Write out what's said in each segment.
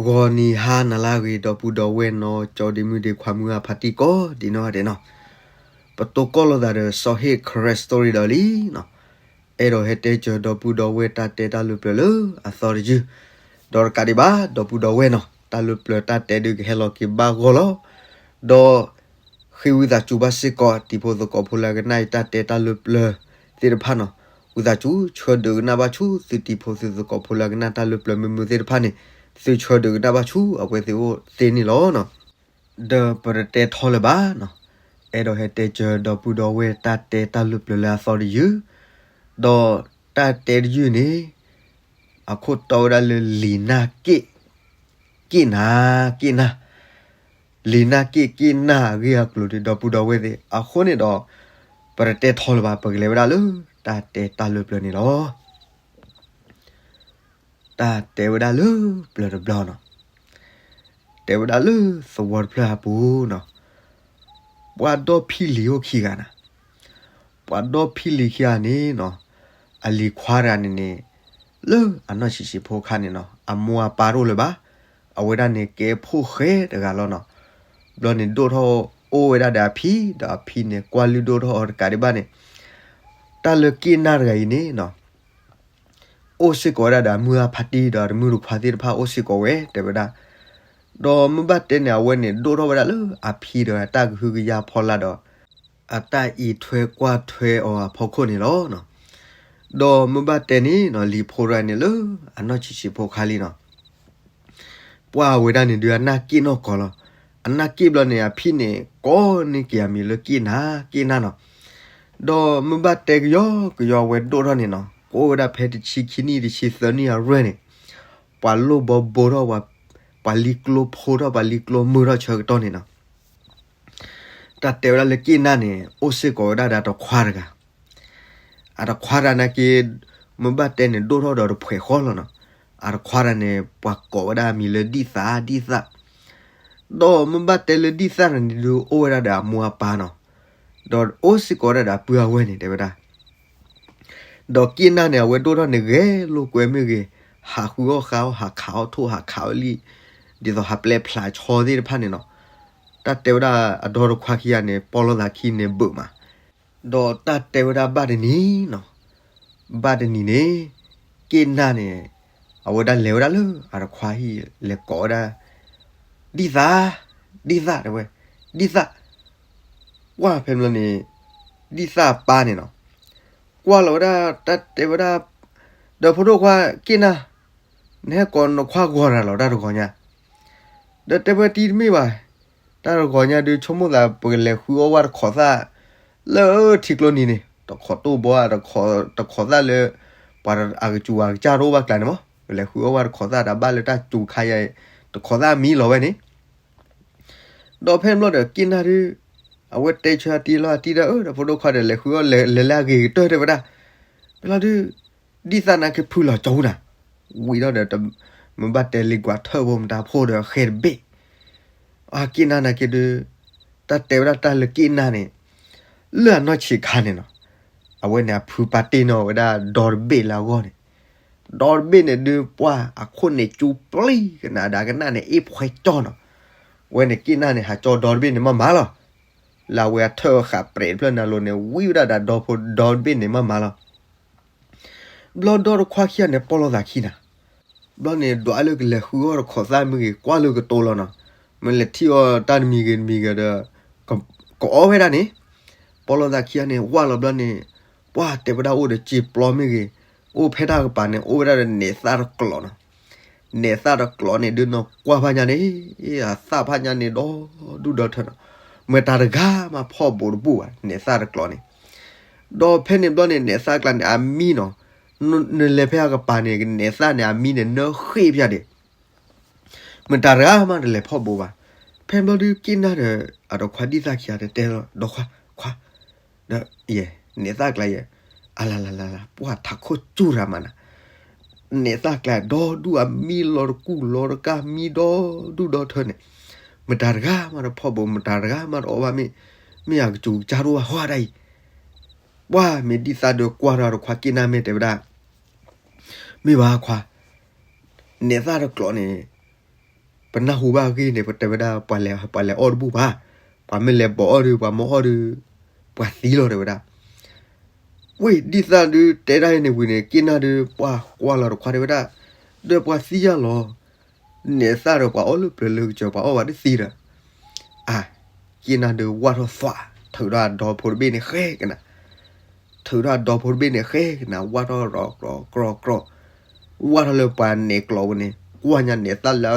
ဂီၤနံၤဟါနၤလၢအဂ့ၤ ဒီပုၢ်ဒီဝဲၢ်နီၢ်ကၠီဒ့မုၣ်ဒ့ခွါမုၢ်အဖါတံၢ်ကိးဒံးနီၢ်ဂၤဒဲးနီၤ, ပတိၢ်ကီၢ်လိာ်သးဒီးစီၤဟ့ၣ် Karen Story ဒီးလံနီၤ, အဲၣ်ဒိးဟဲတဲစၢၤဒီပုၢ်ဒီဝဲၢ်တၢ်တဲတၢ်လၢပျၢၤလၢအသီတယုၢ်, ဒီးတကးဒံးဘၣ် ဒီပုၢ်ဒီဝဲၢ်နီၤ တၢ်လၢပျၢၤတၢ်တဲဒုးကဟဲလီၤက့ၤဘၣ်ဂီၢ်လီၤ, ဒီး ဃ့ဝံသးစူၤဘၣ်စ့ၢ်ကီး တံၤဖိသကိးဖိလၢအကနၣ်အံၤတၢ်တဲတၢ်လၢပျၢၤသ့ၣ်တဖၣ်နီၤ, ဝံသးစူၤဆၢဒုးကနၣ်ဘၣ်ဆူသုတံၤဖိသုသကိးဖိလၢအကနၣ်တၢ်လၢပျၢၤမုာ်မုာ်သ့ၣ်တဖၣ်န့ၣ်, သုဆၢဒုးကနၣ်ဘၣ်ဆူအဝဲသ့ၣ်အိၣ်သ့န့ၣ်လီၤနီၤ. ဒီးပတတဲထီလၢၤဘၣ်နီၤ, အဲၣ်ဒိးဟဲတဲစၢၤဒီပုၢ်ဒီဝဲၢ်တၢ်တဲတၢ်လၢပျၢၤလၢအသီတယုၢ်, ဒီးတၢ်တဲတယုၢ်န့ၣ် အခိၣ်တီဝဲဒၣ်လၢလံာ်နၢ်က့ၣ်, က့ၣ်နၢ်, က့ၣ်နၢ်, လံာ်နၢ်က့ၣ်က့ၣ်နၢ်အဂ့ၢ်အကျိၤဒီး ဒီပုၢ်ဒီဝဲၢ်သ့ၣ်အဃိန့ၣ်ဒီး, ပတတဲထီလၢၤဘၣ် ပကလဲၤဝဲဒၣ်လၢတၢ်တဲတၢ်လၢပျၢၤန့ၣ်လီၤ. တၢ်တဲဝဲဒၣ်လၢပျၢၤတဘျီနီၤ, တဲဝဲဒၣ်လၢသဝီတဖျၢၣ်အပူၤနီၤ, ပှၤဒီဖံလံၤအိၣ်ခံဂၤနၤ, ပှၤဒီဖံလံၤခံဂၤန့ၣ်နီၤ, အလံၤခွါတဂၤန့ၣ်န့ၣ်, လၢအနီၢ်ဆံးဆံးဖိခါန့ၣ်နီၤ အမိၢ်အပၢ်တအိၣ်လၢၤဘၣ်, အဝဲဒၣ်န့ၣ်ကဲဖိၣ်ဃဲတဂၤလီၤနီၤ, ဘျီန့ၣ်ဒိၣ်ထီၣ်အိၣ်ဝဲဒၣ်ဒီးအဖံဒီးအဖံန့ၣ် ကွၢ်လုၢ်ဒိၣ်ထီၣ်အီၤတကးဒံးဘၣ်န့ၣ်, တၢ်လၢက့ၣ်နၢ်တဂၤအံၤန့ၣ်နီၤ အိၣ်စ့ၢ်ကီးဝဲဒၣ်ဒီးအမုၢ်အဖါတံၢ်ဒီးတမုၢ်တခွါသ့ၣ်တဖၣ်အိၣ်စ့ၢ်ကီးဝဲ တဲဝဲဒၣ်, ဒီးမ့ၢ်ဘၣ်တဲန့ၣ် အဝဲန့ၣ်ဒိၣ်ထီၣ်ဝဲဒၣ်လၢအဖံဒီးအတၢ်ကဟုကယာ်ဖီလာ်ဒီး, အတၢ်အံးထွဲကွၢ်ထွဲအီၤအဖီခိၣ်န့ၣ်လီၤ. ဒီးမ့ၢ်ဘၣ်တဲန့ၣ်နီၤ လံၤဖိတဂၤန့ၣ်လၢအနီၢ်ဆံးဆံးဖိခါလံနီၤ ပှၢ်ဝဲဒၣ်န့ၣ်ဒုးအနၢ်က့ၣ်နီၢ်ကီၢ်လီၤ. အနၢ်က့ၣ်ဘျီန့ၣ် အဖံန့ၣ် ကိးန့ၢ်က့ၤအမံၤလၢက့ၣ်နၢ် က့ၣ်နၢ်နီၤ. ဒီးမ့ၢ်ဘၣ်တဲကယီကယီအဝဲဒိၣ်ထီၣ်န့ၣ်နီၤ ကအိၣ်ဝဲဒၣ်ဖဲတဆံခံနံၣ်တဆံသၢနံၣ်အရွဲၢ်န့ၣ်, ပှၤလိၣ်ဘီဘိထီၣ်, ပှၤလံၤကျိဖိထီၣ် ပှၤလံၤကျိမုာ်ထီၣ်ဆၢကတီၢ်န့ၣ်နီၤ တၢ်တဲဝဲဒၣ်လၢက့ၣ်နၢ်န့ၣ် အိၣ်စ့ၢ်ကီးဝဲဒၣ်ဒီးတခွါတဂၤ, အတခွါတဂၤနာ်က့, မ့ၢ်ဘၣ်တဲန့ၣ်ဒိၣ်ထီၣ်ဒီးတဖှဲးဃီလီၤနီၤ. အတခွါတဂၤန့ၣ် ပှၤကိးဝဲဒၣ်အမံၤလၢဒံၣ်သၣ် ဒံၣ်သၣ်, ဒီးမ့ၢ်ဘၣ်တဲလၢဒံၣ်သၣ်တဂၤန့ၣ်ဒုး အိၣ်ဝဲဒၣ်ဒီးအမိၢ်အပၢ်နီၤ, ဒီးအိၣ်စ့ၢ်ကီးဝဲဒၣ်ဒီးအပုၢ်အဝဲၢ်န့ၣ် တဲဝဲဒၣ် ဒီးက့ၣ်နၢ်န့ၣ် အဝဲဒိၣ်ထီၣ်န့ၣ်ဂဲၤလိာ်ကွဲမ့ၢ်ဂ့ၤ, ဟးဃုအီၣ်ဃုအီၣ် ဟးခးအီၣ်ထိၣ်ဟးခးအီၣ်လံၣ်, ဒ်သိးဟးပျဲဖျါဆီသ့ၣ်တဖၣ်န့ၣ်နီၤ. တၢ်တဲဝဲဒၣ်အဒီတခွါခံဂၤန့ၣ် ပီၢ်လိာ်သးခံန့ၣ်ဘၣ်မး, ဒီးတၢ်တဲဝဲဒၣ်ဘၣ်တနံၤနီၤ, ဘၣ်တနံၤန့ၣ်, က့ၣ်နၢ်န့ၣ်, အဝဲဒၣ်လဲၤဝဲဒၣ်လၢအတခွါဟံၣ် လဲၤကိးဝဲဒၣ် ဒံၣ်သၣ်, ဒံၣ်သၣ်တဲဝဲ, ဒံၣ်သၣ်, ကွၢ်ဖဲန့ၣ်ဘျီန့ၣ်, ဒံၣ်သၣ်အပၢ်န့ၣ်နီၤ, ကွၢ်လီၤဝဲဒၣ် တၢ်တဲဝဲဒၣ်, ဒီးဖိဒိၣ်ခွါက့ၣ်နၢ်, နဟဲကိးနခွါဂီၤတၢ်လီၤ တၢ်တဂီၤညါ, ဒီးတဲဝဲတံၤတမ့ၢ်ဘၣ်, တၢ်တဂီၤညါဒုးဆိကမိၣ်သး ပကလဲၤဃုအီၣ်ဝဲတခိးသၣ်, လၢထံကျိနံၤန့ၣ် တခိးတိၢ်ဘီ, တခိးသၣ်လၢ ပှၤအကစူၤအကစၢ်တအိၣ်ဘၣ်ကျါန့ၣ်မး, ပလဲၤဃုအီၣ်ဝဲတခိးသၣ် တၢ်ဘၣ်လၢတၢ်စူၤခါယါ, တခိးသၣ်မံလီၤဝဲန့ၣ် ဒီးဖဲန့ၣ်ဘျီဒီးက့ၣ်နၢ်ဒုး, အဝဲတဲဆၢအတံၤလီၤအတံၤဒီး ဒီးဖိဒိၣ်ခွါဒီးလဲၤဃုအီၣ်လဲၤလၢအဂ့ၤကတၢၢ်တဲဝဲဒၣ်, ဖဲလီၤဒုး, ဒံၣ်သၣ်နာ်က့ဖုလီၤကၠီဝဲနၤ, ဝံၤဒီးဒီး, မ့ၢ်ဘၣ်တဲလံကွၢ်ထၢၣ်ဖိမတၤဖိဒီးဃဲတဘ့ၣ်, အက့ၣ်နၢ်နာ်က့ဒုး, တၢ်တဲဝဲဒၣ်တၢ်လၢက့ၣ်နၢ်န့ၣ်, လၢအနီၢ်ဆံးခါန့ၣ်နီၤ, အဝဲန့ၣ်အဖုပာ်တ့ၢ်နီၣ်ဝဲဒၣ်ဒီတဘ့ၣ်လၢအဂီၢ်န့ၣ် ဒီတဘ့ၣ်န့ၣ်ဒုးပှၢ်အခိၣ်န့ၣ်ကၠူပျံၤကနၣ်ဒၣ်ကနၣ်န့ၣ် အ့ၣ်ဖှဲကၠီနီၤ, ဝဲန့ၣ်က့ၣ်နၢ်န့ၣ် ဟးကၠီဒီတဘ့ၣ်န့ၣ်မးမးလီၤ, လၢအဝဲအထၢၣ်ဃာ်ပြဲးတဖျၢၣ်နၤလိၤန့ၣ် ဝံဝဲဒၣ်ဒီးဒီဖိဒီတဘ့ၣ်န့ၣ်မးမးလီၤ ဘျီဒီတခွါခံဂၤန့ၣ် ပီၢ်လိာ်သးခံနၤ, ဘျီန့ၣ်ဒွးလၢကလဲၤဃုအီၣ်တခိးသၣ်မ့ၢ်ဂ့ၤ ကွၢ်လၢကတိၤလီၤနီၤ, မ့ၢ်လဲၤထံၣ်အီၣ်တၢ်တမံၤဂ့ၤတမံၤဂ့ၤဒီး, ကအီၣ်ဝဲဒၣ်န့ၣ်, ပီၢ်လိာ်သးခံဂၤန့ၣ် ဝၢ်လီၤဘျီန့ၣ်, ပှၢ်တဲဝဲဒၣ်အိၣ်ဒီးစ့ပျီမ့ၢ်ဂ့ၤ, အိၣ်ဖဲတၢ်ကပၤန့ၣ် အိၣ်ဝဲဒၣ်ဒီးနဲၣ်သၣ်တကျိးနီၤ နဲၣ်သၣ်တကျိးန့ၣ်ဒုးနီၢ်ကွၢ်ဖးညါန့ၣ်, အသၣ်ဖးညါန့ၣ်ဒီဒူၣ်ဒီထၢနီၤ, မတၤတဂၤမးဖီၣ်ဘိးတဘူၣ်ဘၣ် နဲၣ်သၣ်တကျိးန့ၣ်, ဒီးဖဲန့ၣ်ဘျီန့ၣ် နဲၣ်သၣ်ကျါန့ၣ် အမံနီၤ, နလဲၤဖဲအကပၤန့ၣ် နဲၣ်သၣ်န့ၣ် အမံန့ၣ် နၢဃ့ၢ်ဖဲဒၣ်, မတၤတဂၤမးတလဲၤဖီၣ်ဘိးဘၣ်, ဖဲဘျီဒုးက့ၣ်နၢ်ဒီး အတခွါဒံၣ်သၣ်ခံဂၤတဲတဲလီၤ ဒီခွါ, ခွါ ဒီးယဲ, နဲၣ်သၣ်ကျါယဲ, အလလလလ, ပှၢ်ထးခိၣ်စူၢ်ရၤမးနၤ, နဲၣ်သၣ်ကျါဒီဒူၣ်အမံလီၤတကူၣ်လီၤတကၢ်မံဒီဒူၣ်ဒီထၢန့ၣ်, မတၤတဂၤမးတဖီၣ်ဘိး မတၤတဂၤမးတအီၣ်ဘၣ် မ့ၢ်အကစူၤကစၢ်တအိၣ်ဘၣ်ဟီဒၣ်အံၤ, ပှၢ်မ့ၢ်ဒံၣ်သၣ်ဒီးကွၢ်ဒီးတခွါက့ၣ်နၢ်မ့ၢ်တဲဝဲဒၣ်, မ့ၢ်ဘၣ်ခွါ, နဲၣ်သၣ်တကျိးန့ၣ် ပနၢ်ဟူဘၣ်အဂ့ၢ်န့ၣ် ပတဲဝဲဒၣ် ပှၤလဲၤ ပှၤလဲၤအီၣ်တဘူၣ်ဘၣ်, ပှၤမ့ၢ်လဲၤဘီးအီၣ်ဒီး ပှၤမ့ၢ်အီၣ်ဒီး ပှၤသံလီၤ တဲဝဲဒၣ်. ဝ့ၢ်ဒ်သၣ်ဒုး တဲဒၣ်အံၤန့ၣ်ဝံၤန့ၣ် က့ၣ်နၢ်ဒုး ပှၤကွၢ်လီၤတခွါ တဲဝဲဒၣ်, ဒီးပှၤသံယါလီၤ, နဲးသၣ်ဒီးပှၤအီၣ်လၢပျၢၤလၢကစၢၤ ပှၤအီၣ်ဘၣ်တသံဒီး, အါ, က့ၣ်နၢ်ဒုးဝၢ်ထီၣ်သွး, ထုးထီၣ်အဒီဖိတဘ့ၣ်န့ၣ်ဃဲကနၤ ထုးထီၣ်အဒီဖိတဘ့ၣ်န့ၣ်ဃဲကနၤ ဝၢ်ထီၣ်ရီၤကြီၤကြီၤကြီၤ, ဝၢ်ထီၣ်လၢပှၤနဲးကျိးပူၤန့ၣ် ကွၢ်ညါနဲးသၣ်လၢ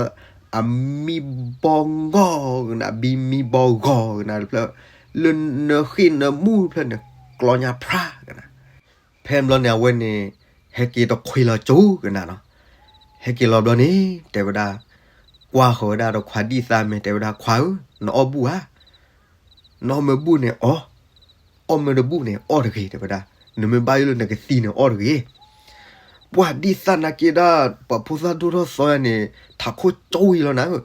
အမံဘီဂီၤကနၤ ဘံမံဘီဂီၤကနၤတဖျၢၣ်, လၢနၢဃ့ၢ်နၢမူတဖျၢၣ်န့ၣ် ကျီညါဖျါကနၤ. ဖဲဘျီန့ၣ် အဝဲန့ၣ် ဟဲက့ၤတခွ့လီၤကၠိကနၤနီၤ. ဟဲက့ၤလီၤဘျီန့ၣ် တဲဝဲဒၣ်, ကွၢ်ဃီၤဝဲဒၣ်တခွါဒ်သၣ်မ့ၢ် တဲဝဲဒၣ် ခွါဧၢ, နအီၣ်ဘူၣ်ဧါ, နအီၣ်မ့ၢ်ဘူၣ်န့ၣ်အီၣ်, အီၣ်မ့ၢ်တဘူၣ်န့ၣ် အီၣ်တဂ့ၤ တဲဝဲဒၣ်, နမ့ၢ်ဘၣ်ယိၣ်လၢနကသံန့ၣ် အီၣ်တဂ့ၤ. ပှၤဒ်သၣ်နာ်က့ဒၣ် ပှၤဖိသၣ်ဒိၣ်ထီၣ်သီယါန့ၣ် ထးခိၣ်ကၠိဝံၤလီၤနၤဧၢ,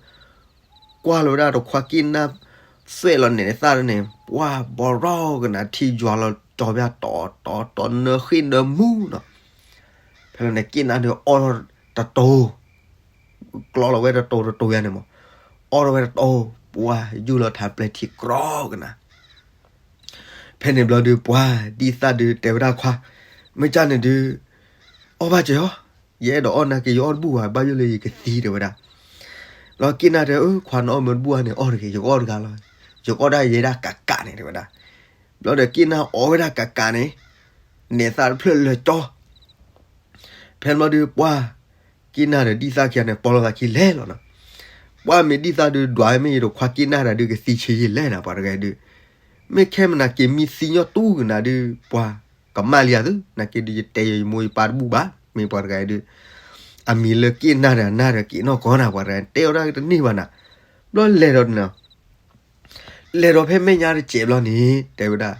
ကွၢ်လီၤဝဲဒၣ်တခွါက့ၣ်နၢ် သွဲၣ်လီၤနဲးသၣ်န့ၣ် ပှၤဘီရီကနၤ ထံယွၤလီၤကၠီၤဘၣ်တီတီတီ နၢဃ့ၢ်နၢမူနီၤ. ဖဲလီၤန့ၣ် က့ၣ်နၢ်ဒုးအီၣ်တတိၤ, ကျီလီၤဝဲတတိၤတတိၤယါန့ၣ်မး, အီၣ်ထီၣ်ဝဲတတိၤ, ပှၤယူၢ်လီၤထးပျဲၢ်ထံကြီကနၤ. ဖဲန့ၣ်ဘျီဒုး ပှၤဒ်သၣ်ဒုး တဲဝဲဒၣ်ခွါ, မ့ၢ်ကၢ်န့ၣ်ဒုး အီၣ်ဘၣ်စၢၤအီၤ, ယအဲၣ်ဒိးအီၣ်နာ်က့ ယအီၣ်တဘူၣ်ဘၣ်, ဘၣ်ယိၣ်လၢယကသံ တဲဝဲဒၣ်. လီၤက့ၣ်နၢ်တဲ အၢ ခွါနအီၣ်မ့ၢ်တဘူၣ်ဧါန့ၣ် အီၣ်တဂ့ၤ, ယကအီၣ်တဂၤလီၤ, ယကအီၣ်ဒၣ်ယဲဒၣ်ကးကးန့ၣ် တဲဝဲဒၣ်. ဘျီဒီးက့ၣ်နၢ်အီၣ်ဝဲဒၣ်ကးကးန့ၣ် နဲးသၣ်တဖျၢၣ်လၢာ်ကၠီ ဖဲန့ၣ်ဘျီဒုး ပှၤက့ၣ်နၢ်ဒီးဒ်သၣ်ခံဂၤန့ၣ် ပိာ်လိာ်သးခံလဲၤလီၤနီၤ. ပှၤမ့ၢ်ဒ်သၣ်ဒုး ဒွးမ့ၢ်ယတခွါက့ၣ်နၢ်တၢ်ဒုး ကသံဆံးယံာ်လဲၣ်နၤ ပှၤတဂၤဒုး, မ့ၢ်ခဲမနၤက့ၤမံသံညီတူၢ်ကနၤဒုး ပှၤကမၣ်လံယၤသု, နာ်က့ဒုး ယတဲယမိၢ်ယပၢ်တဘူၣ်ဘၣ်, မ့ၢ်ပှၤတဂၤဒုး အမံၤလၢက့ၣ်နၢ်ဒီးနၢ်ဒီးက့ၣ်နီၢ်ကီၢ်နၤ ပှၤတဂၤ တဲအီၤဒၣ်တန့ၢ်ဘၣ်နၤ. ဘျီလဲၤဒီး လဲၤဒီးဖဲမဲာ်ညါတစဲးဘျီန့ၣ် တဲဝဲဒၣ်,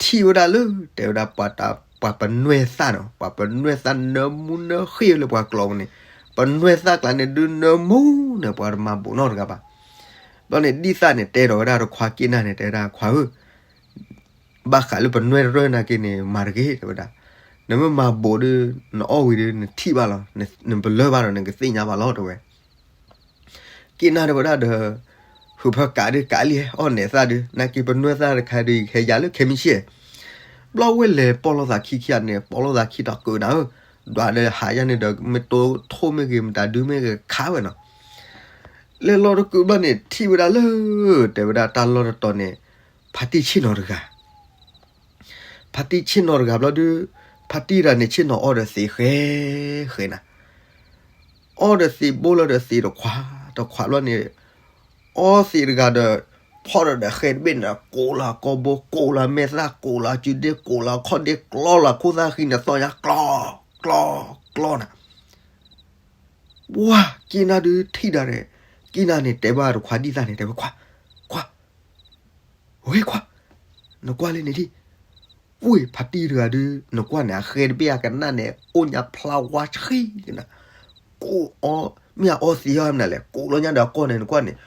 ထံၣ်ဝဲဒၣ်လၢ တဲဝဲဒၣ် ပှၤတၢ် ပှၤပနွဲၢ်သၣ်နီၤ, ပှၤပနွဲၢ်သၣ်နၢမူနၢဃ့ၢ်လၢပှၤကျိးပူၤန့ၣ်, ပနွဲၢ်သၣ်ကျါန့ၣ်ဒုးနၢမူန့ၣ် ပှၤတမၤဘိးနီတဂၤဘၣ်. ဘျီန့ၣ်ဒ်သၣ်န့ၣ် တဲဒီးဝဲဒၣ်တခွါက့ၣ်နၢ်န့ၣ် တဲဝဲဒၣ်ခွါဧၢ, ဘၣ်ဃးလၢပနွဲၢ်တရၢၢ်နာ်က့န့ၣ် မၤတဂ့ၤ တဲဝဲဒၣ်, နမ့ၢ်မၤဘိးဒုး နအီၣ်ဝံၤဒုး နထံၣ်ဘၣ်လီၤ, နပလၢၢ်ဘၣ်ဒီး နကသ့ၣ်ညါဘၣ်လီၤ တဲဝဲ. က့ၣ်နၢ်တဲဝဲဒၣ်ဒီး ဟုးဖၢကးဒုးကးလံ အီၣ်နဲးသၣ်ဒုး နာ်က့ပနွဲၢ်သၣ်တခါဒုး ယကဟဲယၤလၢခဲမုၢ်ဆ့ၣ်, ဘျီဝဲလဲၤပိာ်လိာ်သးခံခံဂၤန့ၣ် ပိာ်လိာ်သးခံတၢ်ကုးနၤဧၢ, ဒွးဒီးဟးယါန့ၣ်ဒီး မ့ၢ်တိထိၣ်မ့ၢ်ဂ့ၤ မတၤဒုမ့ၢ်ဂ့ၤခးဝဲနီၤ. လဲၤလီၤတကုးဘျီန့ၣ် ထံၣ်ဝဲဒၣ်လၢ တဲဝဲဒၣ်တၢ်လီၢ်တတီၤန့ၣ် ဖါတံၢ်ဆ့ၣ်နီၤတဂၤ ဖါတံၢ်ဆ့ၣ်နီၤတဂၤဘျီဒုး ဖါတံၢ်တဂၤန့ၣ် ဆ့ၣ်နီၤအီၣ်ဒီးသံးဃဲဃဲနၤ, အီၣ်ဒီးသံးဘိလီၤဒီးသံးတခွးတခွးဘျီန့ၣ်, အီသံးတဂၤဒီး ဖီၣ်ဒီးဒီးဃဲတဘ့ၣ်န့ၣ် ကိးလီၤကိာ်ဘိ ကိးလီၤမဲာ်သၣ် ကိးလီၤစုဒ့ ကိးလီၤခီၣ်ဒ့ ကျီလီၤခိၣ်သၣ်ဃံန့ၣ် သီၣ်ညါကျီ ကျီ ကျီနၤ. ပှၤက့ၣ်နၢ်ဒုးထံၣ်ဒၣ်န့ၣ်, က့ၣ်နၢ်န့ၣ်တဲဘၣ်တခွါဒ်သၣ်န့ၣ် တဲဝဲခွါ, ခွါ ဝဲခွါ, နကွၢ်လၢန့ၣ်ဒံး, ဝ့ၢ်ဖါတံၢ်တဂၤဒုး နကွၢ်န့ၣ် အဃဲတဘ့ၣ်အကနၣ်န့ၣ် အိၣ်ညါဖျါဝါဆှံကနၤ, ကိးအီၤ မ့ၢ်အအီသံးအီၤမနုၤလဲၣ် ကိးလီၤညါဒီးအကိာ်န့ၣ် နကွၢ်န့ၣ်,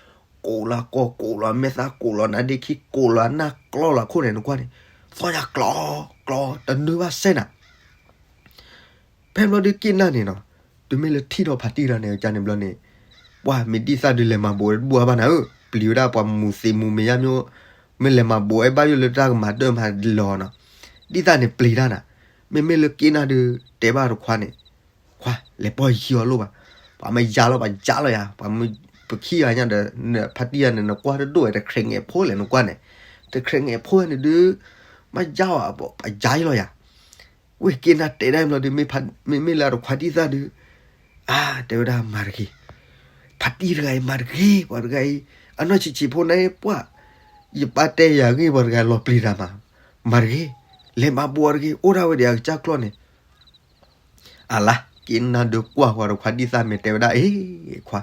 ကိးလီၤကိာ် ကိးလီၤမဲာ်သၣ် ကိးလီၤနါဒ့ခံ ကိးလီၤနၢ်ကျီလီၤခိၣ်န့ၣ် နကွၢ်န့ၣ်, သီၣ်ညါကျီ ကျီ တနၢဘၣ်စဲနၤ. ဖဲဘျီဒုးက့ၣ်နၢ်န့ၣ်နီၤ, တုၤမ့ၢ်လၢထံၣ်ထီၣ်ဖါတံၢ်တဂၤန့ၣ် ကန့ၣ်ဘျီန့ၣ်, ပှၤမ့ၢ်ဒ်သၣ်ဒုးလဲၤမၤဘိးတဘူၣ်အါဘၣ်နၤဧၢ, ပျံၤဝဲဒၣ်ပှၤမူးသံးမူးမ့ၢ်ယါမ့ၢ်, မ့ၢ်လဲၤမၤဘိးအဲၣ်ဘၣ်ယိၣ်လၢတၢ်ကမၤဒၢၣ်မၤလီၤနီၤ, ဒ်သၣ်န့ၣ်ပျံၤတၢ်နၤ, မ့မ့ၢ်လၢက့ၣ်နၢ်ဒုး တဲဘၣ်တခွါန့ၣ်, ခွါ လဲၤပိာ်ယံအီၤလိၣ်ဘၣ်, ပှၤမ့ၢ်ယါလီၤ ပှၤယါလီၤယၤ, ပှၤမ့ၢ်ပခံဂၤညါဒီး ဖါတံၢ်ယၤန့ၣ် နကွၢ်တဒိၣ်ဝဲ တခြဲးငဲးဖိလဲၣ်နကွၢ်န့ၣ်, တခြဲးငဲးဖိန့ၣ်ဒုး, မ့ၢ်ယါဝဲ ပှၤယါယံလီၤယၤ. ဝ့ၢ်က့ၣ်နၢ်တဲဒၣ်ဘျီဒုး မ့မ့ၢ်လၢတခွါဒ်သၣ်ဒုး, အါ တဲဝဲဒၣ်မၤတဂ့ၤ, ဖါတံၢ်တဂၤအံၤမၤတဂ့ၤ ပှၤတဂၤအံၤ, အနီၢ်ဆံးဆံးဖိန့ၣ် ပှၤ, ယပၢ်တဲယၤဂ့ၢ်ပှၤတဂၤလီၤပျံၤတၢ်မး, မၤတဂ့ၤ, လဲၤမၤဘိးအီၤတဂ့ၤ အိၣ်ဒၣ်ဝဲဒီးအကစၢ်ကျီၢ်န့ၣ် အလါ က့ၣ်နၢ်ဒုးကွၢ်ဃီၤတခွါဒ်သၣ်မ့ၢ်တဲဝဲဒၣ် အ့ ခွါ,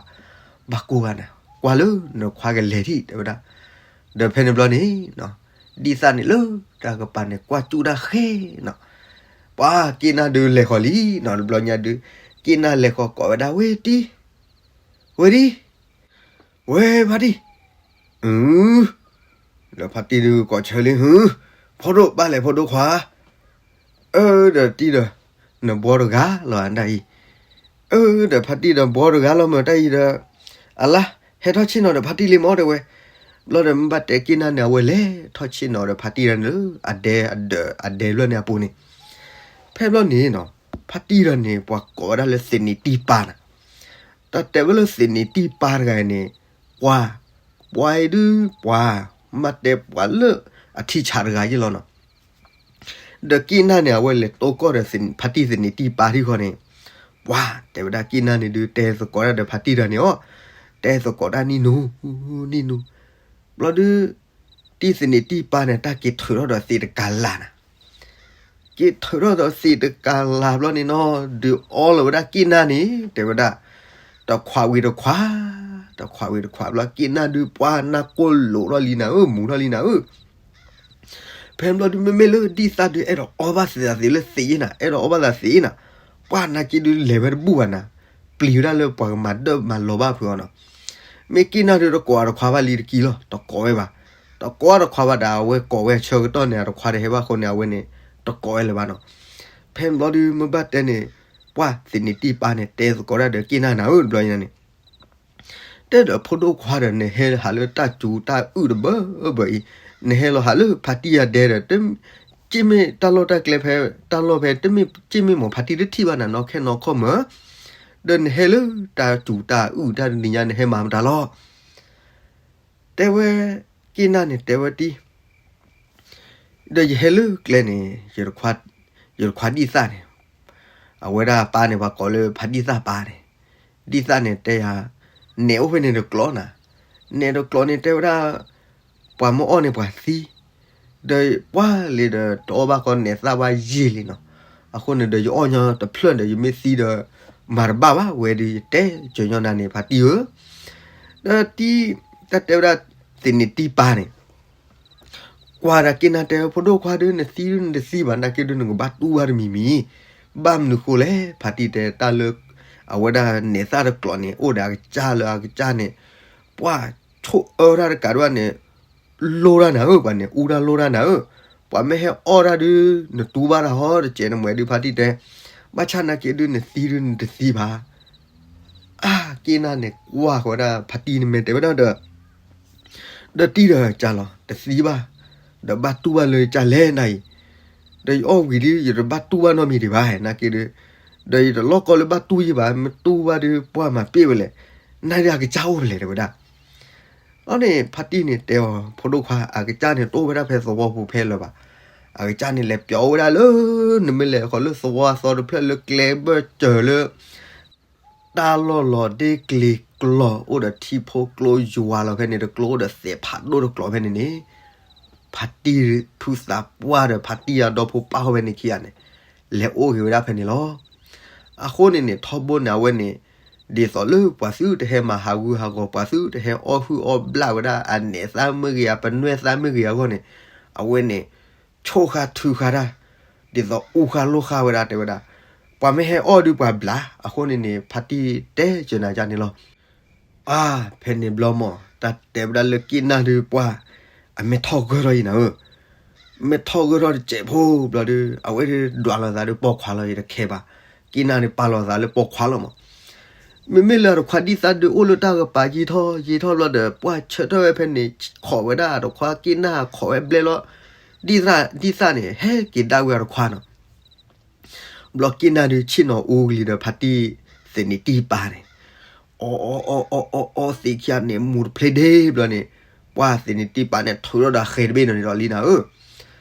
ဘၣ်ကိၢ်ဂၤနၤ, ကွၢ်လၢနခွါကလဲၤထံၣ် တဲဝဲဒၣ်. ဒီးဖဲန့ၣ်ဘျီန့ၣ်, ဒ်သၣ်န့ၣ်လၢတၢ်ကပၤန့ၣ် ကွၢ်ကၠူၣ်တၢ်ဃဲနီၤ, ပှၤက့ၣ်နၢ်ဒုးလဲၤဃီၤလံနီၤ တဘျီညါဒုး, က့ၣ်နၢ်လဲၤဃီၤကိးဝဲဒၣ် ဝ့ၢ်တံၢ်, ဝ့ၢ်တံၢ် ဝ့ၢ်ဖါတံၢ်, အု, ဒီးဖါတံၢ်ဒုးကိးဆၢလံ ဟု, ဖိဒိၣ်ဘၣ်လဲၣ်ဖိဒိၣ်ခွါ, အၢ ဒီးတံၢ်ဒီး, နဘှီတဂၤလီၤတၢ်အံၤ, အၢ ဒီးဖါတံၢ်ဒီးဘှီတဂၤလီၤမ့ၢ်တၢ်အံၤဒီး, အလါ ဟဲထီၣ်ဆ့ၣ်နီၤဒီးဖါတံၢ်လံမၢ် တဲဝဲ. ဘျီဒီးမ့ၢ်ဘၣ်တဲက့ၢ်နၢ်န့ၣ် အဝဲလဲၤထီၣ်ဆ့ၣ်နီၤဒီးဖါတံၢ်တဂၤန့ၣ်လၢ အဒဲအဒၢးအဒဲဘျီန့ၣ်အပူၤန့ၣ်, ဖဲဘျီန့ၣ်နီၤ ဖါတံၢ်တဂၤန့ၣ် ပှၤကိးဝဲဒၣ်လၢသ့ၣ်နံးတံၢ်ပၢ်နၤ. တၢ်တဲဝဲလၢသ့ၣ်နံးတံၢ်ပၢ်တဂၤန့ၣ် ပှၤ, ပှၤအံၤဒုးပှၤ, မ့ၢ်တဲပှၤလၢအထံၣ်ဆးတဂၤယ့ၢ်လီၤနီၤ. ဒီးက့ၢ်နၢ်န့ၣ် အဝဲလဲၤတိၢ်ကီၢ်ဒီးဖါတံၢ်သ့ၣ်နံးတံၢ်ပၢ်ထံၣ်ဃီန့ၣ်, ပှၤတဲဝဲဒၣ်က့ၢ်နၢ်န့ၣ်ဒုး တဲသကိးတၢ်ဒီးဖါတံၢ်တဂၤန့ၣ်အီၤ, တဲသကိးတၢ်နံၣ်နူ, နံၣ်နူ, ဘျီဒုး တံၢ်သ့ၣ်နံးတံၢ်ပၢ်န့ၣ် တၢ်က့ၤထုးထီၣ်ဒီးသ့ၣ်တကးလၤနၤ. က့ၤထုးထီၣ်ဒီးသ့ၣ်တကးလၤဘျီန့ၣ်နီၤ ဒုးအီလီၤဝဲဒၣ်က့ၢ်နၢ်န့ၣ် တဲဝဲဒၣ်, တခွးဝံၤတခွး, တခွးဝံၤတခွးဘျီ က့ၢ်နၢ်ဒုးပှၤနၢ်ကိၢ်လိာ်ထီၣ်လံနၤဧၢ မူၤထီၣ်လံနၤဧၢ. ဖဲဘျီဒုး မ့မ့ၢ်လၢဒ်သၣ်ဒုး အဲၣ်ဒိးအီဘၣ်သးသ့ၣ်လၢသ့ၣ်အံၤနၤ, အဲၣ်ဒိးအီဘၣ်သးသ့ၣ်အံၤနၤ, ပှၤနာ်က့ဒုးလဲၤဝဲတဘူၣ်ဘၣ်နၤ, ပျံၤဝဲဒၣ်လၢပှၤကမၤဒၢၣ်မၤလီၤဘၣ်ဖုးအီၤနီၤ. မ့ၢ်က့ၢ်နၢ်ဒုးတကိးအတခွါဘၣ်လံတကံလီၤ, တကိးဝဲဘၣ်, တကိးတခွါဘၣ်ဒီး အဝဲကိးဝဲအဆၢကတီၢ်န့ၣ် အတခွါတဟဲဘၣ်အဃိန့ၣ် အဝဲန့ၣ် တကိးဝဲလၢၤဘၣ်နီၤ. ဖဲဘျီဒုး မ့ၢ်ဘၣ်တဲန့ၣ်, ပှၤသ့ၣ်နံးတံၢ်ပၢ်န့ၣ် တဲသကိးတၢ်ဒီးက့ၢ်နၢ်နၤဧၢ တဘျီအံၤန့ၣ် တဲဒီးဖိဒိၣ်ခွါဒီး နဟဲဟးလၢတၢ်စူၤတၢ်အုၣ်တဘၢဘၢအံၤ, နဟဲလီၤဟးလၢဖါတံၢ်အဒဲဒီး က့ၢ်မ့ၢ်တၢ်လီၢ်တၢ်ကျဲဖဲ တၢ်လီၢ်ဖဲ တမ့ၢ်က့ၢ်မ့ၢ်မ့ၢ်ဖါတံၢ်တထံၣ်ဘၣ်နၤနီၢ်ခဲနီၢ်ခီမၢ်, ဒီးနဟဲလၢတၢ်စူၤတၢ်အုၣ်တၢ်တနံၤညါ နဟဲမၤမတၤလီၤ. တဲဝဲ, က့ၢ်နၢ်န့ၣ် တဲဝဲတံၢ် ဒီးယဟဲလၢကျဲန့ၣ် ယတခွါဒ်သၣ်န့ၣ်, အဝဲဒၣ်ပၢ်န့ၣ် ပှၤကိးလၢဖါဒ်သၣ်ပၢ်န့ၣ်, ဒ်သၣ်န့ၣ်တဲယၤ, နဲၣ်အိၣ်ဖဲန့ၣ်တကျိာ်နၤ, နဲၣ်တကျိာ်န့ၣ်တဲဝဲဒၣ်, ပှၤမ့ၢ်အီၣ်န့ၣ်ပှၤသံ, ဒီးပှၤလံဒီးတအီၣ်ဘၣ်ဃီ နဲၣ်သၣ်ဘၣ်ယံာ်လံနီၤ, အဃိန့ၣ်ဒီးယအီၣ်ညီတဖျၢၣ်ဒီး ယမ့ၢ်သံဒီး မၤတဘၣ်ဘၣ်ဝဲဒီး ယတဲစၢၤညီနၤန့ၣ် ဖါတံၢ်ဧၢ, ဒီးတံၢ်, တၢ်တဲဝဲဒၣ်သ့ၣ်နံးတံၢ်ပၢ်န့ၣ် ကွၢ်ဒၣ်က့ၢ်နၢ်တဲ ဖိဒိၣ်ခွါဒုး နသံဒုးနတသံဘၣ် နာ်က့ဒုးနကဘၣ်တူၢ်ဘၣ်တမံၤမံၤ, ဘၣ်မနုၤဃိလဲၣ် ဖါတံၢ်တဲတၢ်လၢ အဝဲဒၣ်နဲၣ်သၣ်တကျိာ်န့ၣ် အိၣ်ဒီးအကစၢ်လၢအကစၢ်န့ၣ်, ပှၤဆိၣ်အၢတၢ်တကးဒံးဘၣ်န့ၣ်, လိၣ်တၢ်နၤဧၢ ပှၤန့ၣ် အူတၢ်လိၣ်တၢ်နၤဧၢ, ပှၤမ့ၢ်ဟဲအီၣ်တၢ်ဒုး နတူၢ်ဘၣ်တၢ်ဟီတစဲးနမှဲဒုး ဖါတံၢ်တဲ, ဘၣ်ဆၣ်နာ်က့ဒုးနသံဒုးနတသံဘၣ် အါ က့ၢ်နၢ်န့ၣ် ကွၢ်ဃီဝဲဒၣ်ဖါတံၢ်န့ၣ် မ့ၢ်တဲဝဲဒၣ်ဒီး, ဒီးတံၢ်ဒီးကၢ်လီၤ တသံဘၣ်, ဒီးဘၣ်တူၢ်ဘၣ်လၢကၢ်လဲၣ်နၤအံၤ, ဒီးယအီၣ်ဝံၤဒုး ယတဘၣ်တူၢ်ဘၣ်နီတမံၤဒံးဘၣ် နာ်က့ဒုး, ဒီးယတလီၢ်ကီလၢဘၣ်တူၢ်ယံၤဘၣ် မ့ၢ်တူၢ်ဘၣ်ဒုး ပှၤမၤပ့ၢ်ဝဲလဲၣ်, နၤဒုးအကစၢ်အိၣ်ဖဲလဲၣ် တဲဝဲဒၣ် အီၤန့ၣ် ဖါတံၢ်န့ၣ်တဲအီၤ ဖိဒိၣ်ခွါ အကစၢ်န့ၣ် တအိၣ်ဝဲဒၣ်ဖဲသဝီပူၤဖဲလၢၤဘၣ်, အကစၢ်န့ၣ် လဲၤပျီဝဲဒၣ်လၢ နမ့ၢ်လဲၤဃီၤလၢသဝီအသီတဖျၢၣ်လၢကျဲဘၢၣ်စၢၤလၢ တၢ်လီၢ်လီၤဒ့ကျ့ၤကျီၤ အိၣ်ဒီးထံဖိကျိယွၤလီၤဖဲန့ၣ်တကျိၤ အိၣ်ဒီးသဲးဖးဒိၣ်တကျိၤဖဲန့ၣ်န့ၣ်, ဖါတံၢ်ဖုသးပှၢ်ဒီးဖါတံၢ်အဒီဖိပၢ်ဟီၣ်ဖဲန့ၣ်ခံဂၤန့ၣ် လဲၤအိၣ်ဂ့ၤဝဲဒၣ်ဖဲန့ၣ်လီၤ. အဃိန့ၣ်န့ၣ် ထီဘိန့ၣ် အဝဲန့ၣ် ဒ်သိးလၢပှၤသုတဟဲမၤဟးဂူာ်ဟးဂီၤ ပှၤသုတဟဲအီၣ်ဟုၣ်အီၣ်ဘျၣ်ဝဲဒၣ် အနဲၣ်သၣ်မ့ၢ်ဂ့ၤ အပနွဲၣ်သၣ်မ့ၢ်ဂ့ၤအဂီၢ်န့ၣ်, အဝဲန့ၣ် ဆိၣ်ဃာ်ထုးဃာ်တၢ် ဒ်သိးအူဃာ်လိၣ်ဃာ်ဝဲဒၣ် တဲဝဲဒၣ်, ပှၤမ့ၢ်ဟဲအီၣ်ဒုးပှၤဘျး အဃိန့ၣ်န့ၣ် ဖါတံၢ်တဲစၢၤနၤဒ်န့ၣ်လီၤ. အါ ဖဲန့ၣ်ဘျီမး တၢ်တဲဝဲဒၣ်လၢက့ၢ်နၢ်ဒုးပှၤ အမဲာ်ထီၣ်ဂၢၢ်ထီၣ်ယံၤနၤဧၢ, မဲာ်ထီၣ်ဂၢၢ်ထီၣ်တစဲးဖိဘျီဒုး အဝဲဒၣ်ဒွးလီၤသးဒီးပိာ်ခွါလီၤယတခဲဘၣ်, က့ၢ်နၢ်န့ၣ်ပာ်လီၤသးလၢပိာ်ခွါလီၤမး. မ့မ့ၢ်လၢအတခွါဒ်သၣ်ဒုးအိၣ်လၢတၢ်ကပၤယံာ်ထီၣ်ယံာ်ထီၣ်ဘျီဒီး ပှၤဆၢထၢၣ်ဝဲဖဲန့ၣ် ခိးဝဲဒၣ်အတခွါ က့ၢ်နၢ်ခိးဝဲဘျဲၣ်လီၤ. ဒ်သၣ် ဒ်သၣ်န့ၣ် ဟဲက့ၤဒၣ်ဝဲအတခွါနီၤ. ဘျီက့ၢ်နၢ်ဒုးဆ့ၣ်နီၤအူကလံၤဒီးဖါတံၢ်သ့ၣ်နံးတံၢ်ပၢ်န့ၣ်, အီအီအီအီအီသ့ၣ်ခံဂၤန့ၣ် မူၤတဖျ့ဒ့ဘျီန့ၣ်, ပှၤသ့ၣ်နံးတံၢ်ပၢ်န့ၣ် ထုးထီၣ်ဒီးအဃဲတဘ့ၣ်နီၤန့ၣ်ဒီးလံနၤဧၢ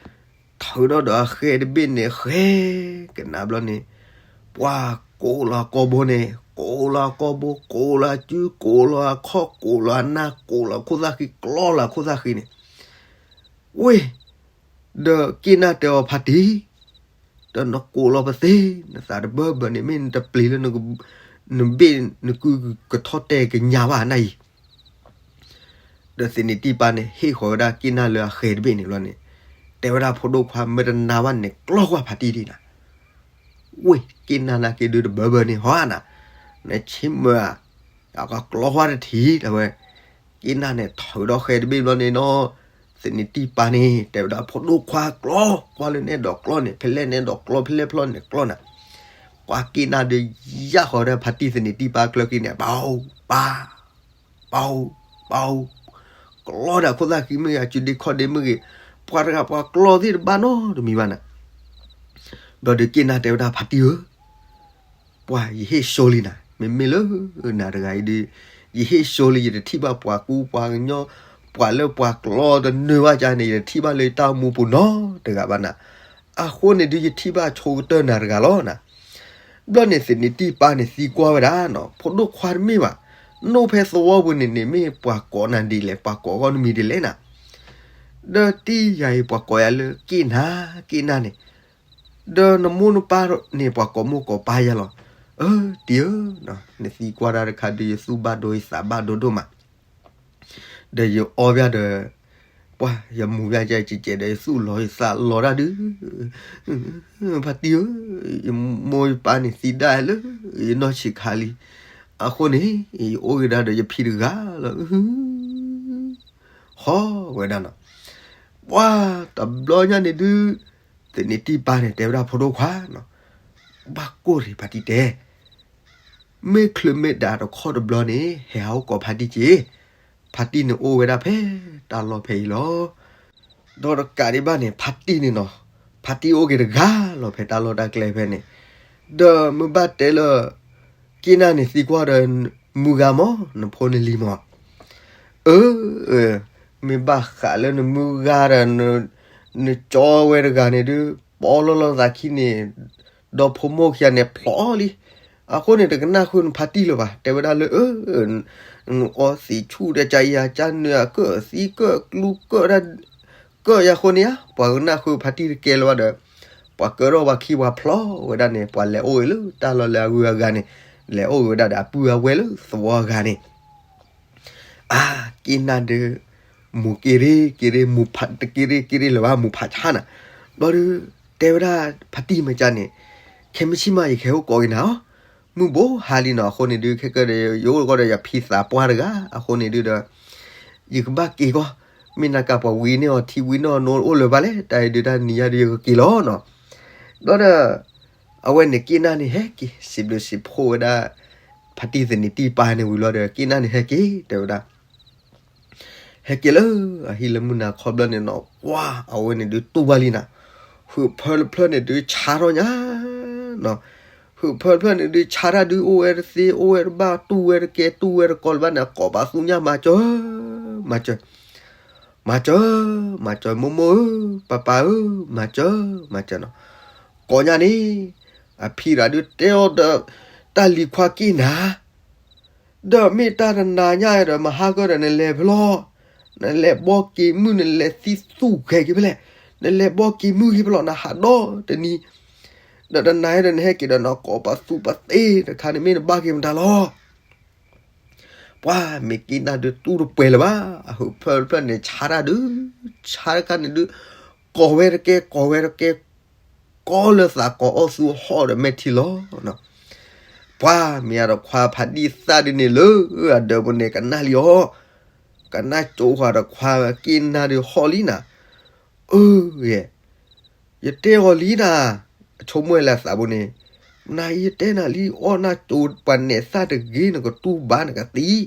ထုးထီၣ်ဒီးအဃဲတဘ့ၣ်န့ၣ် ဃဲကနၣ်ဘျီန့ၣ်, ပှၤကိးလီၤအကိာ်ဘိန့ၣ် ကိးလီၤအကိာ်ဘိ ကိးလီၤအစု ကိးလီၤအခီၣ် ကိးလီၤအနၢ် ကိးလီၤအခိၣ်သၣ်ဃံ ကျီလီၤအခိၣ်သၣ်ဃံန့ၣ်, ဝ့ၢ်, ဒီးက့ၢ်နၢ်တဲအီၤဖါတံၢ် ဒီးနကိးလီၤပသ့ နသးတဘၢဘၢန့ၣ် မ့ၢ်နတပျံၤလၢ နဘ့ၣ်နကုကထီၣ်တဲာ်ကညးဘၣ်နၤအံၤ ဒီးသ့ၣ်နံးတံၢ်ပၢ်န့ၣ် ဟ့ၣ်ဃီၤဝဲဒၣ်က့ၢ်နၢ်လၢအဃဲတဘ့ၣ်န့ၣ်ဘျီန့ၣ်, တဲဝဲဒၣ်ဖိဒိၣ်ခွါ မ့ၢ်တနာ်ဘၣ်န့ၣ် ကျီကွၢ်ဖါတံၢ်ဒံးနၤ. ဝ့ၢ် က့ၢ်နၢ်နာ်က့ဒုးတဘၢဘၢန့ၣ်ဟီဧါနၤ, နဆ့မၢဧါ, အကကျီကွၢ်တထံၣ် တဲဝဲ. က့ၢ်နၢ်န့ၣ် ထုးဒီးဃဲတဘ့ၣ်ဘျီန့ၣ်နီၤ, သ့ၣ်နံးတံၢ်ပၢ်န့ၣ် တဲဝဲဒၣ်ဖိဒိၣ်ခွါကျီကွၢ်လၢနအဲၣ်ဒိးကျီန့ၣ် ဖဲလဲၣ်နအဲၣ်ဒိးကျီ ဖဲလဲၣ်ဖျီန့ၣ်ကျီနၤ. ကွၢ်က့ၢ်နၢ်ဒုးယၢ်ဃီၤဝဲဒၣ်ဖါတံၢ်သ့ၣ်နံးတံၢ်ပၢ်ကျၢၢ်က့န့ၣ် ပၢ်ပၢ် ပီၣ်, ပီၣ်, ကျီဒီးအခိၣ်သၣ်ဃံမ့ၢ်ဂ့ၤ အစုဒ့ခီၣ်ဒ့မ့ၢ်ဂ့ၤ, ပှၤတဂၤပှၤကျီသ့ၣ်တဘၣ်နီတမံၤဘၣ်နၤ. ဘျီဒီးက့ၣ်နၢ်တဲဝဲဒၣ် ဖါတံၢ်ဧၢ, ပှၤယဟ့ၣ်ဆိလံနၤ, မ့မ့ၢ်လၢနၤတဂၤအံၤဒီး ယဟ့ၣ်ဆိလံ ယတထံၣ်ဘၣ်ပှၤကူပှၤကညီ, ပှၤလၢပှၤကျီတနၢၤဘၣ်ကါန့ၣ် ယတထံၣ်ဘၣ်လၢယတၢ်အိၣ်မူပူၤနီတဂၤဘၣ်နၤ. အဃိန့ၣ်ဒုးယထံၣ်ဘၣ်ဆိကတၢၢ်နၤတဂၤလီၤနၤ. ဘျီန့ၣ်သနံးတံၢ်ပၢ်န့ၣ်သံကွၢ်ဝဲဒၣ်နီၤ, ဖိဒိၣ်ခွါတမ့ၢ်ဘၣ်, နအိၣ်ဖဲသဝီပူၤန့ၣ်န့ၣ် မ့ၢ်ပှၤကိးနၤဒ်လဲၣ်, ပှၤကိးဂီၢ်နမံၤဒ်လဲၣ်နၤ. ဒီးတံၢ်ယၤအံၤပှၤကိးယၤလၢက့ၣ်နၢ်, က့ၣ်နၢ်န့ၣ်, ဒီးနမိၢ်နပၢ်န့ၣ် ပှၤကိးမိၢ်ကိးပၢ်ယၤလီၤ. အၢ တံၢ်ဧၢ, နသံကွၢ်တၢ်တခါဒီး ယသူၣ်ဘၣ်ဒိယသးဘၣ်ဒိဒိၣ်မး ဒီးယအီၣ်ဘၣ်ဒီး, ပှၤ ယမူၤဘၣ်ကဲကဲဒီး ယသူၣ်လီၤယသးလီၤတၢ်ဒုး, ဖါတံၢ်ဧၢ, ယမိၢ်ယပၢ်န့ၣ်သံဒၣ်လၢယနီၢ်ဆံးခါလံ. အဃိန့ၣ် ယအိၣ်ဂ့ၤဒၣ်ဒီးယဖံတဂၤလီၤ. ဟီဝဲဒၣ်နီၤ. ပှၤတဘျီညါန့ၣ်ဒုး, သန့ၤတံၢ်ပၢ်န့ၣ် တဲဝဲဒၣ်ဖိဒိၣ်ခွါနီၤ, ဘၣ်ကိၢ်ရ့ၣ်ဖါတံၢ်တဲ, မ့ၢ်ချုးမ့ၢ်ဒၣ်တခီတဘျီန့ၣ် ဟဲဟးအိၣ်ကိးဖါတံၢ်က့ၤ, ဖါတံၢ်န့ၣ်အိၣ်ဝဲဒၣ်ဖဲတၢ်လီၢ်ဖဲအံၤလီၤ. ဒီးတကးဒံးဘၣ်န့ၣ် ဖါတံၢ်န့ၣ်နီၤ, ဖါတံၢ်အိၣ်က့ၤတဂၤလီၤ ဖဲတၢ်လီၢ်တၢ်ကျဲဖဲန့ၣ်, ဒီးမ့ၢ်ဘၣ်တဲလၢ က့ၢ်နၢ်န့ၣ်သံကွၢ်ဒီး မုၢ်ဂၤမး နဖိနလံၤမး, အၢ မ့ၢ်ဘၣ်ဃးလၢနမုၢ်ဂၤဒီး နကၠီဝဲတဂၤန့ၣ်ဒုး ပီလီၢ်လီၢ်သးခံန့ၣ်, ဒီဖိမိၢ်ခံဂၤန့ၣ်ဖျိးလံ. အဃိန့ၣ် တကနၣ်ဃုနဖါတံၢ်လၢၤဘၣ်, တဲဝဲဒၣ်လၢ အၢ နအီသံးဆူၣ်ဒီး ကယၤကနၢအကၢၣ်သံကၢၣ်ကျူကၢၣ်ဒၣ် ကၢၣ်ယၤဃိန့ၣ်ဧါ, ပှၤကနၣ်ဃုဖါတံၢ်တကဲလၢၤဘၣ်ဒီး, ပှၤကၢထီၣ်ပှၤခံပှၤဖျိးဝဲဒၣ်န့ၣ် ပှၤလဲၤအိၣ်ဂ့ၤလၢတၢ်လီၢ်လၢအဂုၤအဂၤန့ၣ်, လဲၤအိၣ်ဂ့ၤဝဲဒၣ်ဒီးအပုၢ်အဝဲၢ်လၢသဝီအဂၤန့ၣ် အါ, က့ၢ်နၢ်ဒုး မူၤက့ၤရ့ၣ်က့ၤရ့ၣ် မူၤဖးတက့ၤရ့ၣ်က့ၤရ့ၣ်လၢၤဘၣ် မူၤဖးဆါနၤ, ဘျီဒုး တဲဝဲဒၣ်ဖါတံၢ်မ့ၢ်ကါန့ၣ်, ခဲမုၢ်ဆ့ၣ်မး ယကဟဲအိၣ်ကိးက့ၤနၤအီၤ, မုၢ်ဘိဟါလံနီၤ, အဃိန့ၣ်ဒုး ခဲကဲဒီး ယအိၣ်ကီးဒီးယဖံသးပှၢ်တဂၤ, အဃိန့ၣ်ဒုးဒီး ယကဘၣ်က့ၤကီး, မ့ၢ်နကးပှၤဝံၤန့ၢ်အီၤထံဝံၤန့ၢ်အီၤနိ အိၣ်လၢၤဘၣ်လဲၣ်, တၢ်အံၤဒုးတၢ်နံၤညါဒုးယကက့ၤလီၤနီၤ. ဘျီဒီး အဝဲန့ၣ်က့ၢ်နၢ်န့ၣ်ဟဲက့ၤ စံးဘျုးစံးဖှိၣ်ဝဲဒၣ် ဖါတံၢ်သန့ၤတံၢ်ပၢ်န့ၣ်ဝံၤလီၤဒီး က့ၢ်နၢ်န့ၣ်ဟဲက့ၤတဲဝဲဒၣ် ဟဲက့ၤလၢအဟံၣ်လၢမုၢ်နၤခီဘျီန့ၣ်နီၤ, ဝါ အဝဲန့ၣ်ဒုးတူၢ်ဘၣ်လံနၤ, ဟုးဖၢတဖျၢၣ်န့ၣ်ဒုးဆါထီၣ်ညါနီၤ, ဟုးဖၢတဖျၢၣ်န့ၣ်ဒုးဆါတၢ်ဒုးအိၣ်ဝဲတသ့ အိၣ်ဝဲတဘၣ် တူၢ်ဝဲတကဲ တူၢ်ဝဲတကီလၢၤဘၣ်န့ၣ် အကိးပာ်သူညါ မၤစၢၤ, မၤစၢၤ မၤစၢၤ မၤစၢၤ မိၢ်မိၢ်ဧၢ ပၢ်ပၢ်ဧၢ မၤစၢၤ မၤစၢၤနီၤ, ကိးညါန့ၣ် အဖံရၤဒုးတဲအီၤဒီး တၢ်လံၤခွါက့ၢ်နၤ ဒီးမ့ၢ်တၢ်တနၤညါဒီး မဟါကၢဒီး နလဲၤဖဲလဲၣ်, နလဲၤဘီက့ၤမုၢ် နလဲၤသံသူၣ်ဂဲၤက့ၤဖဲလဲၣ်, နလဲၤဘီက့ၤမုၢ်က့ၤဖဲလဲၣ် နဟးဒီတနံၤ, ဒီးတနၤဒီးနဟဲက့ၤဒီး နကိးပသူပသ့တခါန့ၣ် မ့ၢ်နဘၣ်က့ၤမတၤလီၤ. ပှၤမ့ၢ်က့ၢ်နၢ်ဒုးတူၢ်တပှဲၤလၢၤဘၣ်, အဟုးဖၢတဖျၢၣ်န့ၣ် ဆါတၢ်ဒုး, ဆါတခါန့ၣ်ဒုး, ကိးဝဲတကဲ ကိးဝဲတကဲ ကိးလၢသးကိးအီၣ်သူအဟီၣ်ဒီးမဲာ်ထံလီၤ. ပှၤမ့ၢ်အတခွါဖးဒံၣ်သၣ်ဒုးန့ၣ်လၢအဒၢးပူၤန့ၣ် ကနၣ်လံအီၤ, ကနၣ်ကၠိဃာ်တခွါက့ၢ်နၢ်ဒုးဟီၣ်လံနၤ, အၢ ယဲ ယတဲအီၤလံနၤ, အဆိကမိၣ်လၢအသးပူၤန့ၣ်, နၤအံၤယတဲနၤလံ အီၣ်နၢ်ကၠိပှၤနဲးသၣ်တဂ့ၤ နကတူၢ်ဘၣ်နကသံ,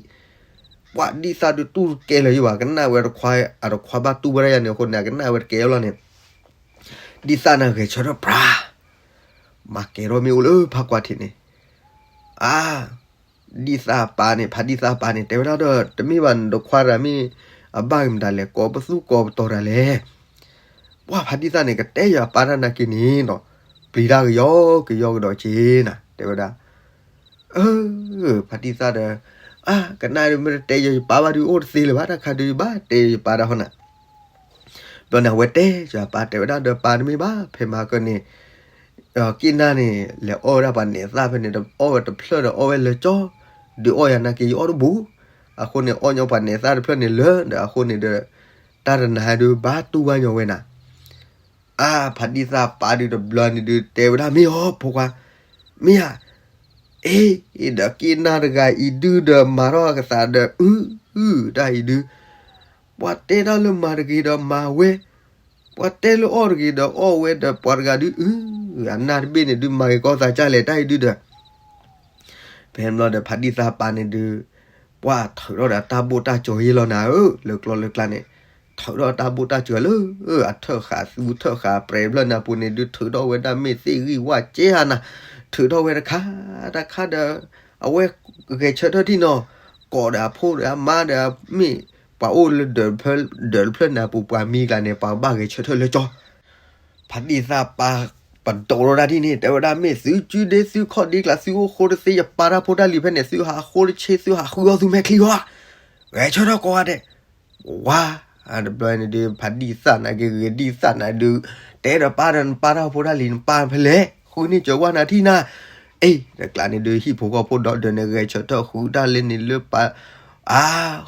ပှၤဒံၣ်သၣ်ဒုးတူၢ်တကဲလၢၤယဘၣ်, ကနၣ်ဝဲတခွါ, အတခွါဘၣ်တူၢ်ဝဲဒၣ်ယၤန့ၣ်အဃိန့ၣ် အကနၣ်ဝဲတကဲလီၤန့ၣ် ဒံၣ်သၣ်န့ၣ်ဂဲၤဆၢထၢၣ်ပြၤ, မၤကဲၤထီၣ်မ့ၣ်အူလၢဖးကွၢ်ထံးန့ၣ်, အါ, ဒံၣ်သၣ်ပၢ်န့ၣ် ဖးဒံၣ်သၣ်ပၢ်န့ၣ် တဲဝဲဒၣ်ဒီး တမ့ၢ်ဘၣ်နတခွါတဂၤမ့ၢ် အဘၣ်ဂ့ၤမတၤလဲၣ် ကိးပသူကိးပတီၤတၢ်လဲၣ်, ပှၤဖးဒံၣ်သၣ်န့ၣ် ကတဲယၤပၢ်တၢ်နာ်က့ၤန့ၣ်နီၤ, ပျံၤတၢ်ကယီကယီကဒီးက့ၤနၤ တဲဝဲဒၣ်, အၢ, ဖးဒံၣ်သၣ်ဒီး, အါ, ကနၣ်ဒုးမ့ၢ်တတဲယၤယပၢ်ဘၣ်ဒုးအိၣ်တသ့လၢၤဘၣ် တၢ်ခါဒုးယဘၣ်တဲယၤယပၢ်တၢ်ဟီနၤ ဘျီန့ၣ်အဝဲတဲယၤပၢ်တဲဝဲဒၣ်ဒီးပၢ်တမ့ၢ်ဘၣ် ဖဲမဟါကၢန့ၣ်, က့ၢ်နၢ်န့ၣ် လဲၤအီၣ်ဝဲဒၣ်ပှၤနဲးသၣ်ဖဲန့ၣ် အီၣ်ဝဲတဖျၢၣ်ဒီးအီၣ်ဝဲလၢကၠီ, ဒုးအီၣ်ယၤနာ်က့ၤယအီၣ်တဘူး, အဃိန့ၣ်အီၣ်ညီပှၤနဲးသၣ်တဖျၢၣ်န့ၣ်လၢာ်ဒီးအဃိန့ၣ်ဒီး, တၢ်တနၤဒုးဘၣ်တူၢ်ဘၣ်ညီဝဲနၤ အါ, ဖးဒံၣ်သၣ်ပၢ်ဒုးတဘျီန့ၣ်ဒုးတဲဝဲဒၣ်မ့ၢ်အီၤဖိခွါ, မ့ၢ်ဧါ, အ့, ဒီးက့ၢ်နၢ်တဂၤအံၤဒုးဒီးမၤထီၣ်အကသးဒီးအု, တၢ်အံၤဒုး, ပှၤတဲတၢ်လၢမၤတဂ့ၤဒီးမၤဝဲ, ပှၤတဲလၢအီၣ်တဂ့ၤဒီးအီၣ်ဝဲဒီးပှၤတဂၤဒုးအု, အနၢ်တဘ့ၣ်န့ၣ်ဒုးမၤဂ့ၤကီသးကၢ်လဲၣ်တၢ်အံၤဒုးဒီး ဖဲန့ၣ်ဘျီဒီးဖးဒံၣ်သၣ်ပၢ်န့ၣ်ဒုး, ပှၢ်ထုးထီၣ်ဒီးတၢ်ဘိၣ်တၢ်စၢၤယ့လီၤနၤဧၢ, လၢကျီၢ်လၢကျါန့ၣ်, ထုးထီၣ်တၢ်ဘိၣ်တၢ်စၢၤလၢ အထၢၣ်ဃာ်သူထၢၣ်ဃာ်ပြဲးဖျၢၣ်နၢ်ပူၤန့ၣ်ဒုး ထုးထီၣ်ဝဲဒၣ်မ့ၢ်သ့ၣ်ဂံၢ်ဝၣ်ကဲဧါနၤ, ထုးထီၣ်ဝဲတခါတခါဒီး အဝဲဂဲၤဆၢထၢၣ်ထံၣ်နီၤ, ကိးဒီးအဖိဒီးအမါဒီးမ့ၢ် ပှၤအိၣ်လၢဒၢးတဖျၢၣ်နၢ်ပူၤ ပှၤမံၤကျါန့ၣ် ပှၤဘၣ်ဂဲၤဆၢထၢၣ်လၢကၠီ ဖးတံၢ်သးပၢ်ပဒိးထီၣ်တၢ်ဒ်န့ၣ် တဲဝဲဒၣ် မ့ၢ်သုစုဒ့သုခီၣ်ဒ့ကျါ သုအိၣ်ဃိတသ့ ယပၢ်တၢ်ဖိတၢ်လံၤဖဲန့ၣ် သုဟးဃိတဆ့ သုဟးဃုအီၣ်သုမဲာ်ချံဧါ, ဂဲၤဆၢထၢၣ်ကိးဂၤဒဲး, ဝါ, တဘျီန့ၣ်ဒုး ဖးတံၢ်သးနၤက့ၤဂ့ၤဒံၣ်သးနၤဒုး, တဲဒီးပၢ်ဒီး နပၢ်တၢ်ဖိတၢ်လံၤ နပၢ်ဖဲလဲၣ် ဃုန့ၢ်စၢၤဝဲနၤထံၣ်နၤ, အ့ တကျါန့ၣ်ဒုး ဟံၣ်ဖိဃီဖိဒီးဒၢးန့ၣ် ဂဲၤဆၢထၢၣ်ဃုတၢ်လၢန့ၣ်လၢပၢ်, အါ,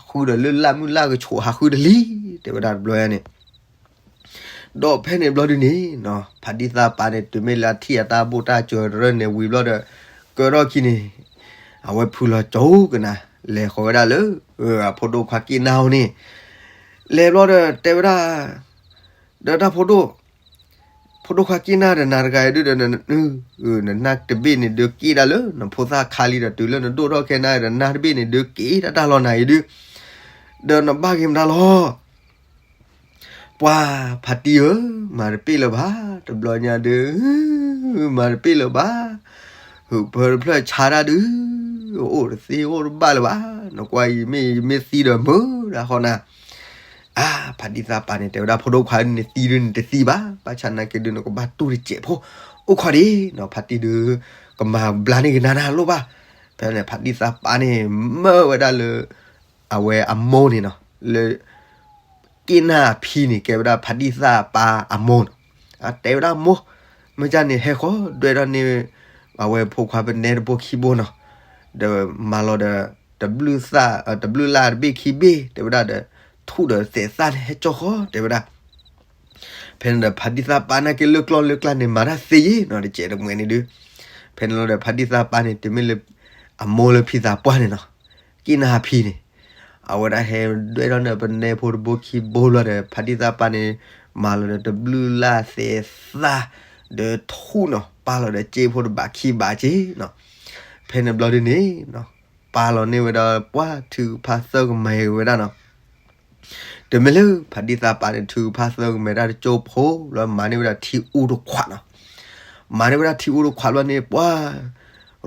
ဃုဒီးလၢလၢ်မုၢ်လၢ်ကဆိးဟးဃုတလံ, တဲဝဲဒၣ်တဘျီန့ၣ် ဒီးဖဲန့ၣ်ဘျီဒုးန့ၣ်, ဖးတံၢ်သးပၢ်န့ၣ် တုၤမ့ၢ်လၢအထံၣ်အတၢ်ဘိၣ်တၢ်စၢၤတရၢၢ်န့ၣ်ဝံၤဘျီဒီး, ကၢထီၣ်ခံန့ၣ်, အဝဲဖုလီၤကၠိကနၤ, လဲၤဃီၤဝဲဒၣ်လၢ အဖိဒိၣ်ခွါက့ၣ်နၢ်အအိၣ်န့ၣ်, လဲၤဘျီဒီးတဲဝဲဒၣ်, ဒီးတၢ်ဖိဒိၣ်, ဖိဒိၣ်ခွါက့ၣ်နၢ်ဒီးနၤတဂၤအံၤဒုးဒီး နနၢ်တဘ့ၣ်န့ၣ်ဒုးက့ၣ်ဒၣ်လၢ နဖိသၣ်ခါလံဒီးတုၤလၢနဒိၣ်ထီၣ်ခဲနၤဒီး နၢ်တဘ့ၣ်န့ၣ်ဒုးက့ၣ်တၢ်တၢ်လီၤနၤအံၤဒုး, ဒီးနဘၣ်ဂ့ၤမတၤလီၤ ပှၤဖးတံၢ်ဧၢ, မၤတပ့ၢ်လၢၤဘၣ်, တဘျီညါဒုး, မၤတပ့ၢ်လၢၤဘၣ်, ဟုးဖၢတဖျၢၣ်ဆါတၢ်ဒုး, အိၣ်တသ့အိၣ်တဘၣ်လၢၤဘၣ်, နကွၢ်အံၤမ့ၢ်ယမ့ၢ်သံဒီးမုာ်ဒၣ်ဃီနၤ, အါ, ဖးတံၢ်သးပၢ်န့ၣ် တဲဝဲဒၣ်ဖိဒိၣ်ခွါန့ၣ်သံဒုးန့ၣ်တသံဘၣ်, ဘၣ်ဆၣ်နာ်က့ဒုးနကဘၣ်တူၢ်တစဲးဖိ, အိၣ်ခိးဒံးနီၤ ဖးတံၢ်ဒုး, ကမၤဘျါန့ၢ်ကနၤနၤလိၣ်ဘၣ်, ဖဲန့ၣ် ဖးတံၢ်သးပၢ်န့ၣ် မၢဝဲဒၣ်လၢ အဝဲအမိၢ်န့ၣ်နီၤ, လၢ က့ၣ်နၢ်အဖံန့ၣ် ကဲဝဲဒၣ်ဖးတံၢ်သးပၢ်အမိၢ်နီၤ, အတဲဝဲဒၣ်မိၢ်, မ့ၢ်ကန့ၣ်ဟဲဃီၤဒွဲၣ်ထီၣ်န့ၢ် အဝဲဖိခွါပနဲတဘိခံဘိနီၤ, ဒီးမၤလီၤဒီး တဘျုးသၣ်, တဘျုးလၢ်တဘ့ၣ်ခံဘ့ၣ် တဲဝဲဒၣ်ဒီး ထူၣ်ဒီးသဲးသၣ်န့ၣ်ဟဲကၠီဃီၤ တဲဝဲဒၣ် ဖဲန့ၣ်ဒီးဖးတံၢ်သးပၢ်နာ်က့လၢကျီၢ်လၢကျါန့ၣ် မၤတၢ်သ့ယ့ၣ်နီၤ တစဲးတမှဲၤန့ၣ်ဒုး, ဖဲန့ၣ်လီၤဒီးဖးတံၢ်သးပၢ်န့ၣ် တုၤမ့ၢ်လၢ အမိၢ်လၢဖံသးပှၢ်န့ၣ်နီၤ, က့ၣ်နၢ်ဖံန့ၣ်, အဝဲဒၣ်ဟဲဒွဲၣ်ထီၣ်န့ၢ်ပနဲဖိတဘိခံဘိလီၤဒီး ဖးတံၢ်သးပၢ်န့ၣ် မၤလီၤဒီးတဘျုးလၢ်သဲးသၣ် ဒီးထူၣ်နီၤ ပာ်လီၤဒီးစ့ဖိတဘးခံဘးက့နီၤ, ဖဲန့ၣ်ဘျီဒုန့ၣ် ပာ်လီၤန့ၢ်ဝဲဒၣ်ပှၢ်ထုကဖၣ်သၢကမဲာ်ဝဲဒၣ်နီၤ တမ့ၢ်လၢ ဖးတံၢ်သးပၢ်န့ၣ် ထုကဖၣ်သၢကမဲာ်တၢ်တကၠိဖိ လီၤမၤန့ၢ်ဝဲဒၣ်ထံအူတခွးနီၤ, မၤန့ၢ်ဝဲဒၣ်ထံအူတခွးဘျီန့ၣ် ပှၢ်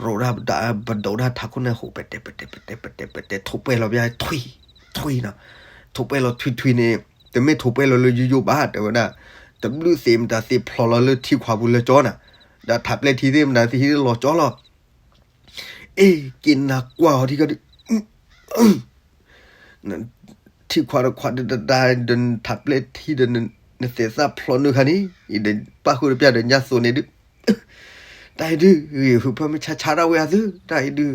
ရိးဒၣ်ပဒိးဒၣ်ထးခိၣ်န့ၣ် ဟူးပဲာ်တဲာ်ပဲာ်တဲာ်ပဲာ်တဲာ်ပဲာ်တဲာ်ပဲာ်တဲာ် ထိးပဲလီၤဘၣ်ထွံၣ်ထွံၣ်နီၤ, ထိးပဲလီၤထွံၣ်ထွံၣ်န့ၣ် တမ့ၢ်ထိးပဲလီၤလၢယိယိဘၣ် တဲဝဲဒၣ်, တဘျုးသ့ၣ်မတၤသ့ၣ်ဖျိးလီၤလၢထံခွးပူၤလၢကၠီနီၤ, ဒီးထးပျဲၢ်ထံသ့ၣ်မတၤသ့ၣ်ဟံးလီၤကၠီလီၤ အ့ က့နၤကွၢ်အီၤထံကီၢ်ဒုး ထံခွးတခွးဒုးတဒါဒီးနထးပျဲၢ်ထံဒီးနသဲးသၣ်ဖျိးနုာ်ခါန့ၣ် အံၤဒီးပၣ်ဃုာ်တပျၢ်ဒီးညါသိးန့ၣ်ဒုး တၢ်အံၤဒုး ဂ့ၤဟုးဖၢမုၢ်ဆါဆါဒၣ်ဝဲအသု တၢ်အံၤဒုး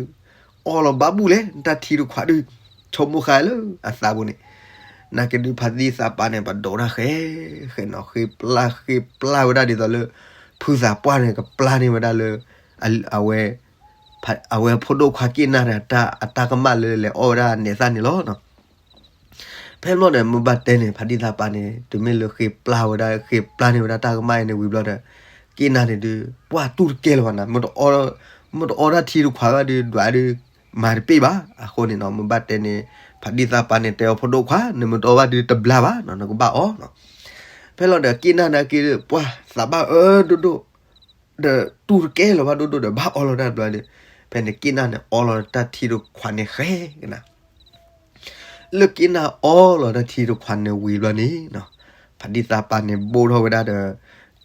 အီလီၤဘၣ်ဘူၣ်လဲၣ် နတၢ်ထံတခွးဒုး ဆိကမိၣ်ဃာ်လၢအသးပူၤန့ၣ် နာ်က့ဒုးဖါသံသးပာ်န့ၣ် ပဒိးတၢ်ဃဲ ဃဲနီၤ ဃ့ပျၢ်ဃ့ပျၢ်ဝဲဒၣ်ဒ်သိးလၢ ဖုသးပှၢ်န့ၣ် ကပျၢ်န့ၢ်ဝဲဒၣ်လၢ အဝဲ အဝဲဖိဒိၣ်ခွါက့နၢ်န့ၣ် အတၢ်ကမၣ်လၢလဲၤအီၣ်ဝဲဒၣ်နဲၣ်သၣ်န့ၣ်လီၤ. ဖဲမ့ၢ်ဒီး မ့ၢ်ဘၣ်တဲန့ၣ် ဖါတံၢ်သးပာ်န့ၣ် တုၤမ့ၢ်လၢဃ့ပျၢ်ဝဲဒၣ် ဃ့ပျၢ်န့ၢ်ဝဲဒၣ်တၢ်ကမၣ်အံၤန့ၣ်ဝံၤဘျီဒီး က့နၢ်န့ၣ်ဒုး ပှၢ်တူၢ်တကဲလၢၤဘၣ်နၤ မ့ၢ်တအီၣ်တၢ်ထံတခွးဘၣ်ဒုး ဒွးဒုး မၤတပ့ၢ်ဘၣ်. အဃိန့ၣ်နီၤ မ့ၢ်ဘၣ်တဲန့ၣ် ဖါတံၢ်သးပာ်န့ၣ် တဲအီၤဖိဒိၣ်ခွါ နမ့ၢ်တအီၣ်ဘၣ်ဒုးတဘျါဘၣ်နီၤ နကဘၣ်အီၣ်နီၤ. ဖဲလီၤဒီးက့နၢ်န့ၣ်က့ ပှၢ်သးဘၣ်အၢဒိၣ်ဒိၣ် ဒီးတူၢ်တကဲလၢၤဘၣ်ဒိၣ်ဒိၣ်ဒီး ဘၣ်အီလီၤတၢ်ဘျီဒီး ဖဲန့ၣ်က့နၢ်န့ၣ် အီလီၤတၢ်ထံတခွးန့ၣ်ဃဲကနၤ လၢက့နၢ်အီလီၤတၢ်ထံတခွးန့ၣ်ဝံၤဘျီန့ၣ်နီၤ ဖါတံၢ်သးပာ်န့ၣ် ဘိၣ်ထီၣ်ဝဲဒၣ်ဒီး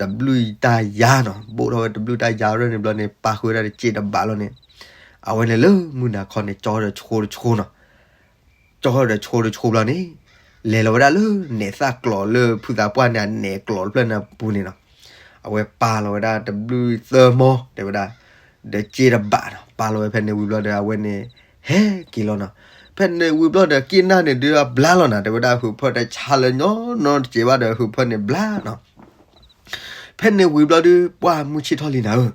တဘျုးတၢ်ယါနီၤ ဘိၣ်ထီၣ်ဝဲတဘျုးတၢ်ယါရၢၢ်န့ၣ်ဘျီန့ၣ် ပာ်ဃုာ်ဝဲဒၣ်တစ့တဘးလီၤန့ၣ် အဝဲန့ၣ်လၢမုၢ်နၤခီန့ၣ် ကၠီဒီးဆိတဆိနီၤ ကၠီဒီးဆိတဆိဘျီန့ၣ် လဲၤလီၤဝဲဒၣ်လၢနဲၣ်သၣ်ကျိးလၢဖုသးပှၢ်န့ၣ် အနဲၣ်ကျိးတဖျၢၣ်န့ၣ်အပူၤန့ၣ်နီၤ အဝဲပာ်လီၤဝဲဒၣ်တဘျုးသၢမီ တဲဝဲဒၣ် ဒီးစ့တဘးနီၤ ပာ်လီၤဝဲဖဲန့ၣ်ဝံၤဘျီဒီး အဝဲန့ၣ် ဟဲက့ၤလီၤနီၤ ဖဲန့ၣ်ဝံၤဘျီဒီး က့နၢ်န့ၣ်ဒုးအဘျါလီၤနၤ တဲဝဲဒၣ် ဟုးဖၢတဆါလၢညီနီတစဲးဘၣ်ဒီး ဟုးဖၢန့ၣ်ဘျါနီၤ ဖဲန့ၣ်ဝံၤဘျီဒုး ပှၢ်မုၢ်ဆ့ၣ်ထီၣ်လံနၤဧၢ,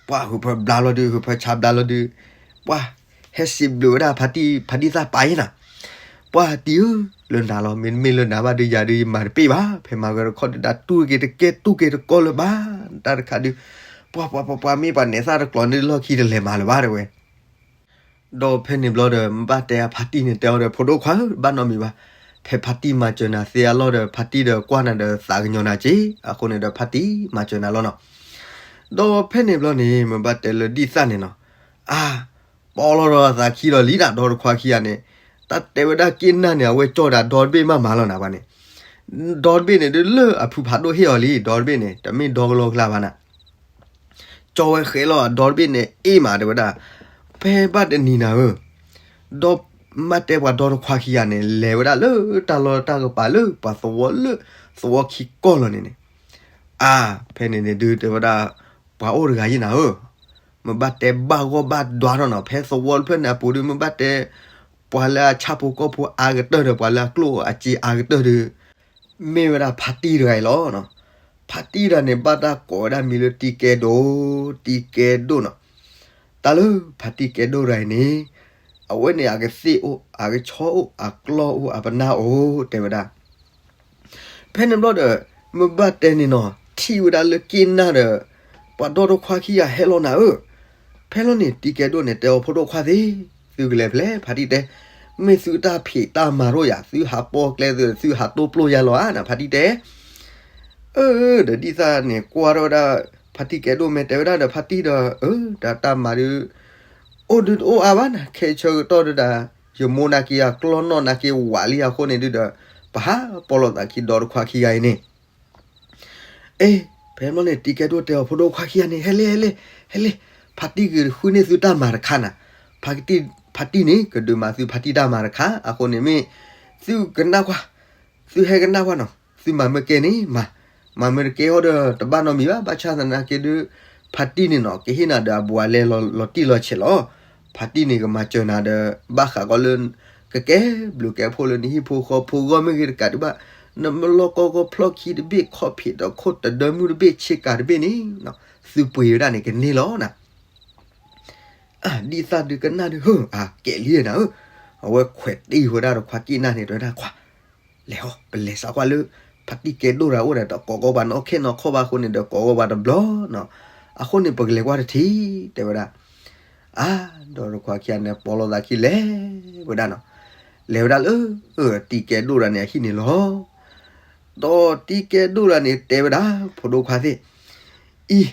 ပှၢ်ဟုးဖၢဘျါလီၤဒုး ဟုးဖၢဆါဘျါလီၤဒုး, ပှၢ်ဟဲစံးဘျုးဝဲဒၣ်ဖါတံၢ် ဖါတံၢ်သးပာ်အံၤနၤ, ပှၢ်တံၢ်ဧၢ, လၢနၤလီၤ မ့တမ့ၢ်လၢနၤဘၣ်ဒုးယၤဒုးယမၤတပ့ၢ်ဘၣ်, ဖဲမၤဂ့ၤတခီဒုးဒၣ်တူၢ်က့ၤတကဲတူၢ်က့ၤတကီလၢၤဘၣ်, တၢ်တခါဒုး, ပှၢ်ပှၢ်ပှၢ်ပှၢ် မ့ၢ်ပှၤနဲၣ်သၣ်တကျိးန့ၣ်လီၢ်ခံတလဲၤမၤလၢၤဘၣ်တဲဝဲ ဒီးဖဲန့ၣ်ဘျီဒီး မ့ၢ်ဘၣ်တဲအဖါတံၢ်န့ၣ် တဲအီၤဒီး ဖိဒိၣ်ခွါဧၢ, ဘၣ်နီတမံၤဘၣ်. ဖဲဖါတံၢ်မၤစၢၤနၤသ့အလီၢ်ဒီး ဖါတံၢ်ဒီးကွၢ်နၤဒီးသးကညီၤနၤက့, အဃိန့ၣ်ဒီး ဖါတံၢ်မၤစၢၤနၤလီၤနီၤ. ဒီးဖဲန့ၣ်ဘျီန့ၣ် မ့ၢ်ဘၣ်တဲလၢဒ်သၣ်န့ၣ်နီၤ, အါ, ပီလီၤဒီးအသးခံဒီးလံနၤ, ဒီတခွါခံဂၤန့ၣ်, တၢ်တဲဝဲဒၣ်က့ၣ်နၢ်န့ၣ် အဝဲကၠီၣ်ဒၣ်ဒီတဘ့ၣ်မးမးလီၤနၤဘၣ်န့ၣ်, ဒီတဘ့ၣ်န့ၣ်ဒုးလၢအဖုဖးဒိၣ်ဟ့ၣ်အီၤလံ, ဒီတဘ့ၣ်န့ၣ် တမ့ၢ်ဒီကလီကလါဘၣ်နၤ ကၠီဝဲဃဲလီၤအဒီတဘ့ၣ်န့ၣ် အ့ၣ်မးတဲဝဲဒၣ်, ဖဲဘၣ်တနံၤနၤဧၢ, ဒီးမ့ၢ်တဲပှၤဒီတခွါခံဂၤန့ၣ် လဲၤဝဲဒၣ်လၢတၢ်လီၢ်တၢ်ကပၤလၢပှၤသဝီလၢ သဝီခံကီၢ်လီၤန့ၣ်န့ၣ်, အါ, ဖဲန့ၣ်န့ၣ်ဒုးတဲဝဲဒၣ်, ပှၤအိၣ်တဂၤယံၤနၤဧၢ, မ့ၢ်ဘၣ်တဲဘၣ်ဂီၢ်ဘၣ်ဒွါထီၣ်နီၤ, ဖဲသဝီတဖျၢၣ်န့ၣ်အပူၤဒုး မ့ၢ်ဘၣ်တဲ ပှၤလၢအဆၣ်ဖိကီၢ်ဖိအါကတၢၢ်ဒီး ပှၤလၢအကျိၣ်အစ့အါကတၢၢ်ဒုး မ့ၢ်ဝဲဒၣ်ဖါတံၢ်တဂၤအံၤလီၤ. ဖါတံၢ်တဂၤန့ၣ် ဘၣ်တၢ်ကိးဝဲဒၣ်မံၤလၢတံၤကဲဒိၣ်, တံၤကဲဒိၣ်နီၤ. တၢ်လၢဖါတံၢ်ကဲဒိၣ်တဂၤအံၤန့ၣ်, အဝဲန့ၣ်အကသ့ၣ်အိၣ်, အကဆီအိၣ်, အကျီၢ်အိၣ်, အပနၢ်အိၣ် တဲဝဲဒၣ်. ဖဲန့ၣ်ဘျီဒီး မ့ၢ်ဘၣ်တဲန့ၣ်နီၤ, ထံၣ်ဝဲဒၣ်လၢက့ၣ်နၢ်ဒီး ပှၤဒီတခွါခံဂၤဟဲလီၤနၤဧၢ. ဖဲလီၤန့ၣ် တံၤကဲဒိၣ်န့ၣ် တဲအီၤဖိဒိၣ်ခွါသ့ၣ်, သုကလဲၤဖဲလဲၣ်, ဖါတံၢ်တဲ, မ့ၢ်သုတၢ်ဖံးတၢ်မၤရိၣ်ယၤ, သုဟးပီၣ်ကျဲသု, သုဟးတိၢ်ပျိၢ်ယၤလီၤဧါနၤ, ဖါတံၢ်တဲ. အၢ, ဒီးဒ်သၣ်န့ၣ် ကွၢ်ထီၣ်ဝဲဒၣ် ဖါတံၢ်ကဲဒိၣ် မ့ၢ်တဲဝဲဒၣ်ဒီး ဖါတံၢ်ဒီး, အၢ, တၢ်တၢ်မၤဒုး အိၣ်ဒုးတအိၣ်အါဘၣ်နၤ, ခဲဆၢကတီၢ်ဒုးဒီး ယမိၢ်နာ်က့ အကျီၢ်နီၢ်နာ်က့ ဝးလံအဃိန့ၣ်ဒုးဒီး ပဟးပီၣ်လိာ်သးခံဒီတခွါခံဂၤအံၤန့ၣ် အ့, ဖဲမ့ၢ်န့ၣ် တံၤကဲဒိၣ်တဲအီၤဖိဒိၣ်ခွါခံဂၤန့ၣ်, ဟဲလဲၣ်, ဟဲလဲၣ်, ဟဲလဲၣ်, ဖါတံၢ်ကဃုန့ၢ်သုတၢ်မၤတခါနၤ, ဖါတံၢ်န့ၣ် ကဒုးမၤသုဖါတံၢ်တၢ်မၤတခါ, အဃိန့ၣ်မ့ၢ် သုကနၣ်ကွၢ်, သုဟဲကနၣ်ကွၢ်နီၤ, သုမၤမ့ၢ်ကဲန့ၣ်မၤ, မၤမ့ၢ်တကဲအီၤဒီး တဘၣ်နီတမံၤဘၣ်, ဘၣ်ဆၣ်သနာ်က့ဒုး ဖါတံၢ်န့ၣ်နီၤ ကဟ့ၣ်နၤဒီးအဘူးအလဲလီၤတံၢ်လီၤဆဲးလီၤ. ဖါတံၢ်န့ၣ်ကမၤစၢၤနၤဒီး ဘၣ်ဃးကီးလၢ ကကဲဘျုးကဲဖှိၣ်လၢနဟံၣ်ဖိဃီဖိဂီၢ်မ့ၢ်ဂ့ၤတကးဒံးဘၣ်, နမ့ၢ်လီၢ်ကီၢ်ကီၢ်ဖျီၣ်ခံတဘ့ၣ် ခီၣ်ဖံးတခိၣ်တဒၢမုၢ်တဘ့ၣ် ဆ့ကၤတဘ့ၣ်န့ၣ် သုပှ့ၤဝဲဒၣ်န့ၣ်ကန့ၢ်လီၤနၤ. ဒ်သၣ်ဒုးကနၣ်ဒုး ဟၢ အကဲလံနၤဧၢ, အဝဲခွဲးတံၢ်ဝဲဒၣ်ဒီးခွါက့ၣ်နၢ်န့ၣ် တဲဝဲဒၣ်ခွါ လဲၤဟီ ပလဲၤစးကွၢ်လၢ ဖါတံၢ်ကဲဒိၣ်တဂၤအိၣ်ဒီး တကိးကီးပှၤနီၢ်ခဲနီၢ်ခီၣ်ဘၣ်အဃိန့ၣ်ဒီး ကိးကီးပှၤတဘျီနီၤ, အဃိန့ၣ် ပကလဲၤကွၢ်တထံၣ် တဲဝဲဒၣ်. အါ, ဒီးတခွါခံဂၤန့ၣ် ပီၣ်လိာ်သးခံလဲၤဝဲဒၣ်နီၤ, လဲၤဝဲဒၣ်လၢ တံၤကဲဒိၣ်တဂၤန့ၣ် အဟံၣ်န့ၣ်လီၤ. ဒီးတံၤကဲဒိၣ်တဂၤန့ၣ် တဲဝဲဒၣ် ဖိဒိၣ်ခွါသ့ၣ်, အံၤ,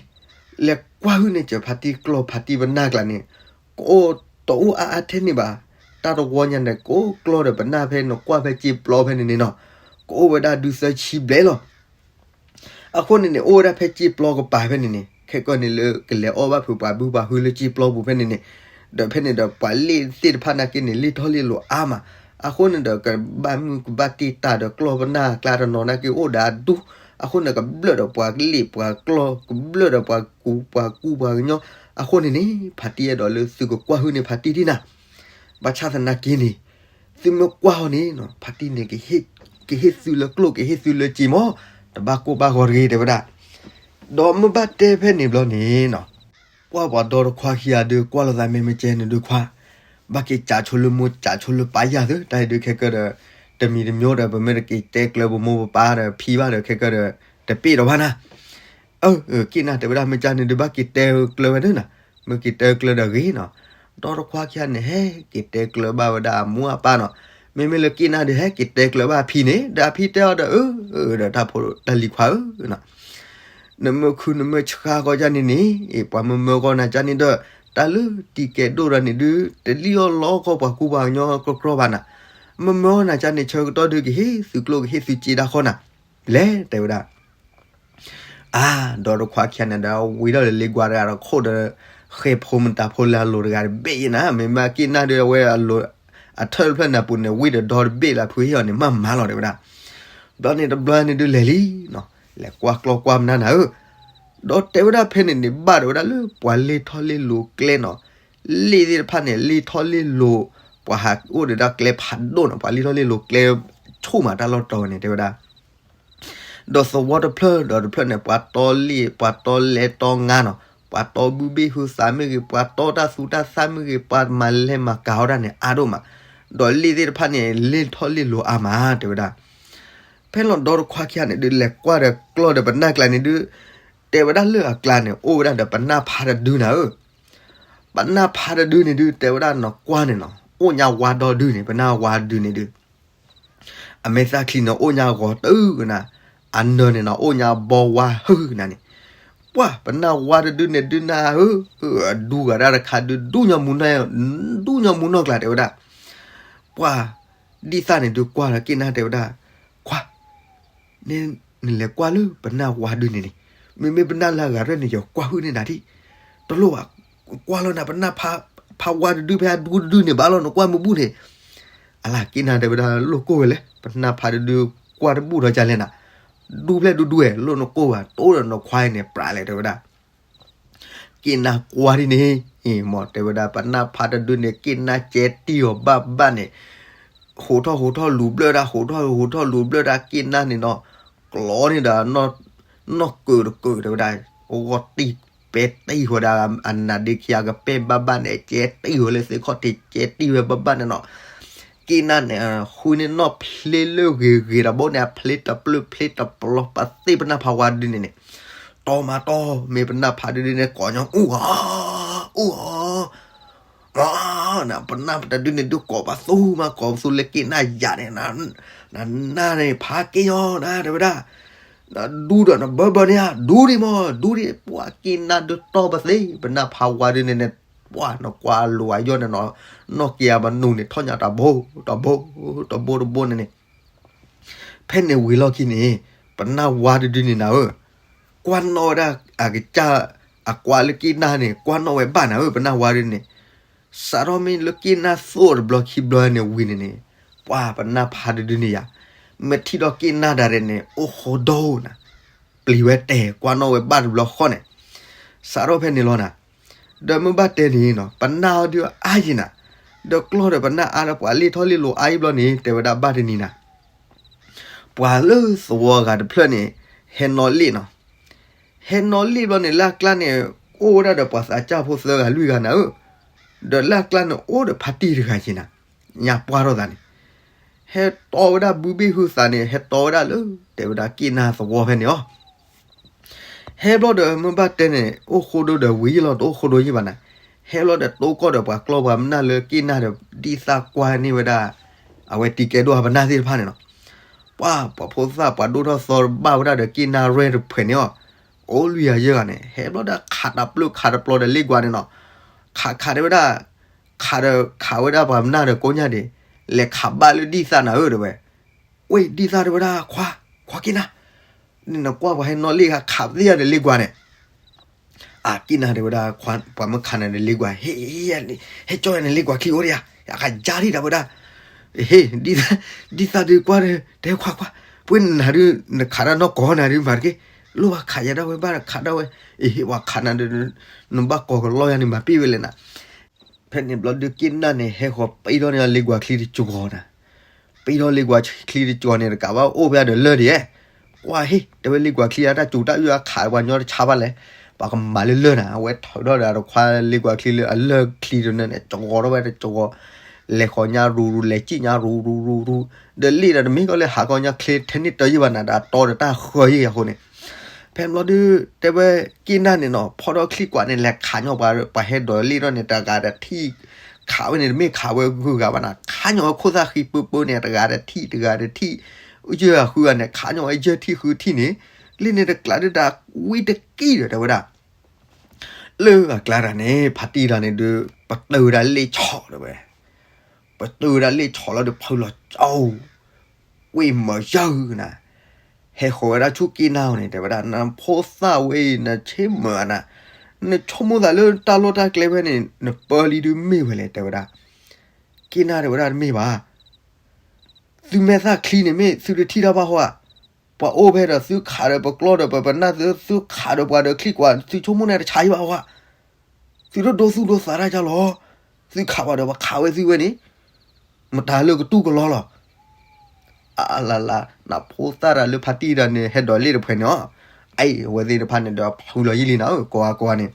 လဲၤကွၢ်ဟုၣ်န့ၣ် ကၢၤဖါတံၢ်ကျီၢ်ဖါတံၢ်ပနၢ်ကျါန့ၣ် ကအိၣ်တအိၣ်အါအါထဲန့ၣ်ဘၣ်. တၢ်တဝီညါန့ၣ် ကအိၣ်ကျီၢ်ဒီးပနၢ်ဖဲ နကွၢ်ဖဲစ့ပျီဖဲန့ၣ်န့ၣ်နီၤ, ကအိၣ်ဝဲဒၣ်ဒုးသၢဆံဘျဲၣ်လီၤ. အဃိန့ၣ်န့ၣ် အိၣ်ဝဲဒၣ်ဖဲစ့ပျီကပၤဖဲန့ၣ်န့ၣ် ခဲကီၢ်န့ၣ်လၢကလဲၤအီၣ်ဘၣ်ဖုးပှၤဘုပှၤဟုလၢစ့ပျီပူၤဖဲန့ၣ်န့ၣ်, ဒီးဖဲန့ၣ်ဒီးပှၤလ့ၣ်သ့ၣ်တဖၣ်နာ်က့န့ၣ် လ့ၣ်ထီၣ်လ့ၣ်လိၤအါမး, အဃိန့ၣ်ဒီးကဘၣ်မုၢ်ကဘၣ်တ့ၢ်တၢ်ဒီးကျီၢ်ပနၢ်ကျါတနီၤနာ်က့အိၣ်ဒီးအဒူ, အဃိန့ၣ်ကဘျၢၣ်ဒီးပှၤလ့ၣ်ပှၤကျီၢ် ကဘျၢၣ်ဒီးပှၤကူပှၤကူပှၤကညီ, အဃိန့ၣ်န့ၣ် ဖါတံၢ်အဲၣ်ဒိးလၢသုကကွၢ်ဟုၣ်န့ၢ်ဖါတံၢ်ဒံးနၤ, ဘၣ်ဆၣ်သနာ်က့န့ၣ် သုမ့ၢ်ကွၢ်အီၤန့ၣ် ဖါတံၢ်န့ၣ် ကဟ့ၣ်သုလၢကျိၣ် ကဟ့ၣ်သုလၢစ့မး, တဘၣ်ကိၢ်ဘၣ်ဂီၤတဂ့ၤ တဲဝဲဒၣ်. ဒီးမ့ၢ်ဘၣ်တဲဖဲန့ၣ်ဘျီန့ၣ်နီၤ, ကွၢ်ပှၤဒီတခွါခံဂၤဒုး ကွၢ်လိာ်သးမ့ၢ်မ့ၢ်ကဲန့ၣ်ဒုးခွါ, ဘၣ်က့ၤစးဆိလၢမိၢ်စးဆိလၢပၢ်ယၤသု, တၢ်အံၤဒုးခဲကၢၢ်ဒီး တမံၤတမံၤဒီး ပမ့ၢ်တက့ၤတဲကျၢၤပမိၢ်ပပၢ်ဒီးဖံဘၣ်ဒီး ခဲကၢၢ်ဒီး တပ့ၢ်ဒီးဘၣ်နၤ. အၢ က့ၣ်နၢ်တဲဝဲဒၣ် မ့ၢ်ကန့ၣ်ဒုး ဘၣ်က့ၤတဲကျၢၤဝဲဒၣ်နၤ, မ့ၢ်က့ၤတဲကျၢၤဒီးဂ့ၤနီၤ. ဒီတခွါခံဂၤန့ၣ် ဟဲက့ၤတဲကျၢၤဘၣ်ဝဲဒၣ်အမိၢ်အပၢ်နီၤ, မ့မ့ၢ်လၢက့ၣ်နၢ်ဒုး ဟဲက့ၤတဲကျၢၤဘၣ်အဖံန့ၣ်, ဒီးအဖံတဲအီၤဒီး အၢ ဒီးတၢ်ဖိတၢ်လံၤခွါဧၢနီၤ, နမ့ၢ်ခုနမ့ၢ်ဆှါကီၢ်ကန့ၣ်န့ၣ် ပှၤမၢမၢကီၢ်နၤကန့ၣ်ဒီး တၢ်လၢတံၤကဲဒိၣ်တဂၤန့ၣ်ဒုး တလံၣ်အီၣ်လီအီၣ်ကီၢ်ပှၤကူပှၤကညီကြီကြီဘၣ်နၤ, မၢမၢအီၣ်နၤကန့ၣ် ဆၢကတီၢ်ဒုး ကဟ့ၣ်သုကျိၣ်ကဟ့ၣ်သုစ့ဒၣ်ဃီနၤ, လဲၤတဲဝဲဒၣ် အါ ဒီတခွါခံဂၤန့ၣ်ဒီး ဝံၤဒီးလၢလ့ကွၢ်တဂၤဒီးခိၣ်ဒီး ဃဲဖိမတၤဖိလၢအလိၤတဂၤတဘ့ၣ်ယဲနၤ, မ့မ့ၢ်က့ၣ်နၢ်ဒုး အဝဲအလိၤ အထၢၣ်တဖျၢၣ်န့ၣ်အပူၤန့ၣ် ဝံၤဒီးဒီတဘ့ၣ်လၢအဖုဟ့ၣ်အီၤန့ၣ် မၤမၤလီၤတဲဝဲဒၣ်. ဘျီန့ၣ်တဘျီန့ၣ်ဒုးလဲၤလံနီၤ, လဲၤကွၢ်ကျီၢ်ကွၢ်ပနၢ်နၤဧၢ, ဒီးတဲဝဲဒၣ်ဖဲန့ၣ်န့ၣ် ဘၣ်ဒိဝဲဒၣ်လၢပှၤလ့ၢ်ထီၣ်လ့ၢ်လိၤကျဲနီၤ, လ့ၣ်သ့ၣ်တဖၣ်န့ၣ် လ့ၢ်ထီၣ်လ့ၢ်လိၤ, ပှၤဟးအိၣ်ဒီးဒၣ်ကျဲဖးဒိၣ်နီၤ, ပှၤလ့ၢ်ထီၣ်လ့ၢ်လိၤကျဲ ဆူၣ်မးတၢ်လီၢ်တီၤဝဲန့ၣ် တဲဝဲဒၣ် ဒီးသဝီတဖျၢၣ်ဒီးတဖျၢၣ်န့ၣ် ပှၤတီလ့ၣ် ပှၤတီလဲတီငါနီၤ, ပှၤတီဘုဘ့ၣ်ဟုသးမ့ၢ်ဂ့ၤ, ပှၤတီတၢ်သူတၢ်သၣ်မ့ၢ်ဂ့ၤ, ပှၤမၤလဲၤမၤကၤအီၣ်တၢ်န့ၣ်အါဒိၣ်မး, ဒီးလ့ၣ်သ့ၣ်တဖၣ်န့ၣ် လ့ၢ်ထီၣ်လ့ၢ်လိၤအါမး တဲဝဲဒၣ်. ဖဲလီၤဒီတခွါခံဂၤန့ၣ်ဒုး လဲၤကွၢ်ဒီးကျီၢ်ဒီးပနၢ်ကျါန့ၣ်ဒုး တဲဝဲဒၣ်လၢအကျါန့ၣ် အိၣ်ဝဲဒၣ်ဒီးပနၢ်ဖးတဒုနၤဧၢ, ပနၢ်ဖးတဒုန့ၣ်ဒုး တဲဝဲဒၣ်နီၢ်ကွၢ်န့ၣ်နီၤ, အိၣ်ညါဝါဒီဒုန့ၣ် ပနၢ်ဝါတဒုန့ၣ်ဒုး အမဲာ်သၣ်ချံန့ၣ် အိၣ်ညါဂီၤတုၤကနၤ, အနၢၤန့ၣ်နီၤ အိၣ်ညါဘီဝါဟုကနၤန့ၣ်, ပှၢ် ပနၢ်ဝါတဒုန့ၣ်ဒုးနၤဧၢ, အဒူဂၤဒၣ်တခါဒုး ဒူညီမူနီၢ်, ဒူညီမူနီၢ်ကျါတဲဝဲဒၣ်, ပှၢ် ဒ်သၣ်န့ၣ်ဒုးကွၢ်လီၤက့ၢ်နၢ်တဲဝဲဒၣ်, ခွါ နလဲၤကွၢ်လၢပနၢ်ဝါဒုန့ၣ်န့ၣ်, မ့မ့ၢ်ပနၢ်လၢအဂၤရဲၣ်န့ၣ် ယကွၢ်ဟုၣ်န့ၢ်နၤဒံး, တလိၣ်ဘၣ်, ကွၢ်လီၤနၤ ပနၢ်ဖးဝါတဒုဖဲအဒူတဒုန့ၣ်ဘၣ်လီၤ နကွၢ်မ့ၢ်ဘူၣ်န့ၣ်, အလၢက့ၢ်နၢ်တဲဝဲဒၣ်လိၣ်ကိၢ်ဝဲလဲၣ် ပနၢ်ဖးတဒုကွၢ်တဘူၣ်ထီၣ်ကလဲၣ်နၤ, ဒူဖျဲၣ်ဒူဒူဝဲ လိၣ်နကိၢ်ဝဲ တိၢ်ဒီးနခွါအံၤန့ၣ် ပြးလဲၣ်တဲဝဲဒၣ် က့ၢ်နၢ်ကွၢ်ဒ်န့ၣ်, အ့ၣ် မ့ၢ်တဲဝဲဒၣ် ပနၢ်ဖးတဒုန့ၣ် က့ၢ်နၢ်ကဲတံၢ်အီၤဘၣ်ဘၣ်န့ၣ်, ဟူးထီၣ်ဟူးထီၣ်လူၤဘျၢၣ်ဒၣ် ဟူးထီၣ်ဟူးထီၣ်လူၤဘျၢၣ်ဒၣ် က့ၢ်နၢ်န့ၣ်နီၤ, ကျီန့ၢ်ဒီး နီၢ်ကၢးတကၢးတဲဝဲဒၣ်, အဂီၢ်တံၢ်ပဲတံၢ်ဝဲဒၣ် အနါဒ့ခံဂၤကပဲၢ်ဘၣ်ဘၣ်န့ၣ် ကဲတံၢ်ဝဲလၢသ့ၣ်ခီၣ်ထံး ကဲတံၢ်ဝဲဘၣ်ဘၣ်န့ၣ်နီၤ က့ၢ်နၢ်န့ၣ် ဃုန့ၢ်နီၢ်ဖျ့လၢဂ့ၤဂ့ၤတဘိန့ၣ် အဖျ့တပျၢၢ်ဖျ့တပျီ ပသ့ၣ်ပနၢ်ဖးဝါဒုန့ၣ်န့ၣ်, တီမၤတီ မ့ၢ်ပနၢ်ဖးဒုဒုန့ၣ် ကိးညီ အူအီၤ, အူအီၤ, အီၤ, ပနၢ်ဖးတဒုန့ၣ် ဒုးကိးပသူမးကိးပသူလၢက့ၢ်နၢ်ယၤန့ၣ်, နနၢ်န့ၣ် ဖးက့ၢ်ညီနၤ တဲဝဲဒၣ် ဒူဒီးနဘၢဘၢန့ၣ်ဧါ ဒူဒံးမး ဒူဒံး ပှၤက့ၢ်နၢ်ဒုးတီပသ့ ပနၢ်ဖးဝါဒုန့ၣ်န့ၣ်, ပှၤနကွၢ်လိၤအယီၢ်န့ၣ်နီၤ, နီၢ်က့ၤအမနုၤန့ၣ် ထီၣ်ညါတဘိ တဘိ တဘိတဘိန့ၣ်န့ၣ်, ဖဲန့ၣ်ဝံၤလီၢ်ခံန့ၣ်, ပနၢ်ဝါတဒုန့ၣ်နၤဧၢ, ကွၢ်နီၣ်ဝဲဒၣ်အကစၢ် အကွၢ်လၢက့ၢ်နၢ်န့ၣ် ကွၢ်နီၣ်ဝဲဘၣ်နၤဧၢ ပနၢ်ဝါဒုန့ၣ်, စးထီၣ်မ့ၢ်လၢက့ၢ်နၢ်သိၣ်တဘျီခံဘျီန့ၣ်ဝံၤန့ၣ်န့ၣ်, ပှၤပနၢ်ဖးတဒုန့ၣ်ယၤ, မ့ၢ်ထံၣ်ဒီးက့ၢ်နၢ်ဒၣ်ရဲၣ်န့ၣ် အိၣ်ဃိဒိၣ်နၤ, ပျံၤဝဲတဲာ်ကွၢ်နီၣ်ဝဲဘၣ်တဘျီဃီန့ၣ်, စးထီၣ်ဖဲန့ၣ်လီၤနၤ, ဒီးမ့ၢ်ဘၣ်တဲန့ၣ်နီၤ ပနၢ်အီၤဒုးအါယံၤနၤ, ဒီးကျီၢ်ဒီးပနၢ်အါဒီးပှၤလ့ၣ်ထီၣ်လ့ၣ်လီၤအါယံၤဘျီန့ၣ် တဲဝဲဒၣ်ဘၣ်တနံၤနၤ ပှၤလၢသဝီဂၤတဖျၢၣ်န့ၣ် ဟဲနီၣ်လ့ၣ်နီၤ, ဟဲနီၣ်လ့ၣ်ဘျီန့ၣ် လၢအကျါန့ၣ် အိၣ်ဝဲဒၣ်ဒီးပှၤသးစၢ်ဖိသၢဂၤလွံၢ်ဂၤနၤဧၢ, ဒီးလၢအကျါန့ၣ်အိၣ်ဒီးဖါတံၢ်တဂၤယံၤနၤ, ညါပှၢ်ထီၣ်သးန့ၣ်, ဟဲတီဝဲဒၣ်ဘုဘ့ၣ်ဟုသးန့ၣ် ဟဲတီဝဲဒၣ်လၢ တဲဝဲဒၣ်က့ၢ်နၢ်သဝီဖဲန့ၣ်အီၤ ဟဲဘျီဒီးမ့ၢ်ဘၣ်တဲန့ၣ် အိၣ်ဃိဒိၣ်ဒီးဝံၤယံၤလီၤ တအိၣ်ဃိဒိၣ်ယံၤဘၣ်နၤ, ဟဲဘျီဒီးတိကီၢ်ဒီးပှၤကျီၢ်ပှၤမနၢ်လၢက့ၢ်နၢ်ဒီး ဒ်သၣ်ကွၢ်န့ၢ်ဝဲဒၣ် အဝဲတံၤကဲဒိၣ်အပနၢ်သ့ၣ်တဖၣ်န့ၣ်နီၤ, ပှၤ ပှၤဖိသၣ်ပှၤဒိၣ်ထီၣ်သီတဘၣ်ဝဲဒၣ်ဒီးက့ၢ်နၢ်ရဲၣ်တဖှဲးန့ၣ်အီၤ, အိၣ်လွံၢ်ဂၤယဲၢ်ဂၤန့ၣ် ဟဲဘျီဒီးခးတပျုာ်ခးတပျီဒီးလ့ၣ်ကွၢ်န့ၣ်နီၤ, ခးခးတဲဝဲဒၣ် ခးဒီးခးဝဲဒၣ်ပှၤမနၢ်ဒီးကိးညါဒံး, လဲၤခးဘၣ်လၢဒ်သၣ်နၤဧၢတဲဝဲ, ဝဲဒ်သၣ်တဲဝဲဒၣ် ခွါ ခွါက့ၢ်နၢ်, နနကွၢ်ပှၤဟဲနီၣ်လ့ၣ်ခးသ့ယၤဒီးလ့ၣ်ကွၢ်န့ၣ် အက့ၢ်နၢ်တဲဝဲဒၣ် ပှၤမ့ၢ်ခးနၤဒီးလ့ၣ်ကွၢ် ဟ့ၣ် ဟ့ၣ်ကၠီယၤန့ၣ်လ့ၣ်ကွၢ်ချံအိၣ်ဒံးဧါ, ယကယါဒံးတၢ်ဝဲဒၣ်, ဟ့ၣ် ဒ်သၣ်ဒုးကွၢ်ဒီး တဲခွါခွါ, ပှၤနၤဒုး နခးတၢ်နီၢ်ကီၢ်နၤဒုးမၤတက့ၢ်, လိၣ်ဘၣ်ခးယၤဒၣ်ဝဲဘၣ်ခးဒၣ်ဝဲ, အဟ့ၣ်ပှၤခးနၤဒီး နဘၣ်ကိးကလီယၤန့ၣ်မၤပ့ၢ်ဝဲလဲၣ်နၤ ဖဲန့ၣ်ဘျီဒုးက့ၢ်နၢ်န့ၣ် ဟဲဃီၤပံထီၣ်န့ၢ်လ့ၣ်ကွၢ်ချံတကီၤနၤ, ပံထီၣ်လ့ၣ်ကွၢ်ချံတကီၤန့ၣ် တကးဘၣ်အိၣ်ဖဲဒီးလၢၢ်ဒံး, ကွၢ်ဟ့ၣ် တဲဝဲလ့ၣ်ကွၢ်ချံအတၢ်စူၤတၢ်အုၣ်အခးပှၤညီတဆါဘၣ်လဲၣ်, ပှၤကမၤလၢလၢၢ်နၤ, အဝဲထုးထီၣ်ဒီးတခွါလ့ၣ်ကွၢ်ချံလၢအလၢၢ်ချံတနၢန့ၣ် ကီၤထီၣ်ဝဲတကီၤ, လဲၤဃီၤညါရူရူ လဲၤစံၣ်ညါရူရူရူရူ, ဒီးလ့ၣ်ဒီးတမ့ၢ်ကီလၢဟးကီညါချ့ထဲန့ၣ်တယုၢ်ဘၣ်နၤ ဒီးတီဒီးတၢ်ဃၢယံၤအဃိန့ၣ် ဖဲဘျီဒုး တဲဝဲက့ၢ်နၢ်န့ၣ်နီၤ ဖီထီၣ်ချံကွၢ်န့ၣ် လဲၤခးညီပှၤ ပှၤဟဲဒိးလ့ၣ်ထီၣ်န့ၣ် တဂၤဒီးထံၣ်, ခးဝဲန့ၣ် တမ့ၢ်ခးဝဲဂုၤဂၤဘၣ်နၤ ခးညီဝဲခိၣ်သၣ်ဃံပၢပၢန့ၣ် တဂၤဒီးထံၣ် တဂၤဒီးထံၣ်, ယဲၢ်ဂၤဃုဂၤန့ၣ် ခးညီဝဲယဲၢ်ထံၣ်ဃုထံၣ်န့ၣ်, လ့ၣ်န့ၣ်တကျးဒုးတၢ်ဝံတကံၢ်ဒီးတဲဝဲဒၣ် လၢအကျါတၢ်န့ၣ် ဖါတံၢ်တၢ်န့ၣ်ဒုး ပတုာ်ဝဲဒၣ်လ့ၣ်ဆီၣ်တဲဝဲ, ပတုာ်ဝဲဒၣ်လ့ၣ်ဆီၣ်လီၤဒီးဖုလီၤကၠီ, ဝ့ၢ်မၤယၢ်နၤ, ဟဲဃီၤဝဲဒၣ်ဆူက့ၢ်နၢ်အီၤန့ၣ် တဲဝဲဒၣ် နဖိသၣ်ဝဲအံၤ နဆ့မုၢ်နၤ, နဆိကမိၣ်သးလၢတၢ်လီၢ်တၢ်ကျဲဖဲန့ၣ် နပၢလံဒုးမ့ၢ်ဝဲလဲၣ် တဲဝဲဒၣ်, က့ၢ်နၢ်တဲဝဲဒၣ်တမ့ၢ်ဘၣ် သုမဲာ်သၣ်ချံန့ၣ်မ့ၢ်သုတထံၣ်တၢ်ဘၣ်ဟီဧါ, ပှၤအိၣ်ဖဲဒီးသုခးဒီးပကျီဒီးပပနၢ်သု သုခးဒီးပှၤဒီးချံကွၢ် သုဆိကမိၣ်န့ၣ်တဆါအံၤဘၣ်ဟီဧါ, သုတဒိသူၣ်ဒိသးတၢ်ကၢ်လီၤ, သုခးပှၤဒီးပှၤခးဝဲသုဝဲန့ၣ်, မတၤလၢကတူၢ်ကလီလီၤ အလလး နဖိသၣ်တၢ်လၢဖါတံၢ်တၢ်န့ၣ် ဟဲဒိးလ့ၣ်တဖှဲးန့ၣ်အီၤ, အအံၤအဝဲသ့ၣ်တဖၣ်န့ၣ်ဒီးဖုလီၤယံာ်လံနၤဧၢ ကိးဂၤကိးဂၤန့ၣ်,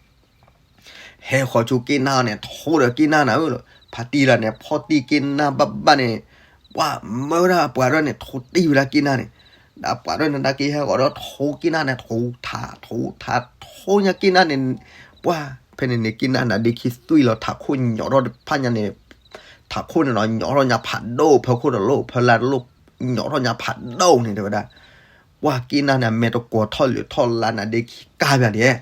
ဟဲဃီၤဆူက့ၢ်နၢ်အီၤန့ၣ် ထိဒီးက့ၢ်နၢ်နၤဧၢ, ဖါတံၢ်တၢ်န့ၣ် ဖီၣ်တံၢ်က့ၢ်နၢ်ဘၣ်ဘၣ်န့ၣ်, ပှၤမၢဝဲဒၣ်အပှၤဒၣ်န့ၣ် ထိတံၢ်ဝဲဒၣ်က့ၢ်နၢ်န့ၣ်, ဒီးအပှၤဒၣ်န့ၣ် တၢ်က့ၤဟဲဃီၤဒီးထိက့ၢ်နၢ်န့ၣ် ထိထး ထိထး ထိညါက့ၢ်နၢ်န့ၣ်, ပှၤ ဖဲန့ၣ်န့ၣ် က့နၢ်နါဒ့ခံသွံၣ်လီၤထးခိၣ်ညီထီၣ်တဖၣ်ညါန့ၣ်, ထးခိၣ်န့ၣ်နီၤ ညီထီၣ်ညါဖးဒိၣ် ဖၢခိၣ်တလိၣ် ဖၢလါတလိၣ် ညီထီၣ်ညါဖးဒိၣ်န့ၣ် တဲဝဲဒၣ်. ပှၢ်က့နၢ်န့ၣ် အမဲာ်တကွီၤထီၣ်လၢာ်ထီၣ်လါနါဒ့ခံကါပၠးဒဲး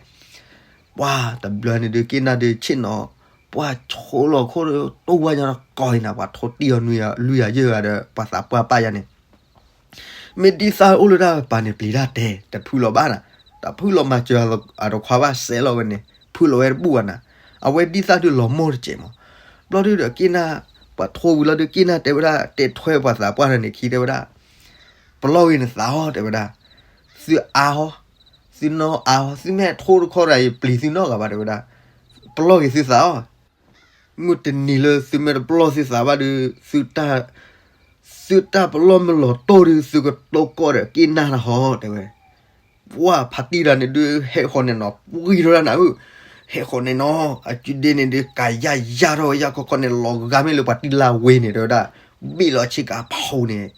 ပှၢ်တဘျီန့ၣ်ဒုး က့နၢ်ဒုးဆ့ၣ်နီၤ, ပှၢ်ဆိလီၤခိၣ်ဒီး တိၢ်ဝါညီတကီၢ်အံၤနၤ ပှၤထိတံၢ်အီၤနွံဂၤလွံၢ်ဂၤယဲၢ်ဂၤဒီး ပှၤသးပှၢ်ပာ်ယၤန့ၣ်, မ့ၢ်ဒ်သၣ်အိၣ်လၢတၢ်ပၤန့ၣ် ပျံၤတၢ်တဲ တဖုလီၤဘၣ်နၤ, တဖုလီၤမၤစၢၤအတခွါဘၣ် စဲးလီၤဝဲန့ၣ် ဖုလီၤဝဲတဘူၣ်ဘၣ်နၤ, အဝဲဒ်သၣ်ဒုးလီၤမိၢ်တစဲးမး, ဘျီဒုးဒီးက့နၢ် ပှၤထိဝံၤလီၤဒုး က့နၢ်တဲဝဲဒၣ် တဲထွဲပှၤသးပှၢ်န့ၣ်ခံ တဲဝဲဒၣ် ပလီၢ်ဂ့ၤနသးအီၤ တဲဝဲဒၣ်, သုအါအီၤ, သုနီၢ်အါအီၤ, သုမ့ၢ်ထိတခီဒီး ယပျံၤသုနီတဂၤဘၣ် တဲဝဲဒၣ်, ပလီၢ်ဂ့ၤသုသးအီၤ, မုၢ်တနံၤလၢသုမ့ၢ်တပလီၢ်သုသးဘၣ်ဒုး သုတၢ်ပလီၢ်မ့ၢ်လီၤတီၢ်ဒုး သုကတိၢ်ကီၢ်ဒီးက့နၢ်နၤဟီ တဲဝဲ ပှၢ်ဖါတံၢ်တဂၤန့ၣ်ဒုး ဟဲဃီၤန့ၣ်နီၤ ပှံၢ်ထီၣ်ဒၣ်နၤဧၢ, ဟဲဃီၤန့ၣ်နီၤ အကုဒ့န့ၣ်ဒုး ကယၢ်ယၢ်ထီၣ်ဝဲယၢ်ခီခီန့ၣ် လီၤဂာ်မ့ၢ်လၢပှၤတံၢ်လၢ်ဝ့ၤန့ၣ် တဲဝဲဒၣ်, ဘ့ၣ်လီၤဆ့ကၤဖီန့ၣ်,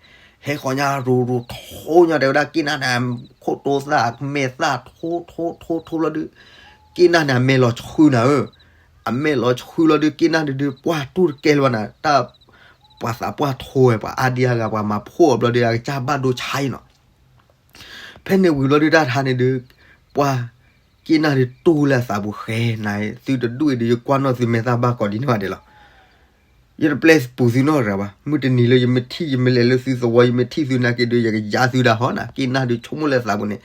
ဟဲဃီၤညါရိၤရိၤထိညါ တဲဝဲဒၣ် က့နၢ်န့ၣ် ခိၣ်တိသၣ်မဲာ်သၣ်ထိထိထိထိလီၤဒုး, က့နၢ်န့ၣ် အမဲာ်လီၤဆှုနၤဧၢ, အမဲာ်လီၤဆှုလီၤဒုး က့နၢ်ဒုးဒုး ပှၢ်တူၢ်တကဲလၢၤဘၣ်နၤ တၢ် ပှၤသးပှၢ်ထိဝဲ ပှၤအါဒံအါဂၤ ပှၤမၤဖှိၣ်အီၤဘျီဒုး အကစၢ်ဘၣ်ဒိဆါအံၤနီၤ, ဖဲန့ၣ်ဝံၤဘျီဒုး တၢ်တဟါန့ၣ်ဒုး ပှၢ်က့နၢ်ဒုးတူၢ်လၢအသးပူၤဃဲ နၤ သုတဒူၣ်အံၤဒုး ယကွၢ်နီၣ်သုမဲာ်သၣ်ဘၣ်ကိးဒံးန့ၢ်ဘၣ်ဒဲးလီၤ, ယတပျဲပူၤသုနီတဂၤဘၣ်, မုၢ်တနံၤလၢယမ့ၢ်ထံၣ် ယမ့ၢ်လဲၤလၢသုသဝီ ယမ့ၢ်ထံၣ်သုနာ်က့ဒုး ယကယါသုဒၣ်ဟီနၤ, က့နၢ်ဒုးဆိကမိၣ်လၢအသးပူၤန့ၣ်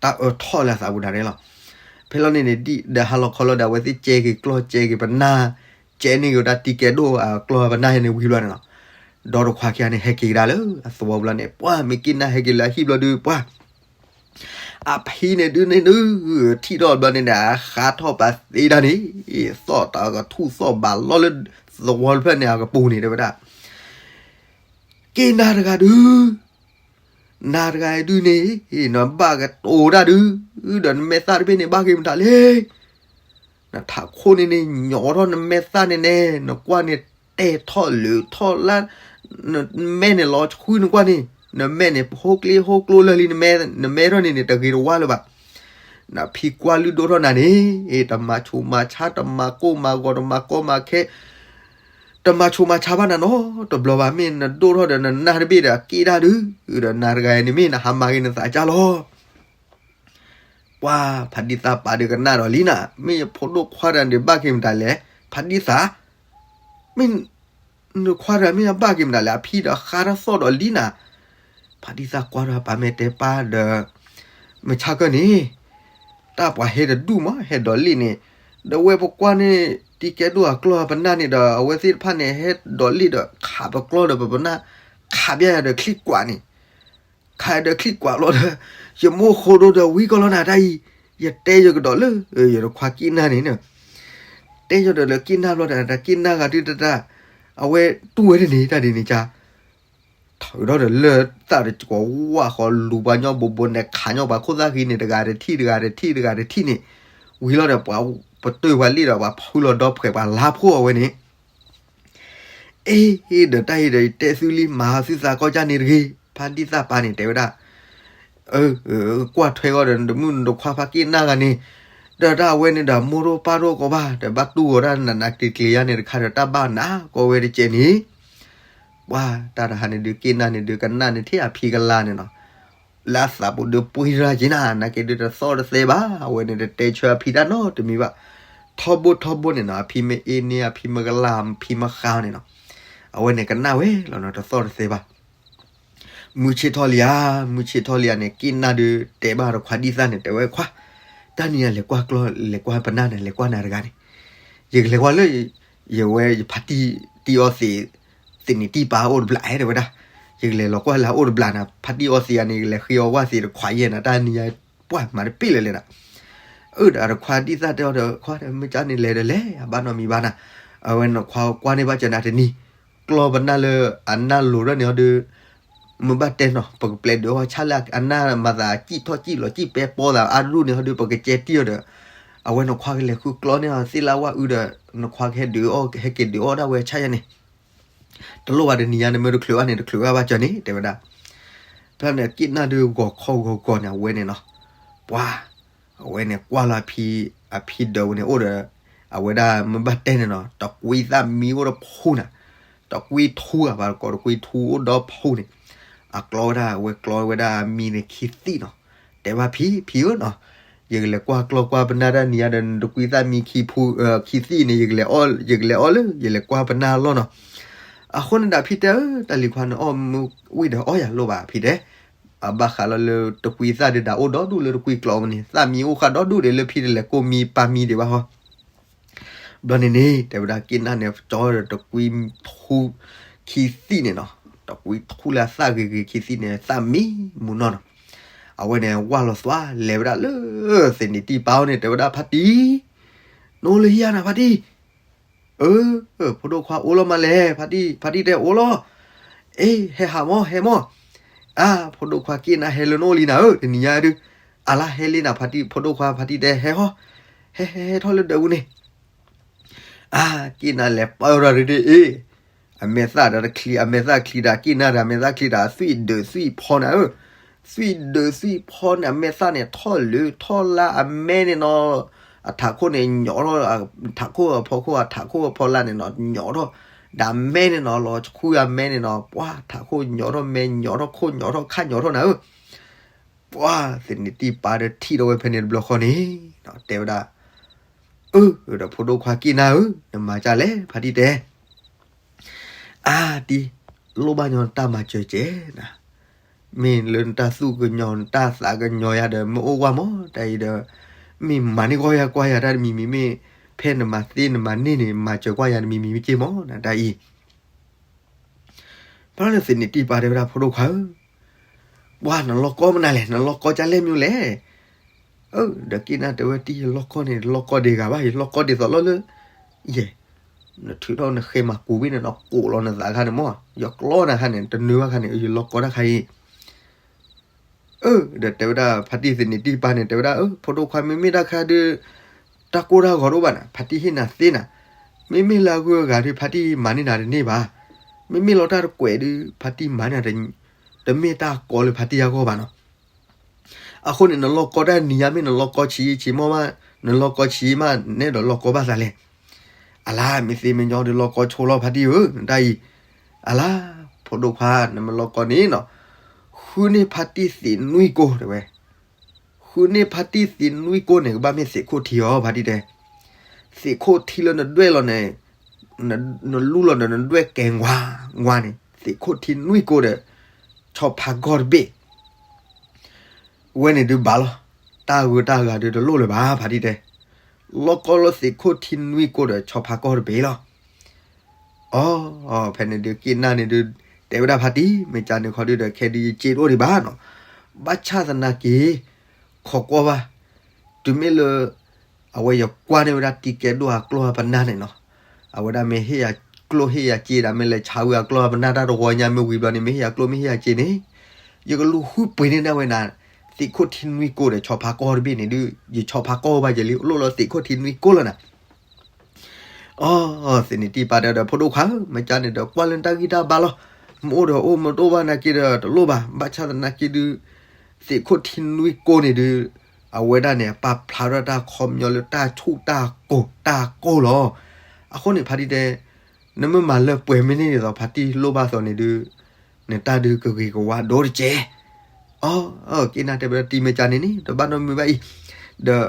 တၢ်အၢထီၣ်လၢအသးပူၤနၤဒဲးလီၤ, ဖဲလီၤန့ၣ်န့ၣ် ဒ်ဒီးဟါလီၤခီလီၤဒီး အဝဲသ့ၣ်ကဲက့ၤကျီၢ်ကဲက့ၤပနၢ် ကဲန့ၢ်က့ၤဝဲဒၣ်တံၤကဲဒိၣ်အကျီၢ်ပနၢ်ယဲန့ၣ် ဝံၤဘျီန့ၣ်လီၤ, ဒီတခွါခံဂၤန့ၣ် ဟဲက့ၤကဒါလၢအသဝီဘျီန့ၣ် ပှၢ်မ့ၢ်က့နၢ်ဟဲက့ၤလၢအဟံၣ်ဘျီဒုး ပှၢ် အဖံန့ၣ်ဒုးန့ၣ်ဒုး ထံၣ်ထီၣ်ဘျီန့ၣ်ဒီး ဃါထီၣ်ပာ်သ့ဒၣ်န့ၣ်, သီၣ်တၢ်ကထူၣ်သီၣ်ဘၣ်လီၤလၢသဝီတဖျၢၣ်န့ၣ် အကပူၤန့ၣ် တဲဝဲဒၣ်, က့နၢ်တဂၤဒုး နၤတဂၤအံၤဒုးန့ၣ် နဘၣ်ကတိၤတၢ်ဒုး ဒီးနမဲာ်သၣ်တဘ့ၣ်န့ၣ် ဘၣ်က့ၤမတၤလဲၣ်, နထးခိၣ်န့ၣ်န့ၣ် ညီထီၣ်နမဲာ်သၣ်န့ၣ်န့ၣ် နကွၢ်န့ၣ်တဲာ်ထီၣ်လၢာ်ထီၣ်လၢ နမဲာ်န့ၣ်လီၤဆှုနကွၢ်န့ၣ် နမဲာ်န့ၣ် ဟိကျ့ဟိကျိလၢာ်လံ နမဲာ်ထီၣ်န့ၣ်န့ၣ် တဂ့ၤတဝါလၢၤဘၣ်, နဖံကွၢ်လုၢ်ဒိၣ်ထီၣ်နၤန့ၣ် တမၤဆူးမၤဆါ တမၤကိၢ်မၤဂီၤ တမၤကီမၤခဲ တမၤဆူးမၤဆါဘၣ်နၤနီတဘျီဘၣ်, မ့ၢ်နဒိၣ်ထီၣ်ဒီးနနၢ်တဘ့ၣ်ဒီးက့ဒၣ်ဒုး, ဒီးနၤတဂၤအံၤန့ၣ်မ့ၢ်နဟါမၢ်ဂ့ၤနသးကၢ်လီၤ. ပှၤဖါဒံသးပာ်ဒုးကနၣ်ဒီးလံနၤ, မ့ၢ်ယဖိဒိၣ်ခွါတဂၤန့ၣ်ဘၣ်က့ၤမတၤလဲၣ်, ဖါဒံသး, မ့ၢ်နခွါတဂၤမ့ၢ်အဘၣ်က့ၤမတၤလဲၣ်, အဖံဒီးဃါထီၣ်သီၣ်ဒီးလံနၤ. ဖါဒံသးကွၢ်ဒီးပာ်မဲာ်တဲပၢ်ဒီး မုၢ်ဆါခၢၣ်န့ၣ် တၢ်ပှၤဟဲတဒူၣ်မး ဟဲဒိးလ့ၣ်န့ၣ်, ဒီးဝဲပကွၢ်န့ၣ် တံၤကဲဒိၣ်အကျီၢ်ပနၢ်န့ၣ်ဒီး အဝဲသ့ၣ်တဖၣ်န့ၣ် ဟဲဒိးလ့ၣ်ဒီးခးပကျီၢ်ဒီးပပနၢ် ခးပျဲယၤဒီးချံကွးန့ၣ်, ခးဒီးချံကွးလီၤဒီး ယမိၢ်ဃိဒိၣ်ဒီးဝံကီၢ်လီၤနၤတၢ်အံၤ, ယတဲယကဒီးလၢ ယတခွါက့နၢ်န့ၣ်, တဲယၤဒီးလၢက့နၢ်ဘျီဒီး တၢ်က့နၢ်ဂၤဒုးတၢ် အဝဲတူၢ်ဝဲဒၣ်န့ၣ် တၢ်ဒ်န့ၣ်ကါ ထုးထီၣ်ဒီးလၢသၣ်တကိးဝၢ်ဃီ လူၤပှၤညီဘိးဘိန့ၣ် ခးညီပှၤခိၣ်သၣ်ဃံန့ၣ် တဂၤတထံၣ် တဂၤတထံၣ် တဂၤတထံၣ်န့ၣ်, ဝံၤလီၤဒီး ပှၤပတုာ်ပှၤလ့ၣ်ဒီး ပှၤဖုလီၤဒီဖှဲး ပှၤလါဖှိၣ်အဝဲန့ၣ်, အ့ ဒီးတၢ်အံၤဒီး ယတဲသုလံ မၤသုသးကီၢ်ကၢ်န့ၣ်တဂ့ၤ, ဖါဒံသးပၢ်န့ၣ် တဲဝဲဒၣ် ကွၢ်ထွဲဃီဒီး နတမုၣ်နတခွါဖါက့နၢ်ဂၤန့ၣ်, ဒီးတၢ်အဝဲန့ၣ်ဒီး မိၢ်တအိၣ်ပၢ်တအိၣ်ကီးဘၣ် ဒီးဘၣ်တူၢ်ဂီၤတၢ်နးနးကျံၤကျံၤယါန့ၣ်တခါဒီး တၢ်ဘၣ်နးကီဝဲတကဲးန့ၣ်, ပှၤတၢ်တဟါန့ၣ်ဒုး က့နၢ်န့ၣ်ဒုး ကနၣ်န့ၣ်ထံၣ်အဖံကလါန့ၣ်နီၤ, လၢအသးပူၤဒုးပှ့ၤရၢ်က့နၤ နာ်က့ဒုးတသီၣ်တသဲဘၣ်, အဝဲန့ၣ်တတဲဆၢအဖံတၢ်နီတမံၤဘၣ်, ထီဘိထီဘိန့ၣ်နီၤ အဖံမ့ၢ်အ့န့ၢ် အဖံမ့ၢ်ကလါ အဖံမ့ၢ်ဃါန့ၣ်နီၤ, အဝဲန့ၣ်ကနၣ်ဝဲလီၤနီၤ တသီၣ်တသဲဘၣ်. မုၢ်ဆ့ၣ်ထီၣ်လံဧါ, မုၢ်ဆ့ၣ်ထီၣ်လံဧါန့ၣ် က့နၢ်ဒုးတဲဘၣ်ဒီးခွါဒံသၣ်န့ၣ် တဲဝဲခွါ, တၢ်နံၤအံၤလဲၤကွၢ်ကျီၢ် လဲၤကွၢ်ပနၢ်န့ၣ် လဲၤကွၢ်နၤတဂၤန့ၣ်, ယကလဲၤကွၢ်လၢ ယဝဲယဖါတံၢ်တံၢ်အီၣ်သ့ၣ်, သ့ၣ်နံၤတံၢ်ပၢ်အိၣ်တဘျးဧဲ တဲဝဲဒၣ်, ယကလဲၤလီၤကွၢ်လၢအအိၣ်တဘျးနၤ ဖါတံၢ်အီၣ်သ့ၣ်ဧါန့ၣ် ယကလဲၤဃ့အီၣ်ဝၣ်သ့ၣ်တခွးယဲၢ်နၤ တၢ်နံၤအံၤပှၢ်မၤတပ့ၢ်လၢၤလဲၣ်နၤ. အၢ ဒီးတခွါဒံသၣ်တဲအီၤဒီး ခွါဒီး မ့ၢ်ကၢ်န့ၣ်လဲၤဒီးလဲၤ အဘၣ်နီတမံၤဘၣ်နၤ, အဝဲနခွါကွၢ်န့ၢ်ဘၣ်စၢၤနၤတနံၤ, ကျီၢ်ပနၢ်လၢအနၢ်လိၤထီၣ်န့ၣ်အီၤဒီး မ့ၢ်ဘၣ်တဲနီၤ ပကပျဲဒုးအီၣ်ဆၣ်လၢအနၢ်မၤသးစံၣ်ထီၣ်စံၣ်လီၤစံၣ်ပဲပီသးအါဒူၣ်န့ၣ်အီၤဒီး ပကကဲတံၢ်အီၤဒီး အဝဲနခွါကလဲၤဃုကျီၢ်န့ၢ်အီၤသ့ၣ်လၢဝၣ်အုဒီး နခွါကဟဲဒုးအီၣ် ဟဲက့ၤဒုးအီၣ်ဒၣ်ဝဲဆၣ်ယဲၢ်န့ၣ် တလိၣ်ဘၣ်တနံၤညါန့ၣ် မ့ၢ်တချုးဘၣ်န့ၣ် တချုးဘၣ်ဘၣ်စၢၤန့ၣ် တဲဝဲဒၣ်. ဖဲန့ၣ် က့နၢ်ဒုးဂီၤခီဂီၤဂီၤန့ၣ် အဝဲန့ၣ်နီၤ, ပှၤ အဝဲန့ၣ်ကွၢ်လၢအဖံ အဖံဒၢးဝဲန့ၣ် အိၣ်ဒီး အဝဲဒၣ်မ့ၢ်ဘၣ်တဲန့ၣ်နီၤ တကွံသၣ်မံအိၣ်ဒီးဖှူနၤ, တကွံထူဧါ ပှၤကိးတကွံထူအိၣ်ဒီးဖှူန့ၣ်, အကျီဝဲဒၣ် အဝဲကျီဝဲဒၣ်မံန့ၣ်ခံသံၣ်နီၤ, တဲဘၣ်ဖံ ဖံဧၢနီၤ, ယကလဲၤကွၢ်ကျီကွၢ်ပနၢ်တၢ်နံၤညါဒီး နတကွံသၣ်မံခံဖှူ ခံသံၣ်န့ၣ် ယကလဲၤအီၣ်လၢ ယလဲၤကွၢ်ပနၢ်အလီၢ်နီၤ, အဃိန့ၣ်ဒီးဖံတဲဧၢ တၢ်လံၤခွါနအီၣ်မ့ၢ်ဝံၤဒီးအီၣ်ယၤလိၣ်ဘၣ်ဖံတဲ အဘၣ်ဃးလီၤလၢတကွံသၣ်ဒုးဒၣ်အိၣ်ဒီဒူၣ်လၢတကွံကျီမန့ၣ် သၣ်မံအိၣ်ဃာ်ဒီဒူၣ်ဒံးလၢဖံတလဲၤကိးမံပာ်မံဒံးဘၣ်ဟီ, ဘျီန့ၣ်န့ၣ် တဲဝဲဒၣ်က့ၣ်နၢ်န့ၣ် ကၠီဒီးတကွံထူခံသံၣ်န့ၣ်နီၤ, တကွံထူလၢအသၣ်ဂ့ၤဂ့ၤခံသံၣ်န့ၣ် သၣ်မံမူနီၢ်နီၤ, အဝဲန့ၣ်ဝၢ်လီၤသွါလဲၤဝဲဒၣ်လၢ သ့ၣ်နံၤတံၢ်ပၢ်အအိၣ်န့ၣ် တဲဝဲဒၣ်ဖါတံၢ်, နအိၣ်လၢဟံၣ်ဧါနၤဖါတံၢ် အၢ ဖိဒိၣ်ခွါအိၣ်လီၤမးလဲၣ် ဖါတံၢ် ဖါတံၢ်တဲအိၣ်လီၤ, အ့ ဟဲဟးမၢ် ဟဲမၢ်, အါ ဖိဒိၣ်ခွါက့ၣ်နၢ်ဟဲလၢနအိၣ်လံနၤဧၢ တနံၤညါဒုး, အလါဟဲလံနၤ ဖါတံၢ် ဖိဒိၣ်ခွါ ဖါတံၢ်တဲဟဲဟီ, ဟဲဟဲဟဲထီၣ်လၢဒၢးပူၤန့ၣ်, အါ က့ၣ်နၢ်လဲၤပၢၢ်ထီၣ်ဒုးဒုးအ့ အမဲာ်သၣ်ဒီးတချံ အမဲာ်သၣ်ချံဒီးက့ၣ်နၢ်ဒီး အမဲာ်သၣ်ချံဒီး သွံၣ်ဒုးသွံၣ်ဖီနၤဧၢ, သွံၣ်ဒုးသွံၣ်ဖီန့ၣ် အမဲာ်သၣ်န့ၣ် ထီၣ်လၢထီၣ်လၢအမဲန့ၣ်နီၤ, အထးခိၣ်န့ၣ် ညီထီၣ်, ထးခိၣ်အဖီခိၣ် အထးခိၣ်အဖီလာ်န့ၣ်နီၤ ညီထီၣ်, ဒီးအမဲန့ၣ်နီၤ လီၤဆှံအမဲန့ၣ်နီၤ ပှၤထးခိၣ်ညီထီၣ် မဲညီထီၣ် ခိၣ်ညီထီၣ် ခါညီထီၣ်နၤဧၢ, ပှၤသ့ၣ်နံၤတံၢ်ပၢ်ဒီးထံၣ်ထီၣ်ဝဲဖဲန့ၣ်တဘျီဃီန့ၣ်, တဲဝဲဒၣ် အၢ ဒီးဖိဒိၣ်ခွါက့ၣ်နၢ်ဧၢ နမၤဒ်လဲၣ် ဖါတံၢ်တဲ, အါတံၢ်, လိၣ်ဘၣ်ညီနတၢ်မၤစၢၤကဲနၤ, မ့ၢ်လၢနတၢ်သူၣ်ကညီၤ နတၢ်သးကညီၤယၤဒီး မ့ၢ်အိၣ်ကွၢ်မၢ် တၢ်အံၤဒီး, မ့ၢ်မၤန့ၢ်ကွၢ်ယၤကွၢ်ယၤတၢ်တမံၤမံၤ မ့ၢ်ဖဲနမၤသ့နမၤန့ၢ်န့ၣ် မၤစၢၤကွၢ်ယၤတမံၤမံၤမ့ၢ်က့မၢ် နတၢ်အံၤ ဘျီန့ၣ်သ့ၣ်နံၤတံၢ်ပၢ်တဲဝဲဒၣ်ဖိဒိၣ်ခွါဧၢ, ပှၤနလီၢ်ကီမနုၤလဲၣ် နလီၢ်ကီကၢ်လဲၣ်မနုၤလဲၣ်, အၢ ဒီးက့ၣ်နၢ်တဲဝဲတံၢ် ယလီၢ်ကီန့ၣ် လီၢ်ကီဒံးဂၤဘၣ် ယလီၢ်ကီဒ်သိးလီၢ်လၢ, ယဲၢ်, နထုးထီၣ်နဃဲမၤကူးဘ့ၣ်န့ၣ်နီၤ ကိးလီၤနသးခါန့ၣ်မၢ် ယကျီနၤခါန့ၣ် တနၢၤဘၣ်ခါန့ၣ် ယလီၢ်ကီတၢ်ခါအံၤ အၢ ဒီးတဲဝဲဒၣ်ဖါတံၢ်သ့ၣ်နံၤတံၢ်ပၢ်န့ၣ် တဲဝဲဒၣ် အၢ ဖိဒိၣ်ခွါမ့မ့ၢ်တၢ်ခါဒုး, တၢ်ကိၢ်တၢ်ဂီၤတအိၣ်ဘၣ်နၤ ဖါတံၢ်ဟ့ၣ်နၤသ့နၤ, မ့မ့ၢ်လၢအဂုၤအဂၤဒုး ဖါတံၢ်မၤန့ၢ်နၤတန့ၢ်ဘၣ်, မ့မ့ၢ်လီၤတၢ်တကွဲးဒုး ဖါတံၢ်မၤန့ၢ်နၤ, တမ့ၢ်တၢ်ကီလၢဖါတံၢ်အဂီၢ်ဘၣ်နီၤ အဃိန့ၣ် နလီၢ်ကီတၢ်နံၤညါမ့ၢ်နလီၢ်ကီဆံးဆံးမီၢ်မး, နလီၢ်ကီဆံးမး နဲဒီးလီၢ်ကီဘၣ်သးလဲၣ်, အလါ မ့ၢ်သ့မ့ၢ်ညီဒုးလီၢ်ကီဆိလီၤဖါတံၢ်ဧၢ နတၢ်အံၤ, အလါ ဖိဒိၣ်ခွါ နမ့ၢ်လီၢ်ကီန့ၣ်နီၤ, ဃုန့ၢ်ဖါတံၢ်သ့ၣ်နွံကိၢ်တဲဝဲ, ဃုန့ၢ်ဖါတံၢ်သ့ၣ်နွံကိၢ်န့ၣ် ကဘၣ်မ့ၢ်သ့ၣ်ခိၣ်ထံအီၤ ဖါတံၢ်တဲ, သ့ၣ်ခိၣ်ထံလၢနဒွဲၣ်လီၤန့ၣ်, နလူလီၤဒီးနဒွဲၣ်ကဲ ဝါဝါန့ၣ် သ့ၣ်ခိၣ်ထံနွံကိၢ်ဒီး ဆီဖါကီၢ်တဘ့ၣ် ဝဲန့ၣ်ဒုးဘၣ်လီၤ, တၢ်ဂုၤတၢ်ဂၤဒုးတလိၣ်လၢၤဘၣ် ဖါတံၢ်တဲ, လီၢ်ကီလၢသ့ၣ်ခိၣ်ထံနွံကိၢ်ဒီးဆီဖါကီၢ်တဘ့ၣ်လီၤ. အီ ဖဲန့ၣ်ဒုးက့ၣ်နၢ်န့ၣ်ဒုး တဲဝဲဒၣ်ဖါတံၢ် မ့ၢ်ကန့ၣ်ခီဒုးဒီး ခဲဒုးယစ့တအိၣ်ဒံးဘၣ်နီၤ, ဘၣ်ဆၣ်သနာ်က့ ခိးကွၢ်ဘၣ်, တုၤမ့ၢ်လၢ အဝဲယကွၢ်န့ၢ်ဝဲဒၣ်တံၤကဲဒိၣ်အကျီၢ်အပနၢ်န့ၣ်နီၤ, အဝဲဒၣ်မ့ၢ်ဟ့ၣ်ယၤကျိၣ်ဟ့ၣ်ယၤစ့ဒၣ် မ့ၢ်လဲၤဆါဝဲအကျီၢ်အပနၢ်တၢ်တဝီညါမ့ၢ်ဝံၤဘျီန့ၣ် မ့ၢ်ဟ့ၣ်ယၤကျိၣ်မ့ၢ်ဟ့ၣ်ယၤစ့န့ၣ်, ယကလူၤဃုပှ့ၤန့ၢ်ဒၣ်ဝဲနၤ, သ့ၣ်ခိၣ်ထံနွံကိၢ်ဒီးဆီဖါကီၢ်တဘ့ၣ်န့ၣ်ဒုး ယဆီဖါကီၢ်ဘၣ်ယဲလံ လိၣ်လၢသ့ၣ်ခိၣ်ထံနွံကိၢ်လီၤနၤ အီ သ့ၣ်နံၤတံၢ်ပၢ်တဲဒီး ဖိဒိၣ်ခွါဧၢ မ့ၢ်ကန့ၣ်ဒီး ကွၢ်လၢနတၢ်ဂံၢ်တၢ်ဘါလီၤ. မ့ၢ်အိၣ်ဒီးအိၣ် မ့ၢ်တအိၣ်ဘၣ်နာ်က့ဒီး တလိၣ်ဘၣ်. ဘၣ်ဆၣ်သနာ်က့ဒုး သ့ၣ်ခိၣ်ထံနွံကိၢ်န့ၣ်ဒုး အဝဲဒၣ်န့ၣ် အပာ်ဖျါထီၣ်တၢ်ခီပညီလၢတၢ်ဆူၣ်တၢ်ကိၢ်တၢ်ကိၢ်လီၤ. အဃိန့ၣ် ဖါတံၢ်တဲ နမ့ၢ်မၤလၢပှဲၤမ့ၢ်န့ၢ်ဒ်သိး ဖါတံၢ်လိၣ်ဘၣ်သိးန့ၣ်ဒုး နတၢ်ဒုးကဂ့ၤကဝါဒိၣ်တက့ၢ်. အီ အီ က့နၢ်တဲဝဲဒၣ် တံၤမ့ၢ်ကန့ၣ်န့ၣ် တဘၣ်နီတမံၤဘၣ်အံၤ, ဒီး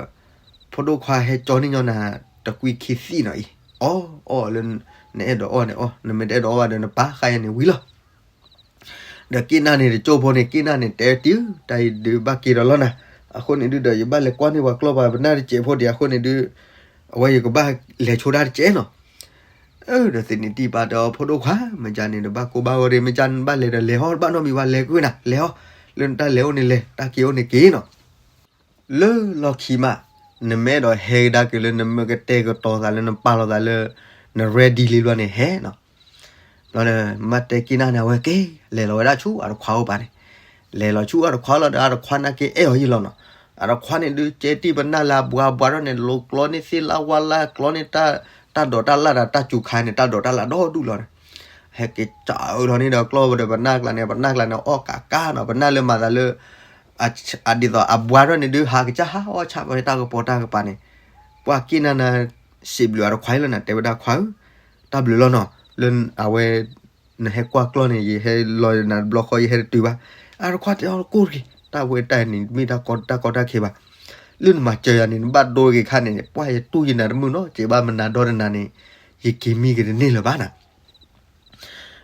ဖိဒိၣ်ခွါဟဲကၠီန့ၢ်ညီနၤ တကွံခံသံၣ်နီၤအံၤ, အီ အီလၢ နအဲၣ်ဒိးအီၣ်န့ၣ်အီၣ်, နမ့ၢ်တအဲၣ်ဒိးအီၣ်ဘၣ်ဒီး နပာ်ဃာ်ယၤန့ၣ်ဝံၤလီၤ. ဒီးက့နၢ်န့ၣ် တကၠိၢ်ဖိန့ၣ် က့နၢ်န့ၣ် တဲတံၤဧၢ တၢ်အံၤဒုးဘၣ်က့ၤဒီးလီၤနၤ. အဃိန့ၣ်ဒုးဒီး ယဘၣ်လဲၤကွၢ်န့ၢ်ပှၤကျီၢ်ပှၤပနၢ်တစဲးဖိဒံး အဃိန့ၣ်ဒုး အဝဲယကဘၣ်လဲၤဆိတၢ်တစဲးနီၤ. အၢ ဒီးသ့ၣ်နံၤတံၢ်ပၢ်တဲအီၤ ဖိဒိၣ်ခွါ မ့ၢ်ကန့ၣ် တဘၣ်ကိၢ်ဘၣ်ဂီၤဒံး မ့ၢ်ကန့ၣ် ဘၣ်လဲၤဒီးလဲၤဟီ တဘၣ်နီတမံၤဘၣ် လဲၤကွံာ်နၤ လဲၤဟီ လၢနတၢ်လဲၤအိၣ်န့ၣ်လဲၤ တၢ်က့ၤအိၣ်န့ၣ်က့ၤနီၤ. လၢလီၢ်ခံမး နမ့ၢ်အဲၣ်ဒိးဟဲကဒါက့ၤလၢနမ့ၢ်ကတဲာ်ကတီၤသးလၢနပာ်လီၤသးလၢ န ready လံဘျီန့ၣ်ဟဲနီၤ. ဘျီဒီး မ့ၢ်တဲက့နၢ်န့ၣ် အဝဲက့ၤ လဲၤလီၤဝဲဒၣ်ဆူအတခွါအိၣ်ပၢ်န့ၣ်, လဲၤလီၤဆူအတခွါလီၤဒီး အတခွါနာ်က့အဲၣ်အီၤယံာ်လီၤနီၤ. အတခွါန့ၣ်ဒုး ကဲတံၢ်ပနၢ်လၢအဘှါဘှါထီၣ်န့ၣ် လိၤကျီန့ၢ်သ့ၣ်လၣ်ဝါလၣ် ကျီန့ၢ်တၢ်ဒိးတၢ်လၣ်ဒီးတၢ်စူၤခါန့ၣ် တၢ်ဒိးတၢ်လၣ်ဒီဒူၣ်လီၤန့ၣ်. ဟဲက့ၤစးအၢထီၣ်န့ၣ်ဒီးကျီၢ်ဒီးပနၢ်ကျါန့ၣ် ပနၢ်ကျါန့ၣ် အီၣ်ကးကးနီၤ ပနၢ်လၢမၤသးလၢ ဒ်သိးအဘှါထီၣ်န့ၣ်ဒုး ဟးကစၢ်ဟးအီၣ်ဆၣ်ဝဲတၢ်ကပီၤတၢ်ကပၤန့ၣ်, ပှၤက့နၢ်န့ၣ် စံးဘျုးအတခွါအံၤလီၤနၤ, တဲဝဲဒၣ်ခွါဧၢ, တၢ်ဘျုးလီၤနီၤ, လၢအဝဲ နဟဲကွၢ်ကျီၢ်န့ၣ် ယဟဲလီၤနၤတဘျီဃီ ယဟဲတတုၤဘၣ်. အတခွါတဲအီၤကိၢ်တဂ့ၤ, တၢ်ဝဲတၢ်န့ၣ် မ့ၢ်တၢ်ကီတၢ်ကီတၢ်ခဲဘၣ်. လၢနမၤစၢၤယၤန့ၣ် နဘၣ်ဒိတဂ့ၤခါန့ၣ် ပှၢ်ယတူၢ်ယနၤတမုာ်နီၤ, စံးဘၣ်မနၤဒီတနၤန့ၣ် ယက့ၤမံကတန့ၢ်လၢၤဘၣ်နၤ.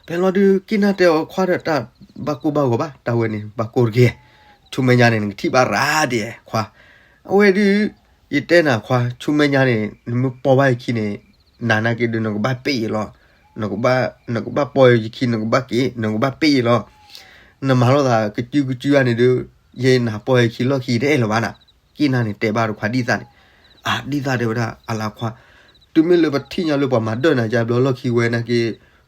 ဖဲလီၤဒုး က့ၢ်နၢ်တဲအီၤခွါဒီး တၢ်ဘၣ်ကိၢ်ဘၣ်ဂီၤဘၣ်, တၢ်ဝဲန့ၣ် ဘၣ်ကိၢ်တဂ့ၤ, ဆူမဲာ်ညါန့ၣ် နကထံၣ်ဘၣ်ရၤဒ်ခွါ, အဝဲဒုး ယတဲနၤခွါ ဆူမဲာ်ညါန့ၣ် နမ့ၢ်ပိာ်ဘၣ်ယခံန့ၣ် နၤနာ်က့ဒုး နကဘၣ်ပ့ၢ်ယလီၤ, နကဘၣ်ပိာ်ယခံ နကဘၣ်က့ၤ နကဘၣ်ပ့ၢ်ယလီၤ, နမၤလိာ်သးကစုကစုဧါန့ၣ်ဒုး ယဲနၤပိာ်ယခံလီၢ်ခံတအဲၣ်လၢၤဘၣ်နၤ. က့ၢ်နၢ်န့ၣ်တဲဘၣ်တခွါဒ်သးန့ၣ်, အဒ်သးတဲဝဲဒၣ် အလၤခွါ, တုၤမ့ၢ်လၢပထံၣ်ညါလၢပှၤမၤဒၢၣ်နၤယါဘျီလီၢ်ခံဝဲနာ်က့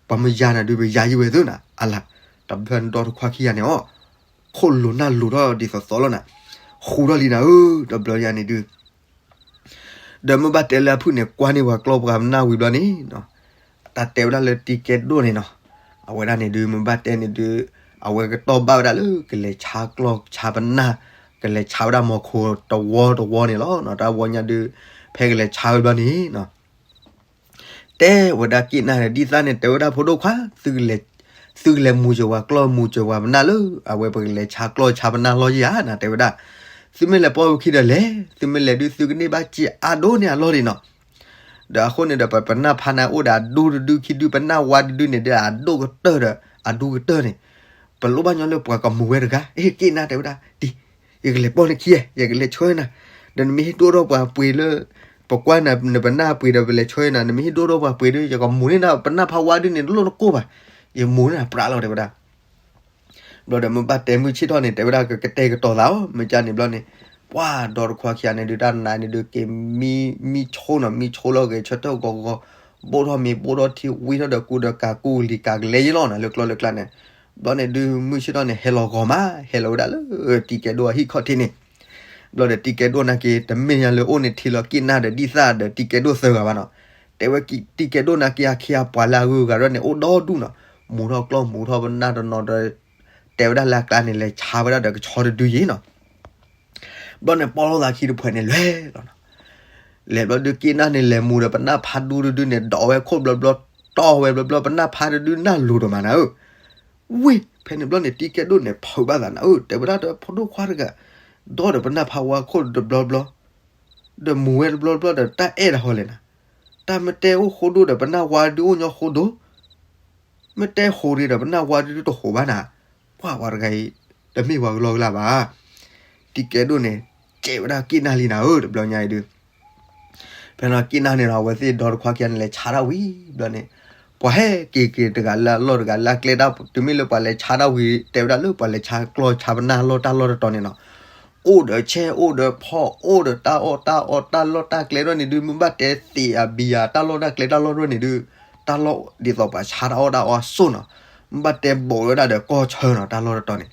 ပှၤမယၤနၤဒုး ပယၤယံဝဲသ့နၤ အလၤ, တဘျီဒီတခွါခံဂၤန့ၣ်အီၤ ခိၣ်လိၤနၢ်လိၤထီၣ်ဒ်သိးသိးလီၤနၤ, ဃူထီၣ်လံနၤဧၢ, တဘျီယါန့ၣ်ဒုး ဒီးမ့ၢ်ဘၣ်တဲလၢအဖုၣ်န့ၣ် ကွၢ်န့ၢ်ပှၤကျီၢ်ပှၤပနၢ်ဝံၤဘျီန့ၣ်, တၢ်တဲဝဲဒၣ်လၢတံၤကဲဒိၣ်န့ၣ်နီၤ, အဝဲဒၣ်န့ၣ်ဒုး မ့ၢ်ဘၣ်တဲန့ၣ်ဒုး အဝဲကတီၢ်ဘၣ်ဝဲဒၣ်လၢကလဲၤဆါကျီၢ်ဆါပနၢ်, ကလဲၤဆါဝဲဒၣ်မီၤခိၣ်တဝီတဝီန့ၣ်လီၤ. တၢ်ဝီညါဒုး ဖဲကလဲၤဆါဝဲဘျီန့ၣ်နီၤ တဲဝဲဒၣ်က့ၢ်နၢ်န့ၣ် ဒ်သးန့ၣ် တဲဝဲဒၣ်ဖိဒိၣ်ခွါ, သုကလဲၤမူၤစၢၤဝဲကျီၢ်မူၤစၢၤဝဲပနၢ်လၢ အဝဲပကလဲၤဆါကျီၢ်ဆါပနၢ်လီၢ်ယါနၤ တဲဝဲဒၣ်, သုမ့ၢ်လဲၤပိာ်ဝဲခံဒီးလဲၤ, သုမ့ၢ်လဲၤဒုး သုကန့ၢ်ဘၣ်စ့အါဒိၣ်န့ၢ်အလီၢ်ဒံးနီၤ. ဒီးအဃိန့ၣ်ဒီး ပပနၢ်ဖါန့ၣ်အိၣ်ဒီးအဒူတဒုခံဒု ပနၢ်ဝါတဒုန့ၣ်ဒီး အဒိၣ်ကတၢၢ်ဒီး အဒူကတၢၢ်န့ၣ်, ပလိၣ်ဘၣ်ညီလၢပှၤကမူၤဝဲတဂၤ, အ့ က့ၢ်နၢ်တဲဝဲဒၣ်, တံၤ, ယကလဲၤပိာ်နခံ, ယကလဲၤဆှၢနၤ, ဒီးနမ့ၢ်ဟ့ၣ်ဒိၣ်ထီၣ်ပှၤပှ့ၤလၢ ပကွၢ်နၤ နပနၢ်ပှ့ၤဒီးပလဲၤဆှၢနၤ, နမ့ၢ်ဟ့ၣ်ဒိၣ်ထီၣ်ပှၤပှ့ၤဒီး ယကမူၤန့ၢ်နၤ, ပနၢ်ဖါဝါဒုန့ၣ် တလိၣ်နကိၢ်ဘၣ်, ယမူၤန့ၢ်နၤပြးလီၤ တဲဝဲဒၣ်. ဘျီဒီးမ့ၢ်ဘၣ်တဲမုၢ်ဆ့ၣ်ထီၣ်န့ၣ် တဲဝဲဒၣ်ကကတဲာ်ကတီၤသးအီၤ မ့ၢ်ကန့ၣ်ဘျီန့ၣ်, ပှၤဒီတခွါခံဂၤန့ၣ်ဒုး တၢ်နါန့ၣ်ဒုး က့ၤမံမံဆိနီၤ, မံဆိလီၤက့ၤဆၢထၢၣ်ဂီၤဂီၤ, ဘိၣ်ထီၣ်မ့ၤဘိၣ်ထီၣ်ထံဝံထီၣ်ဒီးကူဒီးကၤကူလံၤကၤကလဲယ့လီၤနၤ လၢကျီၢ်လၢကျါန့ၣ်. ဘျီန့ၣ်ဒုး မုၢ်ဆ့ၣ်ထီၣ်န့ၣ် ဟဲလီၤဂီၤမး ဟဲလီၤဝဲဒၣ်လၢတံၤကဲဒိၣ်အဟံၣ်ခီၣ်ထံးန့ၣ်. ဘျီဒီးတံၤကဲဒိၣ်နာ်က့ တမ့ၢ်ညါလၢအိၣ်န့ၣ်ထံလီၤ က့ၢ်နၢ်ဒီးဒ်သၣ်ဒီးတံၤကဲဒိၣ်သၢဂၤဘၣ်နီၤ. တဲဝဲတံၤကဲဒိၣ်နာ်က့ အခ့အပှၤလၢအဂုၤအဂၤဒီးန့ၣ် အိၣ်ဒီဒူၣ်နီၤ, မူၤထီၣ်ကျီၢ်မူၤထီၣ်ပနၢ်တနီၤဒီး တဲဝဲဒၣ်လၢအကျါန့ၣ် လဲၤဆါဝဲဒၣ်ဒီးကဆီတဒုယ့ၤနီၤ. ဘျီန့ၣ် ပီၣ်လိာ်သးခံတဖုန့ၣ် လဲၤလီၤနီၤ. လဲၤဘျီဒုးက့ၢ်နၢ်န့ၣ် လဲၤမူၤဒီးပနၢ်ဖါဒူတဒုန့ၣ် ဒိးဝဲခိၣ်ဘျီဘျီ, တီၢ်ဝဲဘျီဘျီ, ပနၢ်ဖါတဒုနၢ်လိၤဒိၣ်မးနၤဧၢ. ဝ့ၢ် ဖဲန့ၣ်ဘျီန့ၣ် တံၤကဲဒိၣ်န့ၣ် ဖုးဘၣ်သးနၤဧၢ, တဲဝဲဒၣ်ဒီးဖိဒိၣ်ခွါတဂၤ, ဒီးဒီးပနၢ်ဖါဝါခိၣ်တဘျီဘျီ, ဒီးမူၤဝဲတဘျီဘျီဒီး တၢ်အဲၣ်တၢ်ဟီလဲၣ်နၤ. တၢ်မ့ၢ်တဲအိၣ်ဃိဒိၣ်ဒီး ပနၢ်ဝါဒုအိၣ်ညီဃိဒိၣ်, မ့ၢ်တဲဟိးဒံးဒီး ပနၢ်ဝါဒုတဟိးဘၣ်နၤ. ပှၤဝဲတဂၤအံၤ တမ့ၢ်ပှၤကလီကလီဘၣ်. တံၤကဲဒိၣ်န့ၣ် စဲးဝဲဒၣ်က့ၢ်နၢ်လံနၤဧၢ တဘျီညါအံၤဒုး ဖဲန့ၣ်က့ၢ်နၢ်န့ၣ်ဒီး အဝဲသ့ၣ်ဒီတခွါခံဂၤန့ၣ် လဲၤဆါတၢ်ဝံၤဘျီန့ၣ်, ပှၤဟဲက့ၤက့ၤတဂၤလၢအလီၢ်တဂၤလၢအကျဲတၢ်, တုၤမ့ၢ်လၢပှၤလဲၤဆါတၢ်ဝံၤ တဲဝဲဒၣ်လၢပှၤလဲၤဆါကျီၢ်ဆါပနၢ်လီၢ်တၢ်လီၢ်တတီၤန့ၣ်နီၤ, အိၣ်ဒီးဆဲး အိၣ်ဒီးဖီၣ် အိၣ်ဒီးတၢ်အီၣ်တၢ်အီတၢ်လီၢ်တၢ်ကျဲဒၣ်န့ၣ်ဒုး မ့ၢ်ဘၣ်တဲသ့ၣ်အဘံယၤတၢ်လီၢ်တၢ်ကျဲတၢ်လီၢ်ဒၣ်န့ၣ်ဒုး, တၢ်လီၢ်ဒ်သိးပှၤဆါတၢ်အီၣ်တၢ်အီအစိၣ်နီၤ, မ့ၢ်ဘၣ်တဲဘိးဝဲဒၣ်ဒီးကီၢ်ဆၢနီၤ တၢ်လီၢ်တတီၤန့ၣ်.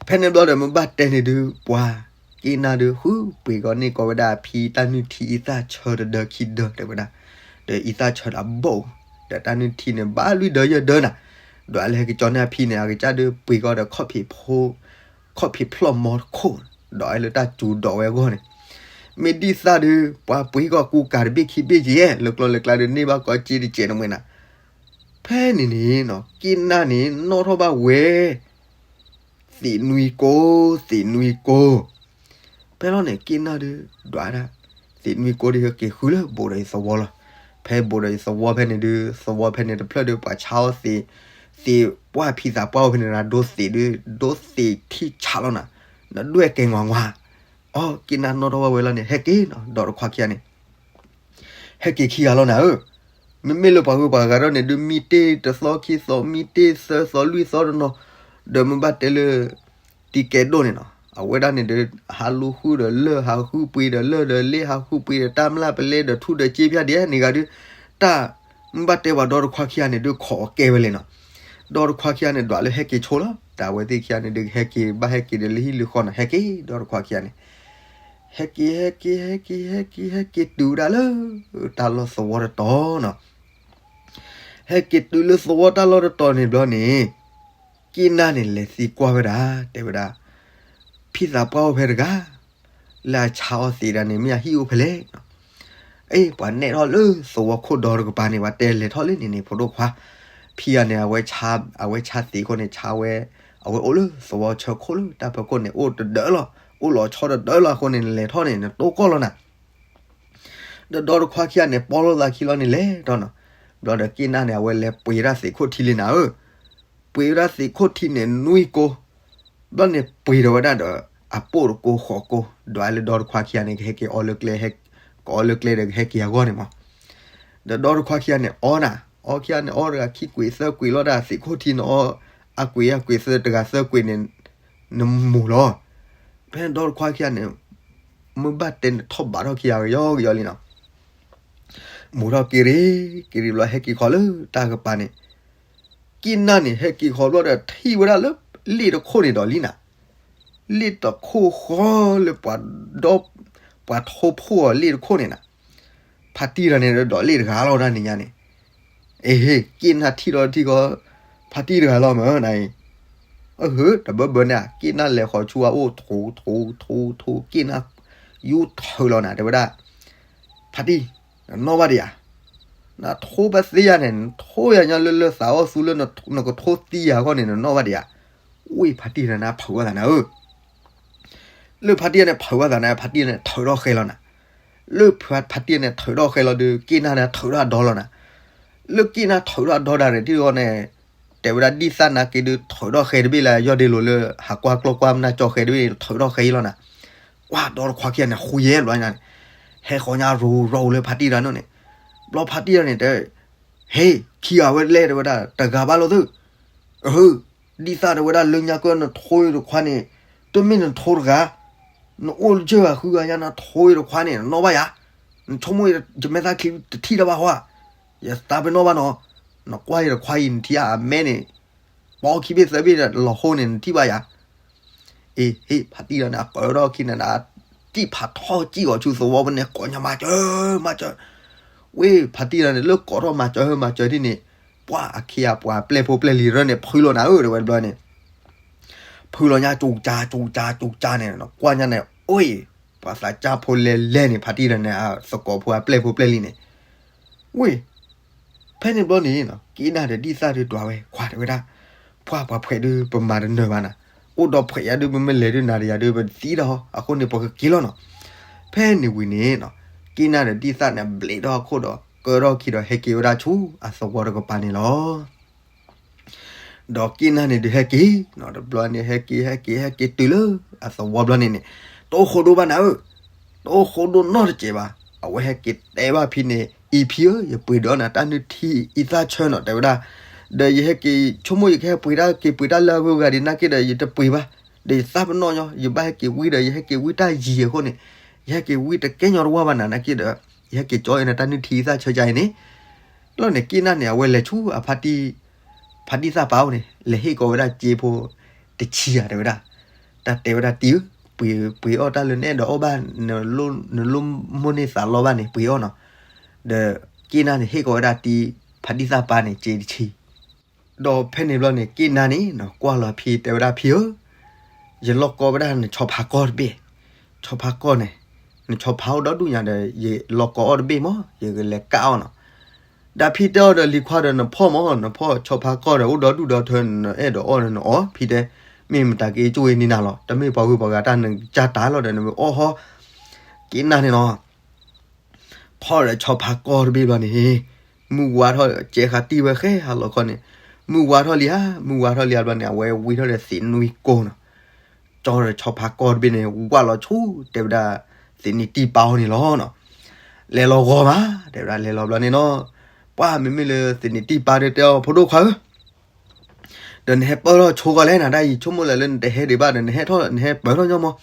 ဖဲန့ၣ်ဘျီဒီး မ့ၢ်ဘၣ်တဲန့ၣ်ဒုး ပှၤက့ၢ်နၢ်ဒုး ဃုပှ့ၤကီးန့ၢ်ကီးဝဲဒၣ်အဖံ တၢ်နုၢ်ထံအံသၣ်ဆၢတဒၢခံဒၢ တဲဝဲဒၣ်, ဒီးအံသၣ်ဆၢဒီးအဘိၣ်, ဒီးတၢ်နုၢ်ထံန့ၣ် ဘၣ်လွံၢ်ဒၢယဲၢ်ဒၢနၤ, ဒီးအလဲၤဟဲက့ၤကၠီန့ၢ်အဖံန့ၣ် အကစၢ်ဒုးပှ့ၤကီးဒီး ခီၣ်ဖံးဖျီၣ်မီတခိၣ်, ဒီးအဲၣ်လၢတၢ်စူၤဒိးဝဲအဂီၢ်န့ၣ်, မ့ၢ်ဒ်သၣ်ဒုး ပှၤပှ့ၤကီးကူကၤတဘ့ၣ်ခံဘ့ၣ်ကယဲၢ် လၢကျီၢ်လၢကျါဒုး န့ၢ်ဘၣ်ကီးစ့တစဲးတမှဲနၤ. ဖဲန့ၣ်န့ၣ်နီၤ က့ၢ်နၢ်န့ၣ် နီၣ်ထီၣ်ဘၣ်ဝဲ သ့ၣ်နွံကိ, သ့ၣ်နွံကိ. ဖဲလီၤန့ၣ် က့ၢ်နၢ်ဒုး ဒွးဒၣ် သ့ၣ်နွံကိဒုးဟဲက့ၤဃုလၢဘူးဒီးယသဝီလီၤ. ဖဲဘူးဒီးယသဝီဖဲန့ၣ်ဒုး သဝီဖဲန့ၣ်တဖျၢၣ်ဒုး ပှၤဆါအီၣ်သ့ၣ်, သ့ၣ်ပှၢ်ဖံသးပှၢ်အိၣ်ဖဲန့ၣ် ဒိသ့ၣ်ဒုး ဒိသ့ၣ်ထံဆးလီၤနၤ, နဒွဲၣ်ကဲၤငွးငွး. အီ က့ၢ်နၢ်နီၣ်ထီၣ်ဘၣ်ဝဲလီၤန့ၣ် ဟဲက့ၤနီၤ ဒီးတခွါခံဂၤန့ၣ် ဟဲက့ၤခံဂၤလီၤနၤဧၢ. မ့မ့ၢ်လၢပှၤဂုၤပှၤဂၤဒီးန့ၣ်ဒုး မံတ့ၢ်တသီခံသီ မံတ့ၢ်သၢသီလွံၢ်သီတနီၤ, ဒီးမ့ၢ်ဘၣ်တဲလၢ တံၤကဲဒိၣ်န့ၣ်နီၤ အဝဲဒၣ်န့ၣ်ဒီး ဟးလူၤဃုဒီးလၢၢ် ဟးဃုပှ့ၤဒီးလၢၢ်ဒီးလ့ ဟးဃုပှ့ၤဒီးတၢ်မျၢ်ပလဲဒီးထူဒီးစ့ဖၠၣ်ဒဲးန့ၣ်ဂၤဒုး, တၢ် မ့ၢ်ဘၣ်တဲပှၤဒီတခွါခံဂၤန့ၣ်ဒုး ခိးအီၤကဲဝဲလဲၣ်နီၤ. ဒီတခွါခံဂၤန့ၣ် ဒွးလၢဟဲက့ၤဆိလီၤ. တၢ်အဝဲသ့ၣ်ခံဂၤန့ၣ်ဒုး ဟဲက့ၤဘၣ်ဟဲက့ၤဒီးလၢဟံၣ်လၢဃီနီၤ ဟဲက့ၤ ဒီတခွါခံဂၤန့ၣ် ဟဲက့ၤ ဟဲက့ၤ ဟဲက့ၤ ဟဲက့ၤတုၤဝဲဒၣ်လၢ တၢ်လီၢ်သဝီတတီၤနီၤ. ဟဲက့ၤတုၤလၢသဝီတၢ်လီၢ်တတီၤန့ၣ်ဘျီန့ၣ် က့ၢ်နၢ်န့ၣ် လဲၤသံကွၢ်ဝဲဒၣ် တဲဝဲဒၣ် ဖံသးပှၢ်အိၣ်ဖဲတဂၤ လၢအဆါအီၣ်သ့ၣ်ဒၣ်န့ၣ် မ့ၢ်အဟံၣ်အိၣ်ဖဲလဲၣ်နီၤ. အ့ ပှၤနဲၣ်ထီၣ်လၢသဝီခိၣ်ဒီတကပၤန့ၣ် ပှၤတဲလဲၤထီၣ်လၢန့ၣ်န့ၣ် ဖိဒိၣ်ခွါ, ဖံဂၤန့ၣ် အဝဲဆါသ့ၣ်အဃိန့ၣ် ဆါဝဲ, အဝဲအိၣ်လၢသဝီဆၢခိၣ်လၢတၢ်ဖၢခိၣ်န့ၣ် အိၣ်တဒၢလီၤ, အိၣ်လီၤဆီတဒၢလီၤအဃိန့ၣ် လဲၤထီၣ်န့ၣ် နတိၢ်ကီၢ်လီၤနၤ ဒီးဒီတခွါခံဂၤန့ၣ် ပီလိာ်သးခံလီၤန့ၣ်လဲၤထီၣ်နီၤ. ဘျီဒီးက့နၢ်န့ၣ် အဝဲလဲၤပှ့ၤဝဲဒၣ်သ့ၣ်ခိၣ်ထံလံနၤဧၢ, ပှ့ၤဝဲဒၣ်သ့ၣ်ခိၣ်ထံန့ၣ်နွံကိ, ဘျီန့ၣ်ပှ့ၤဒီးဝဲဒၣ်ဒီး အပိၣ်တကိဃိးကိ, ဒီးလၢဒီတခွါခံဂၤန့ၣ် ကဟဲက့ၤအီလၢကျဲ, ကအီလၢကျဲဒီးကဟဲက့ၤအဂီၢ်န့ၣ်မး ဒီးဒီတခွါခံဂၤန့ၣ်အီနၤ, အီခံဂၤန့ၣ်အီတဂၤခံကွံာ်သၢကွံာ်လီၤဒၣ်သ့ၣ်ခိၣ်ထံန့ၣ်အီ, အကွံာ်အကွံာ်သၢတဂၤသၢကွံာ်န့ၣ်, နမိၢ်လီၤ. ဖဲဒီတခွါခံဂၤန့ၣ်, မ့ၢ်ဘၣ်တဲန့ၣ်ထီၣ်ဘးထီၣ်ခံဂၤကယီကယီလံနီၤ. မိၢ်ထီၣ်က့ၤရ့, က့ၤရ့ဘျီဟဲက့ၤခီလၢတၢ်ကပၤန့ၣ်, က့နၢ်န့ၣ် ဟဲက့ၤခီဘျီဒီးထံၣ်ဝဲဒၣ်လၢလ့ၣ်တခိၣ်န့ၣ်ဒီးလံနၤ, လ့ၣ်တခိၣ်ဃီလၢပှၤဒီ, ပှၤထိဖှိၣ်အီၤလ့ၣ်တခိၣ်န့ၣ်နၤ, ဖါတံၢ်တဂၤန့ၣ်ဒီးလ့ၣ်တဂၤလီၤဒၣ်န့ၣ်ညါန့ၣ်, အ့ဟ့ၣ် က့နၢ်ထံၣ်ဒီးထံၣ်ဃီ, ဖါတံၢ်တဂၤလီၤမးနၤအံၤ, အဟၢ တဘၢဘၢန့ၣ် က့နၢ်လဲၤဃီၤဆူအအိၣ်ထိထိထိထိ က့နၢ် ယူၤထုးလီၤနၤ တဲဝဲဒၣ်, ဖါတံၢ်, နနီၣ်ဘၣ်ဒံးဧါ, နထိဘၣ်သ့ယၤန့ၣ် နထိယၤညါလၢလၢသးအီၣ်သူလၢနကထိသံယၤအဂီၢ်န့ၣ် နနီၣ်ဘၣ်ဒံးဧါ, ဝ့ၢ်ဖါတံၢ်တဂၤန့ၣ် ဖုးဝဲသးနၤဧၢ လၢဖါတံၢ်န့ၣ်ဖုးဝဲသးန့ၣ် ဖါတံၢ်န့ၣ်ထုးထီၣ်ဃဲလီၤနၤ, လၢဖါတံၢ်န့ၣ်ထုးထီၣ်ဃဲလီၤဒီး က့နၢ်န့ၣ်ထုးထီၣ်အဒီလီၤနၤ, လၢက့နၢ်ထုးထီၣ်အဒီဒၣ်န့ၣ် ထံၣ်ဃီန့ၣ်, တဲဝဲဒၣ်ဒ်သၣ်နာ်က့ဒုးထုးထီၣ်ဃဲတဘ့ၣ်လၢ ယီၢ်ဒ့လိၤလၢဟးကွၢ်ကျီၢ်ကွၢ်မနၢ်ကၠီဃဲတဘ့ၣ်န့ၣ် ထုးထီၣ်ဃဲလီၤနၤ, ကွၢ်ဒီတခွါခံဂၤန့ၣ် ဃုယဲၢ်ဘျီညါန့ၣ်, ဟဲဃီၤညါရိၤရိၤလၢဖါတံၢ်တဂၤန့ၣ်, ဘျီဖါတံၢ်တဂၤန့ၣ်တဲ ဟ့ၣ် ခံဂၤဝဲလဲၣ် တဲဝဲဒၣ် တဂၤဘၣ်လိာ်သ့ၣ်, အဟၢ ဒ်သၣ်တဲဝဲဒၣ်လၢညါကၢၢ်နထိတခွါန့ၣ်, တမ့ၢ်နထိတဂၤ, နအိၣ်လၢကၢၢ်ဂၤဃုဂၤညါ နထိတခွါန့ၣ် နနီၣ်ဘၣ်ယၤ, နဆိကမိၣ်ယမဲာ်သၣ်ချံတထံၣ်တၢ်ဘၣ်ဟီဧါ, ယသးပ့ၤနီၣ်ဘၣ်နီၤ, နကွၢ်ယတခွါအံၤ နထံၣ်အမဲန့ၣ်, ပိာ်ခံဘ့ၣ်သၢဘ့ၣ်လီၤဟိန့ၣ် နထံၣ်ဘၣ်ယၤ အ့ ဟ့ၣ် ဖါတံၢ်လီၤန့ၣ် အကၢထီၣ်ခံန့ၣ်ဒီး တံၢ်ဖးထီၣ်စံၣ်အီၤဆူသဝီဖဲန့ၣ် ကိးညါမၤစၢၤ မၤစၢၤ, ဝ့ၢ်ဖါတံၢ်လီၤန့ၣ် လၢကိးထီၣ်မၤစၢၤမၤစၢၤဒ်န့ၣ်, ပှၤအခ့အပှၤပျဲၢ်ဖိပျဲၢ်လံၤရၢန့ၣ် ဖုလီၤနၤဧၢ တဲဝဲတဘျီန့ၣ်, ဖုလီၤညါ ကၠူကၠါ ကၠူကၠါ ကၠူကၠါန့ၣ် ကွၢ်ညါန့ၣ် အိၣ် ပှၤသးစၢ်ဖိလဲၤလဲၤန့ၣ် ဖါတံၢ်လီၤန့ၣ် သကိးဖိအပျဲၢ်ဖိပျဲၢ်လံၤန့ၣ်, ဝ့ၢ် ဖဲန့ၣ်ဘျီန့ၣ် က့နၢ်ဒီးဒ်သၣ်ဒုးတွၤဝဲ ခွါတဲဝဲဒၣ်, ပှၤပှၤဖှဲးဒုး ပမၤတနၢၤဘၣ်နၤ, အိၣ်ဒီးဖှဲးယၤဒုး ပမ့ၢ်လဲၤဒုးနၤဒီးယၤဒုး ပသံဒီး အဃိန့ၣ် ပကက့ၤလီၤနီၤ, ဖဲန့ၣ်ဝံၤန့ၣ် က့နၢ်ဒီးဒ်သၣ်န့ၣ် ဘျဲးထီၣ်အခိၣ်ဒီး ကၢထီၣ်ခံဒီး ဟဲက့ၤဝဲဒၣ်ဆူအသဝီတကပၤန့ၣ်လီၤ. ဒီးက့နၢ်န့ၣ်ဒုးဟဲက့ၤနီၤ, တဘျီန့ၣ် ဟဲက့ၤ ဟဲက့ၤ ဟဲက့ၤတုၤလၢအသဝီဘျီန့ၣ်န့ၣ်, တအိၣ်ဃိဒိၣ်ဘၣ်နၤဧၢ, တအိၣ်ဃိဒိၣ်နီတစဲးဘၣ်, အဝဲဟဲက့ၤတဲဘၣ်ဖံန့ၣ်, အံၤဖံဧၢ, ယပှ့ၤဒီးနၤတၢ်နုၢ်ထံအံသၣ်ဆၢနီၤ တဲဝဲဒၣ်, ဒီးယဟဲက့ၤ ဆိကမိၣ်ယကဟဲပှ့ၤတၢ်က့ၤပှ့ၤတၢ်လၢအဂုၤအဂၤဒံးနာ်က့ဒီး ယတပှ့ၤဘၣ်, ဒီးယသးပ့ၤနီၣ်ညီ ယဘၣ်ဟဲက့ၤဝံဒီး ယဟဲက့ၤဝံတၢ်ယံၤအဃိန့ၣ်, ယဟဲက့ၤဝံတကဲညီတဝၢ်ဘၣ်နၤနာ်က့ဒီး, ယဟဲက့ၤကၠီအံၤနတၢ်နုၢ်ထံအံသၣ်ဆၢကါအံၤန့ၣ် လီၤန့ၣ် က့နၢ်န့ၣ် အဝဲလဲၤဆူအဖါတံၢ်, ဖါတံၢ်သၣ်ပာ်အိၣ်န့ၣ် လဲၤဟ့ၣ်ကီးဝဲဒၣ်စ့ဖိတဆံဧါ တဲဝဲဒၣ်, တၢ်တဲဝဲဒၣ်တံၢ်ဧၢ, ပှ့ၤ, ပှ့ၤအီၣ်တၢ်လၢနအဲၣ်ဒိးအီၣ်ဘၣ်, နလိၣ်မိၣ်န့ၢ်သးလီဘၣ်န့ၣ် ပှ့ၤအီၣ်နီၤ, ဒီးက့နၢ်န့ၣ် ဟ့ၣ်ကီးဝဲဒၣ်တံၢ်, ဖါတံၢ်သၣ်ပာ်န့ၣ် စ့တဆံ ဒီးဖဲန့ၣ်ဘျီန့ၣ် က့နၢ်န့ၣ်နီၤ ကွၢ်လီၤဖံတဲဝဲဒၣ် ဖံဧၢ, ယလီၢ်ကီဘၣ်ဒၣ်နဆီဖါကီၢ်တဘ့ၣ်, ဆီဖါကီၢ်န့ၣ်, နဆီဖါအိၣ်ဒီဒူၣ်ညါဒီး ယလီၢ်ကီအီၣ်တဘ့ၣ်မး ယကလဲၤကၣ်အီၣ်နီၤ, ဒီးဖံတဲအီၤဒီး လံၤခွါဒီးနဖီၣ်မး နဖီၣ်ဆီဖါကီၢ်ဒီးအိၣ်ဒီဒူၣ်ဒီထၢ နအဲၣ်ဒိးအီၣ်န့ၣ်နအီၣ် ဖံတဲ, မ့ၢ်မတၤက့ၤကၠိဝဲန့ၣ်နၤလီၤ တမ့ၢ်ပှၤဂုၤပှၤဂၤတၢ်နကစၢ်တၢ်လီၤဒီး နမ့ၢ်အီၣ်ဟီ, က့နၢ်န့ၣ်နီၤ ဖီၣ်ဒီးဆီဖါကီၢ်တဘ့ၣ်ဘျီန့ၣ်, မုၢ်ဝါထီၣ် ကဲဃာ်တံၢ်ဝဲဃဲဟးလီၤခီန့ၣ်, မုၢ်ဝါထီၣ်လံဧါ, မုၢ်ဝါထီၣ်လံဧါဘျီန့ၣ် အဝဲဝံထီၣ်ဒီးသ့ၣ်နွံကိနီၤ, ကၠီဒီးဆီဖါကီၢ်တဘ့ၣ်န့ၣ် ဝၢ်လီၤဆူ တဲဝဲဒၣ် သ့ၣ်နံၣ်တံၢ်ပၢ်အအိၣ်န့ၣ်လီၤနီၤ, လဲၤလီၤဂီၤမး တဲဝဲဒၣ် လဲၤလီၤဘျီန့ၣ်နီၤ, ပှၢ်မ့မ့ၢ်လၢသ့ၣ်နံၣ်တံၢ်ပၢ်ဒီးတဲအီၤ ဖိဒိၣ်ခွါဧၢ ဒီးနဟဲပၢၢ်ထီၣ်ဆိကီးလဲၣ်နၤ တၢ်အံၤဆိကမိၣ်လၢၤလၢနတဟဲဒံးဘၣ်ဒီး နဟဲထီၣ် နဟဲပၢၢ်ထီၣ်ညီမး,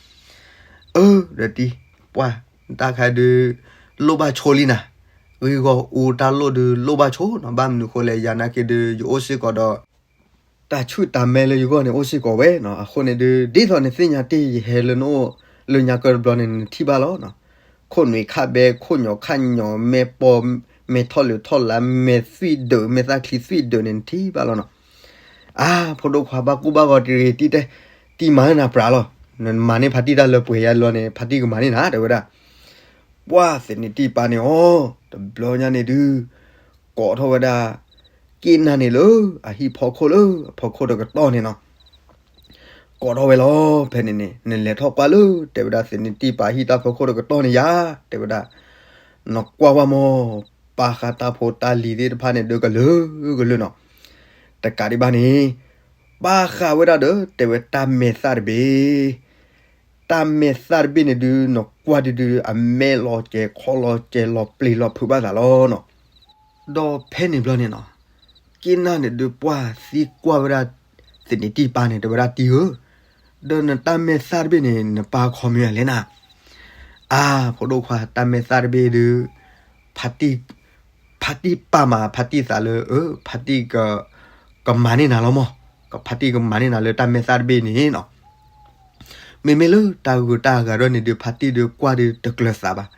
အၢ ဒီးတံၢ်, ပှၢ်, နတၢ်ခါဒုး လိၣ်ဘၣ်ဆိလံနၤ, ဂ့ၢ်ဂီၢ်အူတၢ်လိၣ်ဒုးလိၣ်ဘၣ်ဆိနီၤ, ဘၣ်မနုၤဃိလဲၣ် ယၤနာ်က့ဒုး ယအိၣ်စ့ၢ်ကီးဒီး တၢ်ဆူၣ်တၢ်မဲလၢယဂီၢ်န့ၣ် အိၣ်စ့ၢ်ကီးဝဲနီၤ, အဃိန့ၣ်ဒုး ဒ်သိးနသ့ၣ်ညါတ့ၢ်ယဟဲလၢနအိၣ် လၢညါကၢၢ်တဘျီန့ၣ် နထံၣ်ဘၣ်လီၤနီၤ, ခိၣ်နွံခၣ်ဘဲ ခိၣ်ညီၣ်ခၣ်ညီၣ် မဲၢ်ပီ, မဲၢ်ထီၣ်လၢထီၣ်လါ မဲၢ်သွံၣ်ဒၢး မဲၢ်သၣ်ချံသွံၣ်ဒၢးန့ၣ် နထံၣ်ဘၣ်လီၤနီၤ, အါ ဖိဒိၣ်ခွါဘၣ်ကူဘၣ်ဂီၤတရံးတံၢ်တဲ, တံၢ်မၤနၢ်နၤပြးလီၤ, နမၤန့ၢ်ဖါတံၢ်တၢ်လၢပှဲၤယါလီၤန့ၣ် ဖါတံၢ်ကမၤန့ၢ်နၤ တဲဝဲဒၣ် ပှၢ်သနံးတံၢ်ပၢ်န့ၣ်အီၤ တဘျီညါန့ၣ်ဒုး ကိးထီၣ်ဝဲဒၣ် က့ၣ်နၢ်န့ၣ်လၢအဟံၣ်ဖီခိၣ်လၢအဖီခိၣ်တကတီၢ်န့ၣ်နီၤ. ကိးထီၣ်ဝဲလီၤ. ဖဲန့ၣ်န့ၣ် နလဲၤထီၣ်ကွၢ်လၢ တဲဝဲဒၣ် သနံးတံၢ်ပၢ်ဟံၣ်တၢ်ဖီခိၣ်တကတီၢ်န့ၣ်ယၤ တဲဝဲဒၣ်, နကွၢ်ဝဲမ့ၢ် ပာ်ဃာ်တၢ်ဖိတၢ်လံၤသ့ၣ်တဖၣ်န့ၣ်ဒုးကလုာ်ကလုာ်နီၤ. တကးဒံးဘၣ်န့ၣ် ပာ်ဃာ်ဝဲဒၣ်ဒီး တဲဝဲတၢ်မဲာ်သၣ်တဘ့ၣ် တၢ်မဲာ်သၣ်တဘ့ၣ်န့ၣ်ဒုး နကွၢ်ဒုးဒုး အမဲာ်လီၤကဲၤခီလီၤကဲၤလီၤပျံၤလီၤဖုးဘၣ်သးလီၤနီၤ. ဒီးဖဲန့ၣ်ဘျီန့ၣ်နီၤ က့ၣ်နၢ်န့ၣ်ဒုးပှၢ်သံကွၢ်ဝဲဒၣ် သနံးတံၢ်ပၢ်န့ၣ် တဲဝဲဒၣ်တံၢ်ဧၢ, ဒီးနတၢ်မဲာ်သၣ်တဘ့ၣ်န့ၣ် နပၢ်ခီမ့ၢ်လဲၣ်နၤ. အါ ဖိဒိၣ်ခွါ တၢ်မဲာ်သၣ်တဘ့ၣ်ဒုး ဖါတံၢ် ဖါတံၢ်ပာ်မၤ ဖါတံၢ်သးလၢ အၢ ဖါတံၢ်က ကမၤန့ၢ်နၤလီၤမး, ဖါတံၢ်ကမၤန့ၢ်နၤလၢတၢ်မဲာ်သၣ်တဘ့ၣ်န့ၣ်နီၤ. မ့မ့ၢ်လၢတၢ်ဂုၤတၢ်ဂၤဒီးန့ၣ်ဒုး ဖါတံၢ်ဒုးကွၢ်ဒုးတကျၢၤသးဘၣ်.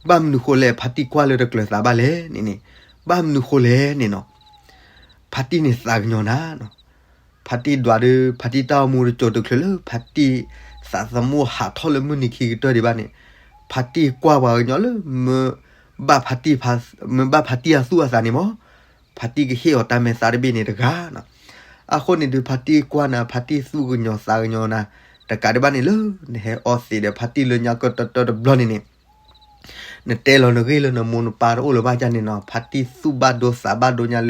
ဘၣ်မနုၤဃိလဲၣ် ဖါတံၢ်ကွၢ်လၢတကျၢၤသးဘၣ်လဲၣ်န့ၣ်န့ၣ်, ဘၣ်မနုၤဃိလဲၣ်န့ၣ်နီၤ. ဖါတံၢ်န့ၣ်သးကညီၤနၤနီၤ. ဖါတံၢ်ဒွးဒုး ဖါတံၢ်တၢ်အိၣ်မူတစိၤတချုးလၢ ဖါတံၢ်သးသမူဟးထီၣ်လၢမုၢ်နံၤခံကတၢၢ်ဒံးဘၣ်န့ၣ်, ဖါတံၢ်ကွၢ်ပှၤကညီလၢ မ့ၢ်ဘၣ်ဖါတံၢ်ဖး မ့ၢ်ဘၣ်ဖါတံၢ်အသူၣ်အသးန့ၣ်မး ဖါတံၢ်ကဟ့ၣ်အီၤတၢ်မဲာ်သၣ်တဘ့ၣ်န့ၣ်တဂၤနီၤ. အဃိန့ၣ်ဒုး ဖါတံၢ်ကွၢ်နၤ ဖါတံၢ်သူၣ်ကညီၤသးကညီၤနၤ, တကးဒံးဘၣ်န့ၣ်လၢ နဟဲအီသံးဒီးဖါတံၢ်လၢညါကတၢၢ်တဘျီန့ၣ်န့ၣ် နတဲလီၤနဂ့ၢ်လၢနမိၢ်နပၢ်တအိၣ်လၢၤဘၣ်ဒ်န့ၣ်နီၤ, ဖါတံၢ်သူၣ်ဘၣ်ဒိသးဘၣ်ဒိညါလၢဖါတံၢ်သးပူၤန့ၣ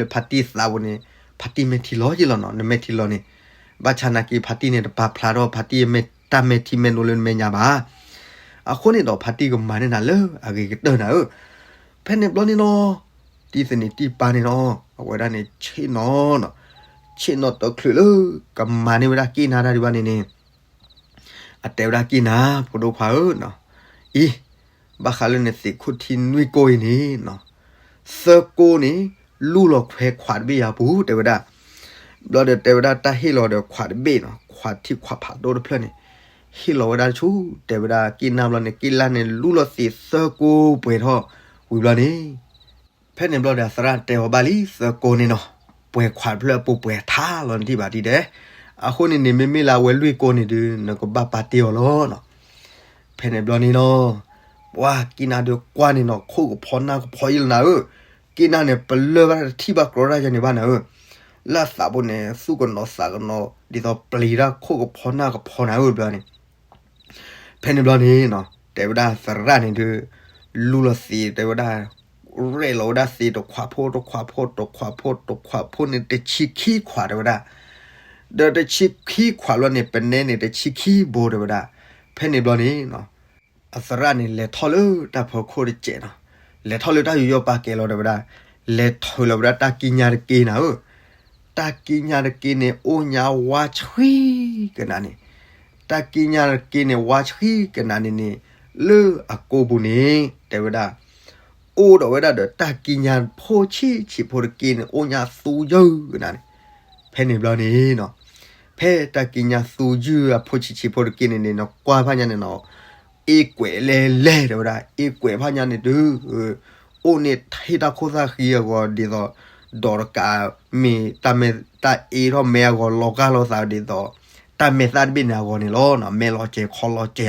်, ဖါတံၢ်မဲာ်ထံလီၤယ့ၢ်လီၤနီၤ, နမဲာ်ထံလီၤန့ၣ်, ဘၣ်ဆၣ်နာ်က့ ဖါတံၢ်န့ၣ်တပာ်ဖျါထီၣ် ဖါတံၢ်မဲာ် တၢ်မဲာ်ထံမဲာ်နိလၢနမဲာ်ညါဘၣ်. အဃိန့ၣ်ဒီး ဖါတံၢ်ကမၤန့ၢ်နၤလၢအဂ့ၤကတၢၢ်နၤဧၢ. ဖဲန့ၣ်ဘျီန့ၣ်နီၤ, တံၢ်သနံးတံၢ်ပၢ်န့ၣ်နီၤ, အဝဲဒၣ်န့ၣ်ဆ့ၣ်နီၤနီၤ, ဆ့ၣ်နီၤတချုးလၢ ကမၤန့ၢ်ဝဲဒၣ်က့ၣ်နၢ်တၢ်ဒံးဘၣ်န့ၣ်န့ၣ် အတဲဝဲဒၣ်က့ၣ်နၢ် ဖိဒိၣ်ခွါဧၢ, အံၤ ဘၣ်ဃးလၢနသံးခိၣ်ထံနွံကိၢ်အံၤန့ၣ်, သၢကိၢ်န့ၣ် လူၢ်လီၤခွဲးခွးတဘ့ၣ်ယၤပူၤ တဲဝဲဒၣ်. ဘျီဒီးတဲဝဲဒၣ်တၢ်ဟ့ၣ်လီၤဒီးခွးတဘ့ၣ်နီၤ, ခွးထံခွးဖးဒိၣ်တဖျၢၣ်န့ၣ် ဟ့ၣ်လီၤဝဲဒၣ်ဆူ တဲဝဲဒၣ်က့ၣ်နၢ်ဘျီန့ၣ်, က့ၣ်နၢ်န့ၣ် လူၢ်လီၤသံးသၢကိၢ်ပှဲၤထီၣ်ဝံၤဘျီန့ၣ် ဖဲန့ၣ်ဘျီဒီးအသရၣ်တဲအီၤဘၣ်လံ သၢကိၢ်န့ၣ်နီၤ, ပှဲၤခွးတဖျၢၣ်အပူၤပှဲၤထါလီၤနထံၣ်ဘၣ်ဒ်ဒဲး. အဃိန့ၣ်န့ၣ် မ့မ့ၢ်လၢအဝဲလွံၢ်ကိၢ်န့ၣ်ဒုး နကဘၣ်ပာ်တ့ၢ်အီၤလီၤနီၤ. ဖဲန့ၣ်ဘျီန့ၣ်နီၤ, ပှၤက့ၣ်နၢ်ဒုးကွၢ်န့ၣ်နီၤ, ခိၣ်ကဖီနၢ်ကဖီယ့ၢ်လီၤနၤဧၢ. က့ၣ်နၢ်န့ၣ် ပလၢၢ်ဘၣ်တထံၣ်ဘၣ်ကြီတၢ်ယၤန့ၣ်ဘၣ်နၤဧၢ. လၢအသးပူၤန့ၣ် သူၣ်ကနီၤသးကနီၤ ဒ်သိးပျံၤတၢ်ခိၣ်ကဖီနၢ်ကဖီနၤဧၢဘျီန့ၣ် ဖဲန့ၣ်ဘျီန့ၣ်နီၤ, တဲဝဲဒၣ်သရၣ်န့ၣ်ဒုး လူၢ်လီၤသံး တဲဝဲဒၣ် ရဲၣ်လီၤဝဲဒၣ်သံးတခွးဖိတခွးဖိ တခွးဖိတခွးဖိန့ၣ် တဆံခံခွးတဲဝဲဒၣ်. ဒီးတဆံခံခွးဘျီန့ၣ် ပနဲန့ၣ် တဆံခံဘိတဲဝဲဒၣ်. ဖဲန့ၣ်ဘျီန့ၣ်နီၤ, အသရၣ်န့ၣ်လဲၤထီၣ်လၢတၢ်ဖီခိၣ်တစဲးနီၤ, လဲၤထီၣ်လၢတၢ်ယူးယီၣ်ပာ်ကဲလီၤတဲဝဲဒၣ်, လဲၤထုးလီၤဝဲဒၣ်တၢ်ကံးညာတက့ၢ်နၤဧၢ. တၢ်ကံးညာတက့ၢ်န့ၣ် အိၣ်ညါဝါဆှံကနၤန့ၣ်, တၢ်ကံးညာတက့ၢ်န့ၣ် ဝါဆှံကနၤန့ၣ်န့ၣ် လၢအကိာ်ပူၤန့ၣ် တဲဝဲဒၣ် အိၣ်ဒီးဝဲဒၣ်ဒီးတၢ်ကံးညာဖိဆံးဆံးဖိတက့ၢ်န့ၣ် အိၣ်ညါသူယုၢ်ကနၤန့ၣ်. ဖဲန့ၣ်ဘျီန့ၣ်နီၤ, ဖဲတၢ်ကံးညာသူယုၢ်အဖိဆံးဆံးဖိတက့ၢ်န့ၣ်န့ၣ် နကွၢ်ဖးညါန့ၣ်နီၤ, အ့ကွဲးလဲၤလဲၤတဲဝဲဒၣ်, အ့ကွဲးဖးညါန့ၣ်ဒုး အိၣ်န့ၣ်ဟ့ၣ်တၢ်ခိၣ်သၣ်ဃံအဂီၤဒ်သိး ဒီးတကး မ့ၢ်တၢ်မဲာ်တၢ်အ့ထီၣ်မဲအဂီၤ လီၤဂာ်လိာ်သးဒ်သိး တၢ်မဲာ်သၣ်တဘ့ၣ်န့ၣ်အဂီၤန့ၣ်လီၤ. မဲာ်လီၤစဲၤခီလီၤစဲၤယါ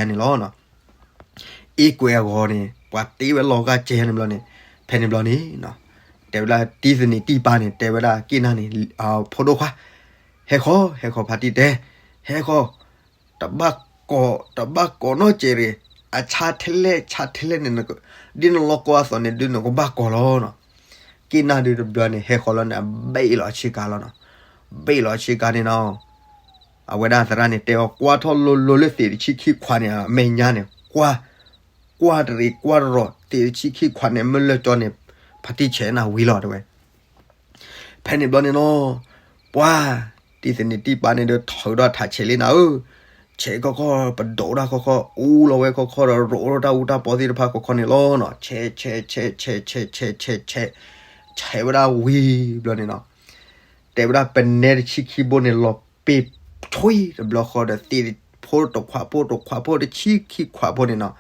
န့ၣ်လီၤ. အ့ကွဲးအဂီၤန့ၣ် ပှၤတ့ဝဲလီၤဂာ်စဲၤယါန့ၣ်ဘျီန့ၣ်, ဖဲန့ၣ်ဘျီန့ၣ် တဲဝဲဒၣ် တံၢ်သနံးတံၢ်ပၢ်န့ၣ် တဲဝဲဒၣ်က့ၣ်နၢ်န့ၣ်, ဖိဒိၣ်ခွါ ဟဲဃီ ဟဲဃီ ဖါတံၢ်တဲ, ဟဲဃီ တဘၣ်ကိး တဘၣ်ကိးနီၢ်စဲးရ့ၣ်, အဆါထဲလဲၣ် ဆါထဲလဲၣ်န့ၣ် ဒ်နလီၢ်ကိးအသိးန့ၣ်ဒုး နကဘၣ်ကိးလီၤနီၤ. က့ၣ်နၢ်ဒုးတဘျီန့ၣ် ဟဲဃီလီၤန့ၣ် အဘ့ၣ်လီၤဆ့ကၤလီၤနီၤ. ဘ့ၣ်လီၤဆ့ကၤန့ၣ်နီၤ, အဝဲဒၣ်သရၣ်န့ၣ် တဲအီၤကွၢ်ထီၣ်လိၤလိၤလၢသံးတဆံခံခွးန့ၣ် အမဲာ်ညါန့ၣ် ကွၢ် ကွၢ်တရံးကွၢ်တရီး သံးတဆံခံခွးန့ၣ် မ့ၢ်လၢကၠီန့ၣ် ဖါတံၢ်ဆဲးနၤဝံၤလီၤတဲဝဲ. ဖဲန့ၣ်ဘျီန့ၣ်နီၤ, ပှၤ တံၢ်သနံးတံၢ်ပၢ်န့ၣ်ဒီး ထုးဒီးထးဆဲးလံနၤဧၢ, ဆဲးခီခီ ပဒိးတၢ်ခီခီ အူလီၤဝဲခီခီဒီး ရိးထီၣ်တၢ်အူတၢ်ပီသ့ၣ်တဖၣ်ခီခီန့ၣ်လီၤနီၤ. ဆဲး ဆဲး ဆဲး ဆဲး ဆဲး ဆဲး ဆဲး ဆဲးဝဲဒၣ်ဝံၤဘျီန့ၣ်နီၤ, တဲဝဲဒၣ်ပနဲတဆံခံဘိန့ၣ် လီၤပ့းထွံတဘျီဃီဒီး သ့ၣ်ဖိတခွးဖိ တခွးဖိ တဆံခံခွးဖိန့ၣ်နီၤ,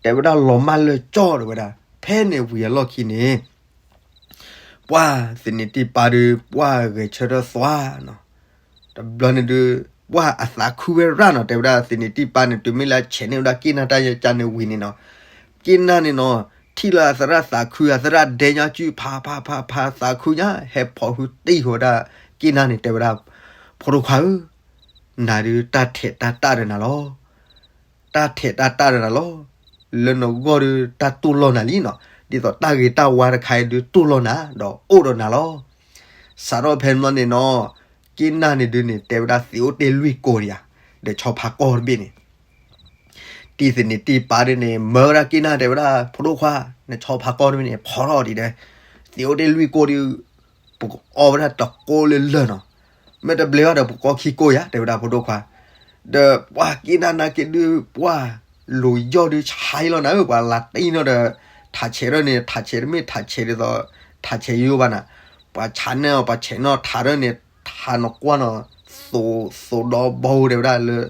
တဲဝဲဒၣ်လီၤမၢ်လၢကၠီတဲဝဲဒၣ်. ဖဲန့ၣ်ဝံၤအလီၢ်ခံန့ၣ် ပှၤသနံးတံၢ်ပၢ်ဒုး ပှၤဂဲၤဆၢထၢၣ်သွါနီၤ. တဘျီန့ၣ်ဒုး ပှၤအသးခုဝဲရၣ်နီၤ, တဲဝဲဒၣ်သနံးတံၢ်ပၢ်န့ၣ် တုၤမ့ၢ်လၢဆဲးန့ၢ်ဝဲဒၣ်က့ၣ်နၢ်တၢ်ယကၢန့ၣ်ဝံၤန့ၣ်နီၤ, က့နၢ်န့ၣ်နီၤ, ထံၣ်လၢအသရၣ်သးခု အသရၣ်ဒဲညါစုဖးဖးဖးဖးသးခုညါ ဟဲဖီၣ်ဃုတံၢ်ဃီၤဝဲဒၣ်က့နၢ်န့ၣ် တဲဝဲဒၣ်, ဖိဒိၣ်ခွါဧၢ, နၤဒုးတၢ်ထဲးတၢ်တၢ်ဒီးနၤလီၤ. တၢ်ထဲးတၢ်တၢ်ဒီးနၤလီၤ. လၢနဂီၢ်ဒုးတၢ်တူၢ်လိာ်နၤလံနီၤ, ဒ်သိးတၢ်ဂ့ၤတၢ်ဝါတခါအံၤဒုးတူၢ်လိာ်နၤ ဒီးအိၣ်ဒီးနၤလီၤ. စးထီၣ်ဖဲန့ၣ်န့ၣ်နီၤ, က့နၢ်န့ၣ်ဒုးန့ၣ် တဲဝဲဒၣ်သံးအိၣ်တ့ၢ်လွံၢ်ကိးဒံးဧါ, ဒီးဆီဖါကီၢ်တဘ့ၣ်န့ၣ် တံၢ်သန့ၤတံၢ်ပၢ်ဒုးန့ၣ် မၢဝဲဒၣ်က့နၢ်တဲဝဲဒၣ် ဖိဒိၣ်ခွါ, နဆီဖါကီၢ်တဘ့ၣ်န့ၣ် ဖီထီၣ်ဒံးဒီး, သံးအိၣ်တ့ၢ်လွံၢ်ကိးဒုး, ပကအီဝဲဒၣ်တကိးလၢလၢာ်နီၤ, မ့ၢ်တဘျဲဘၣ်ဒီးပကအီခံကိးယၤ တဲဝဲဒၣ်ဖိဒိၣ်ခွါ, ဒီးပှၤက့နၢ်နာ်က့ဒုး ပှၤလိၤယီၢ်ဒုးဆါအံၤလီၤနၤဧၢ, ပှၤလၤတံၢ်နီၤဒီး ထးဆဲးထီၣ်န့ၣ် ထးဆဲးတမ့ၢ်ထးဆဲးဒ်သိး ထးဆဲးယိဘၣ်နၤ, ပှၤဆါန့ၢ်အီၤ ပှၤဆဲးနီၣ်ထးထီၣ်န့ၣ် ထးနီၣ်ကွၢ်နီၤ, သိး သိးဒီဘီတဲဝဲဒၣ်လၢ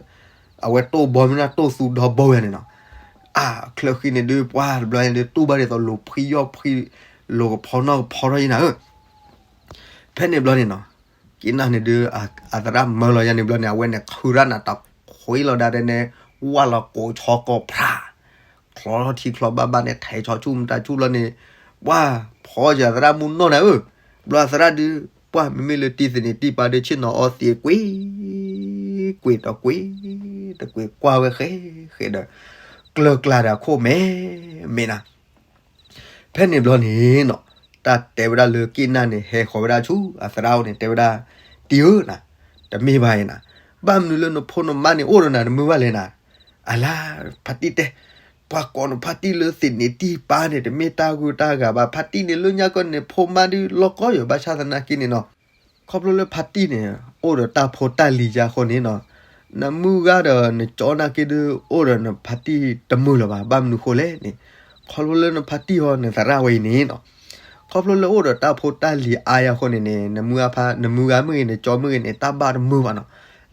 အဝဲတိၢ်ဘီမ့ၢ်ဒၣ်တိၢ်သူဒီဘီဝဲန့ၣ်နီၤ, အါ ချၢဃံန့ၣ်ဒုး ပှၤတဘျီန့ၣ်ဒုး တူၢ်ဘၣ်ဒ်သိးလိၤဖှံယီၢ်ဖှံ, လိၤကဖီနီၣ်ကဖီထီၣ်ယံနၤဧၢ, ဖဲန့ၣ်ဘျီန့ၣ်နီၤ, က့နၢ်န့ၣ်ဒုး အသရၣ်မၢလီၤယၤန့ၣ်ဘျီန့ၣ် အဝဲန့ၣ်ခုရၣ်နၤတခွ့လီၤဒၣ်ဒဲန့ၣ်, ဝၢ်လီၤကိးဆီကိးဖြး, ချီထီၣ်ထံချီဘၣ်ဘၣ်န့ၣ် ထဲးဆီဆူၣ်မတၤဆူၣ်လီၤန့ၣ်, ပှၤဖီယၤသရၣ်မုၢ်နီၢ်နၤဧၢ, ဘျီအသရၣ်ဒုး ပှၤမ့မ့ၢ်လၢတံၢ်သန့ၤတံၢ်ပၢ်ဒုး ဆ့ၣ်နီၤအီသံးကွံာ်, ကွံာ်တကွံာ်, တကွံာ်ကွၢ်ဝဲဃဲဃဲဒီး, ကျၢၤကျါဒီးအခိၣ်မဲာ်မဲာ်နၤ ဖဲန့ၣ်ဘျီန့ၣ်နီၤ, တၢ်တဲဝဲဒၣ်လၢက့နၢ်န့ၣ် ဟဲဃီၤဝဲဒၣ်ဆူအသရၣ်အိၣ်န့ၣ် တဲဝဲဒၣ်, တံၢ်ဧၢနၤ, တမ့ၢ်ဘၣ်အံၤနၤ, ဘၣ်မနုၤလၢနဖိနမါန့ၣ်အိၣ်ဒီးနၤတမုာ်ဘၣ်လဲၣ်နၤ, အလါ, ဖါတံၢ်တဲ, ပှၤကိးနဖါတံၢ်လၢသ့ၣ်နံးတံၢ်ပၢ်န့ၣ် တမ့ၢ်တၢ်ဂုၤတၢ်ဂၤဘၣ်, ဖါတံၢ်န့ၣ်လၢညါကီၢ်န့ၣ် ဖိမါဒုးလီၢ်ကီယီၤ ဘၣ်ဆၣ်သနာ်က့န့ၣ်နီၤ, ခီဖျိလၢဖါတံၢ်န့ၣ် အိၣ်ဒီးတၢ်ဖိတၢ်လံၤယါအဃိန့ၣ်နီၤ, နမုၢ်ဂၤဒီးနကၠီနာ်က့ဒုး အိၣ်ဒီးနဖါတံၢ်တမုာ်လၢၤဘၣ်, ဘၣ်မနုၤဃိလဲၣ်န့ၣ်, ခီဖျိလၢနဖါတံၢ်ဟီနသရၣ်ဝဲအံၤန့ၣ်နီၤ, ခီဖျိလၢအိၣ်ဒီးတၢ်ဖိတၢ်လံၤအါယါအဃိန့ၣ်န့ၣ် နမုၢ်ဂၤဖါ, နမုၢ်ဂၤမ့ၢ်ဂ့ၤ နကၠီမ့ၢ်ဂ့ၤန့ၣ် တၢ်ဘၣ်တမုာ်ဘၣ်နီၤ,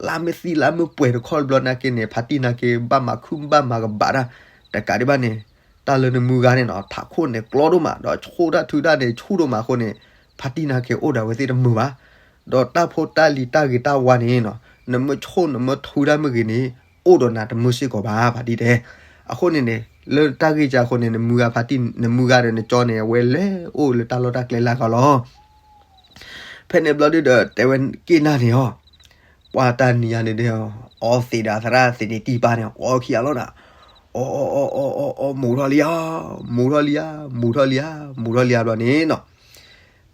လၢမ့ၢ်သံလၢမ့ၢ်ပှဲၤတခီတဘျီနာ်က့န့ၣ် ဖါတံၢ်နာ်က့ ဘၣ်မၤခုၣ်ဘၣ်မၤကဘၣ်တၢ်, တကးဒံးဘၣ်န့ၣ် တၢ်လၢနမုၢ်ဂၤန့ၣ်နီၤ ထးခိၣ်န့ၣ်ကျီဒိၣ်မး ဒီးဆိၣ်တၢ်ထုတၢ်န့ၣ်ဆူၣ်ဒိၣ်မးအဃိန့ၣ်, ဖါတံၢ်နာ်က့အိၣ်ဒီးအဝဲသ့ၣ်တမုာ်ဘၣ်, ဒီးတၢ်ဖိတၢ်လံၤတၢ်ဂ့ၤတၢ်ဝါန့ၣ်နီၤ နမ့ၢ်ဆိၣ်နမ့ၢ်ထုတၢ်မ့ၢ်ဂ့ၤန့ၣ် အိၣ်ဒီးနၤတမုာ်စ့ၢ်ကီးဘၣ် ဖါတံၢ်တဲ, အဃိန့ၣ်န့ၣ် လၢတၢ်ဂ့ၢ်ကါအဃိန့ၣ် နမုၢ်ဂၤဖါတံၢ် နမုၢ်ဂၤဒီးနကၠီန့ၣ် အဝဲလဲၤအိၣ်လၢတၢ်လီၢ်တၢ်ကျဲလၢအဂီၢ်လီၤ. ဖဲန့ၣ်ဘျီဒုဒီး တဲဝဲက့နၢ်န့ၣ်အီၤ, ပှၤတၢ်နံၤယါန့ၣ်ဒီး အီသံးဒီးအသရၣ်သ့ၣ်နံးတံၢ်ပၢ်န့ၣ် အီခံဂၤလီၤနၤ, အီအီအီအီအီ မူၤထီၣ်လံဧါ, မူၤထီၣ်လံဧါ, မူၤထီၣ်လံဧါ, မူၤထီၣ်လံဧါဘျီန့ၣ်နီၤ,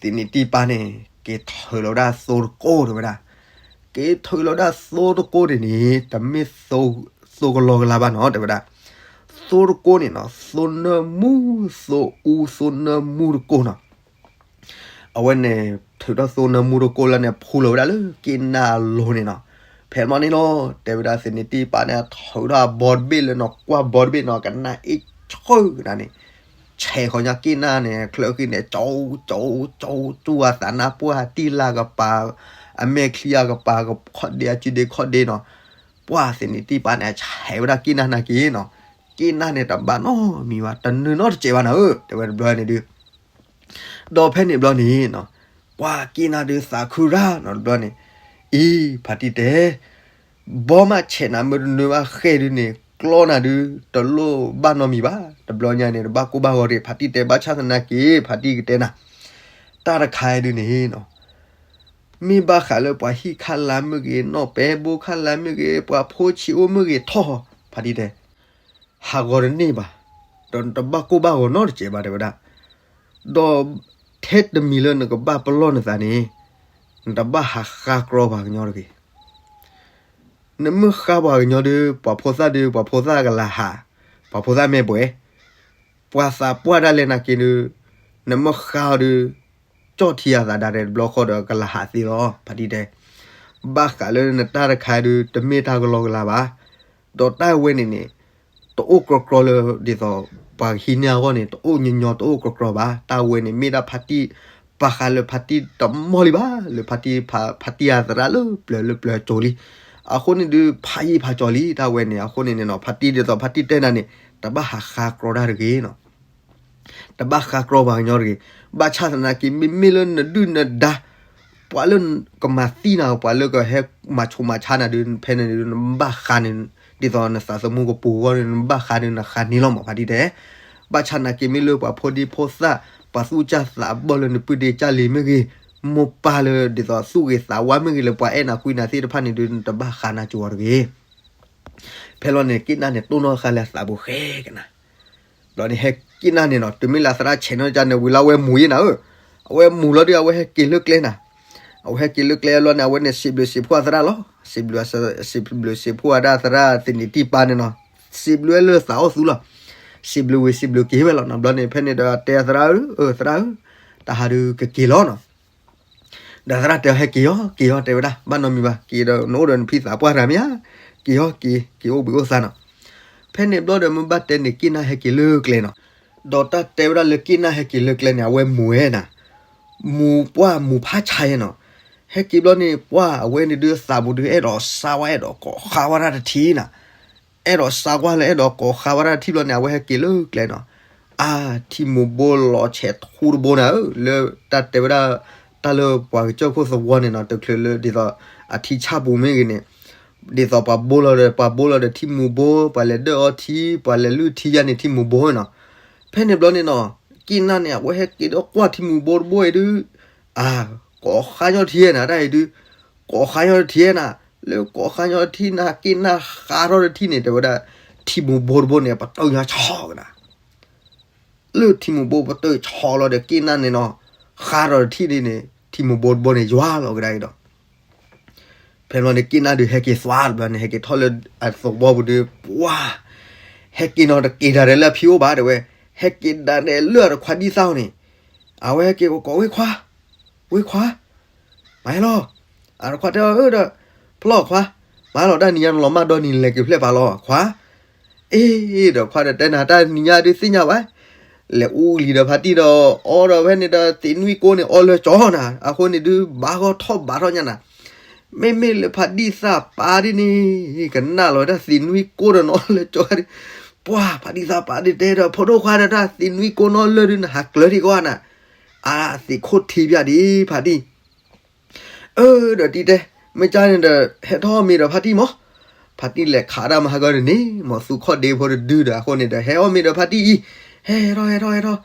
သ့ၣ်နံးတံၢ်ပၢ်န့ၣ် က့ၤထုးလီၤဝဲဒၣ်သိတကိၢ်တဲဝဲဒၣ်, က့ၤထုးလီၤဝဲဒၣ်သိတကိၢ်န့ၣ်န့ၣ် တမ့ၢ်သိကလီကလါဘၣ်နီၤ တဲဝဲဒၣ်, သိတကိၢ်န့ၣ်နီၤ သိနၢမူ သိအူ သိနၢမူတကိၢ်နီၤ အဝဲန့ၣ် ထုးထီၣ်သိနၢမူတကိၢ်လၢန့ၣ် ဖူလီၤဝဲဒၣ်လၢက့နၢ်အလိၤန့ၣ်နီၤ, ဖဲမီၢ်န့ၣ်လီၤ တဲဝဲဒၣ်သ့ၣ်နံးတံၢ်ပၢ်န့ၣ် ထုးထီၣ်အဘီတဘ့ၣ်လၢနီၤ ကွၢ်ဘီတဘ့ၣ်နီၤ ကနၣ်အ့ၣ်ဆၢကနၣ်န့ၣ်, ဆဲးဃီၤညါက့နၢ်န့ၣ် ချၢဃံန့ၣ် ကၠိ ကၠိ ကၠိ ကၠိအသးနါပှၢ်တံၢ်လၢကပၤ, အမဲာ်ချံအကပၤ ခီၣ်ဒ့အစုဒ့ခီၣ်ဒ့နီၤ, ပှၤသ့ၣ်နံးတံၢ်ပၢ်န့ၣ် ဆဲးဝဲဒၣ်က့နၢ်နာ်က့နီၤ, က့နၢ်န့ၣ်တဘၣ်နီတမံၤဘၣ် တနုာ်နီတစဲးဘၣ်နၤဧၢ တဲဝဲတဘျီန့ၣ်ဒုး ဒီးဖဲန့ၣ်ဘျီန့ၣ်နီၤ, ပှၤက့နၢ်ဒုးသးခုရၣ်နီၤတဘျီန့ၣ်, အံၤ ဖါတံၢ်တဲ, ဘီမးဆဲးနၤမ့ၢ်တနုာ်ဘၣ်ဃဲဒုးန့ၣ် ကျီနၤဒုး တလိၣ်ဘၣ်နီတမံၤဘၣ်, တဘျီညါန့ၣ် တဘၣ်ကိၢ်ဘၣ်ဂီၤတဂ့ၤ ဖါတံၢ်တဲ ဘၣ်ဆၣ်သနာ်က့ ဖါတံၢ်ကတဲနၤ, တၢ်တခါဒုးန့ၣ်နီၤ မ့ၢ်ဘၣ်ဃးလၢပှၤဟံၣ်ခါလါမ့ၢ်ဂ့ၤ နီၢ်ပဲဘိခါလါမ့ၢ်ဂ့ၤ ပှၤဖိဆံးအိၣ်မ့ၢ်ဂ့ၤထီၣ်, ဖါတံၢ်တဲ, ဟးဂီၤတန့ၢ်ဘၣ်, ဒီးနတဘၣ်ကိၢ်ဘၣ်ဂီၤနီတစဲးဘၣ်တဲဝဲဒၣ်, ဒီးထဲတမံၤလၢနကဘၣ်ပလီၢ်နသးန့ၣ်, နတဘၣ်ဟးဃါကြီပှၤကညီတဂ့ၤ. နမ့ၢ်ဃါပှၤကညီဒုး ပှၤဖိသၣ်ဒုး ပှၤဖိသၣ်ကလၤဟး, ပှၤဖိသၣ်မ့ၢ်ပှဲၤ, ပှၤသးပှၢ်ဒၣ်လဲာ်နာ်က့ဒုး, နမ့ၢ်ဃါအီၤဒုး, ကၠီၣ်ထံအသးဒၣ်ရဲၣ်တဘျီဃီဒီးကလၤဟးသ့လီၤ ဖါတံၢ်တဲ, ဘၣ်ဃးလၢနတၢ်တခါဒုး တမ့ၢ်တၢ်ကလီကလၤဘၣ်, ဒီးတၢ်ဝဲန့ၣ်န့ၣ် တအိၣ်ကြီကြီလၢဒ်သိး ပှၤကဟံးန့ၢ်အဂီၢ်န့ၣ် တအိၣ်ညီညီတအိၣ်ကြီကြီဘၣ်, တၢ်ဝဲန့ၣ်မ့ၢ်ဒၣ်ဖါတံၢ်, ဘၣ်ဃးလၢဖါတံၢ်တမီၢ်လံဘၣ်, လၢဖါတံၢ်ဖါ, ဖါတံၢ်အသရၣ်လၢပျၢၤလၢပျၢၤကၠိလံ, အဃိန့ၣ်ဒုး ဖးယံာ်ဖးကၠီလံ တၢ်ဝဲန့ၣ် အဃိန့ၣ်န့ၣ်နီၤ ဖါတံၢ်ဒ်သိးဖါတံၢ်တဲနၤန့ၣ် တဘၣ်ဟးဃါကြီတၢ်တဂ့ၤနီၤ တဘၣ်ဃါကြီပှၤကညီတဂ့ၤ. ဘၣ်ဆၣ်သနာ်က့ မ့မ့ၢ်လၢနဒုၣ်နဒါ, ပှၤလၢကမၤသံနၤ ပှၤလၢကဟဲမၤဆူးမၤဆါနၤဒုး ဖဲန့ၣ်ဒုး နဘၣ်ဃါန့ၣ်, ဒ်သိးနသးသမူကပူၤအဂီၢ်န့ၣ် နဘၣ်ဃါန့ၣ် နဃါန့ၢ်လီၤမး ဖါတံၢ်တဲ. ဘၣ်ဆၣ်နာ်က့မ့ၢ်လၢပှၤဖိဒံဖိသၣ် ပှၤသူၣ်ကၢ်သးဘီၣ်လၢနပုၢ်ဒ့ကၢ်လံၤမ့ၢ်ဂ့ၤ, မိၢ်ပၢ်လၢဒ်သိးသူၣ်ဂ့ၤသးဝါမ့ၢ်ဂ့ၤ လၢပှၤအဲၣ်နၤကွံနၤသ့ၣ်တဖၣ်န့ၣ်ဒုး နတဘၣ်ဃးနၤကၠိၤအီၤတဂ့ၤ. ဖဲလီၤန့ၣ် က့ၣ်နၢ်န့ၣ်တိၢ်နီၣ်ဃာ်လၢအသးပူၤဃဲကနၤ ဘျီန့ၣ်ဟဲက့ၣ်နၢ်န့ၣ်နီၤ တုၤမ့ၢ်လၢအသရၣ်ဆဲးနီၣ်ကန့ၣ် ဝံၤလၢအဝဲမူၤယဲနၤဧၢ, အဝဲမူၤလီၤဒုး အဝဲဟဲက့ၤလၢကျဲနၤ, အဝဲဟဲက့ၤလၢကျဲလီၤန့ၣ် အဝဲန့ၣ်စံးဘျုးစံးဖှိၣ်အသရၣ်လီၤ, စံးဘျုး စံးဘျုးစံးဖှိၣ်ဝဲဒၣ်သရၣ်သနံးတံၢ်ပၢ်န့ၣ်နီၤ, စံးဘျုးလၢသးအိၣ်သူလီၤ, စံးဘျုးဝံၤစံးဘျုးက့ၤဝဲလီၤနီၤ, ဘျီန့ၣ်ဖဲန့ၣ်ဒီးတဲအသရၣ်ဧၢ, သရၣ်ဧၢ, တၢ်ဟးဒုးကက့ၤလီၤနီၤ ဒီးသရၣ်တဲအီၤ ဟဲက့ၤအီၤ က့ၤအီၤ တဲဝဲဒၣ် ဘၣ်နီတမံၤဘၣ်, က့ၤဒီးနအိၣ်ဒီးနဖံသးပှၢ်တဂၤမ့ၢ်ဧါ, က့ၤအီၤ က့ၤ က့ၤအိၣ်ဘှံးအိၣ်သါနီၤ. ဖဲန့ၣ်ဘျီဒီးမ့ၢ်ဘၣ်တဲန့ၣ် က့ၣ်နၢ်ဟဲက့ၤလၢကျဲနီၤ. ဒီးတၢ်တဲဝဲဒၣ်လၢက့ၣ်နၢ်ဟဲက့ၤလၢကျဲန့ၣ် အဝဲမူၤဝဲနၤ, မူၤပှၢ်မူၤဖးဆါယဲနီၤ. ဟဲက့ၤဘျီန့ၣ် ပှၢ်အဝဲန့ၣ်ဒုးသးပူၤဒုး အဲၣ်ဒိးစါဝဲ အဲၣ်ဒိးကိးဃါဝဲဒၣ်တထံၣ်နၤ အဲၣ်ဒိးစါကွၢ်လၢအဲၣ်ဒိးကိးဃါဝဲဒၣ်ထံၣ်ဘျီန့ၣ် အဝဲဟဲက့ၤလၢကျဲနီၤ. အါ, ထံမူၤဘိလီၤဆဲးထူတဘိနၤဧၢ, လၢတၢ်တဲဝဲဒၣ် တၢ်လၢပှၤကစၢၢ်ခိၣ်သဝီန့ၣ်နီၤ, တချုးလၢဒ်သိး အထံဆၣ်ပူၤမ့ၢ်ဂ့ၤန့ၣ်, ဒ်သိးပှၤဘိလီၤဒီး ပှၤဘိလီၤဒီးထံမူၤဘိ, ပှၤလဲၤဒၢၣ်အီထံ, ပှၤလဲၤလုၢ်ထံယါန့ၣ် ထံမူၤဘိနီၤ. ဖဲန့ၣ်ဘျီန့ၣ်နီၤ, က့ၣ်နၢ်န့ၣ် အဝဲဟဲက့ၤဒီးကွၢ်ထံမူၤဘိတဘိအံၤဒုး, အါ, ကိးဃါညီထံနၤ တၢ်အံၤဒုး, ကိးဃါညီထံနၤ, လၢကိးဃါညီထံနၤ က့ၣ်နၢ်ဃါထီၣ်တထံၣ်န့ၣ် တဲဝဲဒၣ် ထံမူၤဘိတဘိန့ၣ် ပတုာ်ညီဆီကနၤ လၢထံမူၤဘိပတုာ်ဆီလီၤဒီး က့ၣ်နၢ်န့ၣ်နီၤ, ဃါထီၣ်တထံၣ်န့ၣ် ထံမူၤဘိတဘိန့ၣ် ယွၤလီၤကဒါအံၤဒီး ဖဲဘျီန့ၣ် က့ၣ်နၢ်ဒုးဟဲက့ၤသွါတဘျီန့ၣ် ဟဲက့ၤထီၣ်လၢအသဝီပူၤဒုး ပှၤ ဟဲက့ၤနီၤတက့ၤဒၣ်ဒီးလၢအဖံအိၣ်ဘၣ်တဲဝဲ, ဟဲက့ၤဒၣ်ဒီးလၢအတခွါဒံၣ်သၣ်အီၤန့ၣ်, အဝဲဟဲက့ၤကိး ဝ့ၢ်ခွါ, ဝ့ၢ်ခွါ, မၤဟဲလီၤ. အတခွါတဲအီၤဒီး, ဖျီၣ်ခွါ, မၤလီၤ တၢ်နံၤညါနလီၤမၢ်ဒီနံၤ လဲၤက့ၤဖျဲၣ်ပာ်လီၤခွါ. အ့ ဒီးခွါဒီးတဲနၤ တၢ်နံၤညါဒုးသ့ၣ်ညါဘၣ်, လဲၤအူလံၤဒီးဖါတံၢ်ဒီး အီဒီးဖဲန့ၣ်ဒီး သံးနွံကိန့ၣ် အီလၢကၠီနၤ, အဃိန့ၣ်ဒုး ဘၣ်ဂီၢ်ထီၣ်ဘးထီၣ်ညါနၤ, မ့မ့ၢ်လၢဖါတံၢ်သးပာ်ဒ်န့ၣ် ကနၣ်လီၤတၢ်သံးနွံကိဒီးနအီလၢကၠီဒုး, ပှၤဖါတံၢ်သးပာ်ဒုးတဲဒီး ဖိဒိၣ်ခွါဒီး တၢ်သံးနွံကိနီၢ်လၢာ်ဒုး နဟးကျၢၤထံၣ်ကီးနၤ, အါ သံးခိၣ်ထံပၠၣ်ဒံး ဖါတံၢ် အၢ ဒီးတံၢ်တဲ, မ့ၢ်ကၢ်န့ၣ်ဒီး ဟဲထီၣ်အီၣ်မ့ၤဒီးဖါတံၢ်မး, ဖါတံၢ်လဲၤခးတၢ်မဟါကီန့ၣ်န့ၣ် မ့ၢ်သူခီၣ်ဒ့ဖိတဒုဒီး အဃိန့ၣ်ဒီး ဟဲအီၣ်မ့ၤဒီးဖါတံၢ်အံၤ, ဟဲထီၣ် ဟဲထီၣ် ဟဲထီၣ်,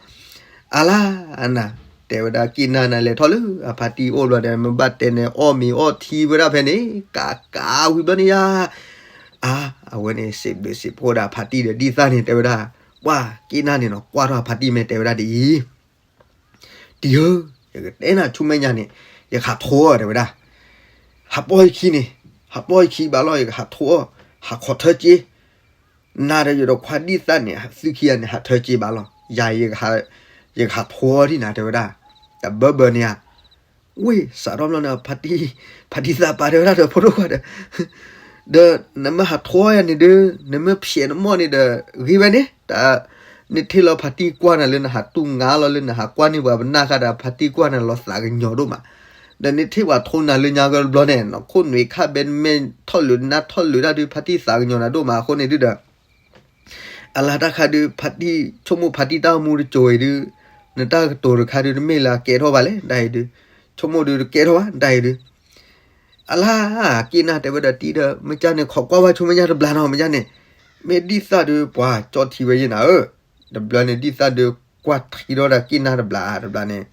အလါနၤ, တဲဝဲဒၣ်က့ၣ်နၢ်နၤလဲၤထီၣ်လၢအဖါတံၢ်အိၣ်ဘျီဒီး မ့ၢ်ဘၣ်တဲန့ၣ် အီၣ်မ့ၤအီၣ်ထံဝဲဒၣ်ဖဲန့ၣ် ကးကးဝံၤဘျီန့ၣ်ယါ, အါ အဝဲန့ၣ် စံးဘျုးစံးဖှိၣ်ဒၣ်ဖါတံၢ်ဒီးဒ်သၣ်န့ၣ် တဲဝဲဒၣ်, ပှၤက့ၣ်နၢ်န့ၣ်နီၤ ကွၢ်ထီၣ်အဖါတံၢ်မ့ၢ်တဲဝဲဒၣ်ဒ်အံၤ တံၢ်ဧၢ, ယကတဲနၤဆူမဲာ်ညါန့ၣ်, ယကဟးထိအီၤတဲဝဲဒၣ်, ဟးပီၢ်ယခံန့ၣ်, ဟးပီၢ်ယခံဘၣ်လီၤ ယကဟးထိအီၤ, ဟးခိးထၢက့, နၤဒီးယဒီးခွါဒ်သၣ်န့ၣ် သုခံဂၤန့ၣ် ဟးထၢက့ဘၣ်လီၤ, ယၤ ယကဟးထိအီၤဒံးနၤတဲဝဲဒၣ်, တဘၢဘၢန့ၣ်ဧါ ဝ့ၢ်စးထီၣ်ဘျီန့ၣ် ဖါတံၢ်သးပာ်တဲဝဲဒၣ်ဒီးဖိဒိၣ်ခွါဒီး, ဒီးနမ့ၢ်ဟးထိအီၤယၤန့ၣ်ဒီး နမ့ၢ်ဖျဲးနမီၢ်န့ၣ်ဒီး ဂ့ၤဝဲန့ၣ်, တၢ် နထံၣ်လီၤဖါတံၢ်ကွၢ်နၤလၢနဟးတူၢ်ငါလီၤ လၢနဟးကွၢ်န့ၢ်ပှၤပနၢ်ဃာ်ဒီး ဖါတံၢ်ကွၢ်နၤလီၤသးကညီၤဒိၣ်မး, ဒီးနထံၣ်ပှၤထိနၤလၢညါကတဘျီန့ၣ် နခိၣ်နွံခါဘဲနမဲာ်ထီၣ်လုာ်နါထီၣ်လုာ်တၢ်ဒုး ဖါတံၢ်သးကညီၤနၤဒိၣ်မးအဃိန့ၣ်ဒုဒီး အလါတၢ်ခါဒုး ဖါတံၢ်ဆိကမိၣ်ဖါတံၢ်တၢ်အိၣ်မူတစိၤအံၤဒုး, နတၢ်ကတိၤတခါဒုး တမ့ၢ်လၢအကဲထီၣ်ဘၣ်လဲၣ် ဒ်အံၤဒုး, ဆိကမိၣ်ဒုးတကဲထီၣ်ဘၣ် ဒ်အံၤဒုး, အလါ က့ၣ်နၢ်တဲဝဲဒီးတံၢ်ဒီး မ့ၢ်ကၢ်န့ၣ် ခိးကွၢ်ဘၣ်ဆိမဲာ်ညါတဘျီနီၤ မ့ၢ်ကၢ်န့ၣ်, မ့ၢ်ဒ်သၣ်ဒုး ပှၤကၠီထံဝဲယဲနၤဧၢ, တဘျီန့ၣ်ဒ်သၣ်ဒုး ကွၢ်ထံထီၣ်ဒီးက့ၣ်နၢ်တဘျီတဘျီန့ၣ်,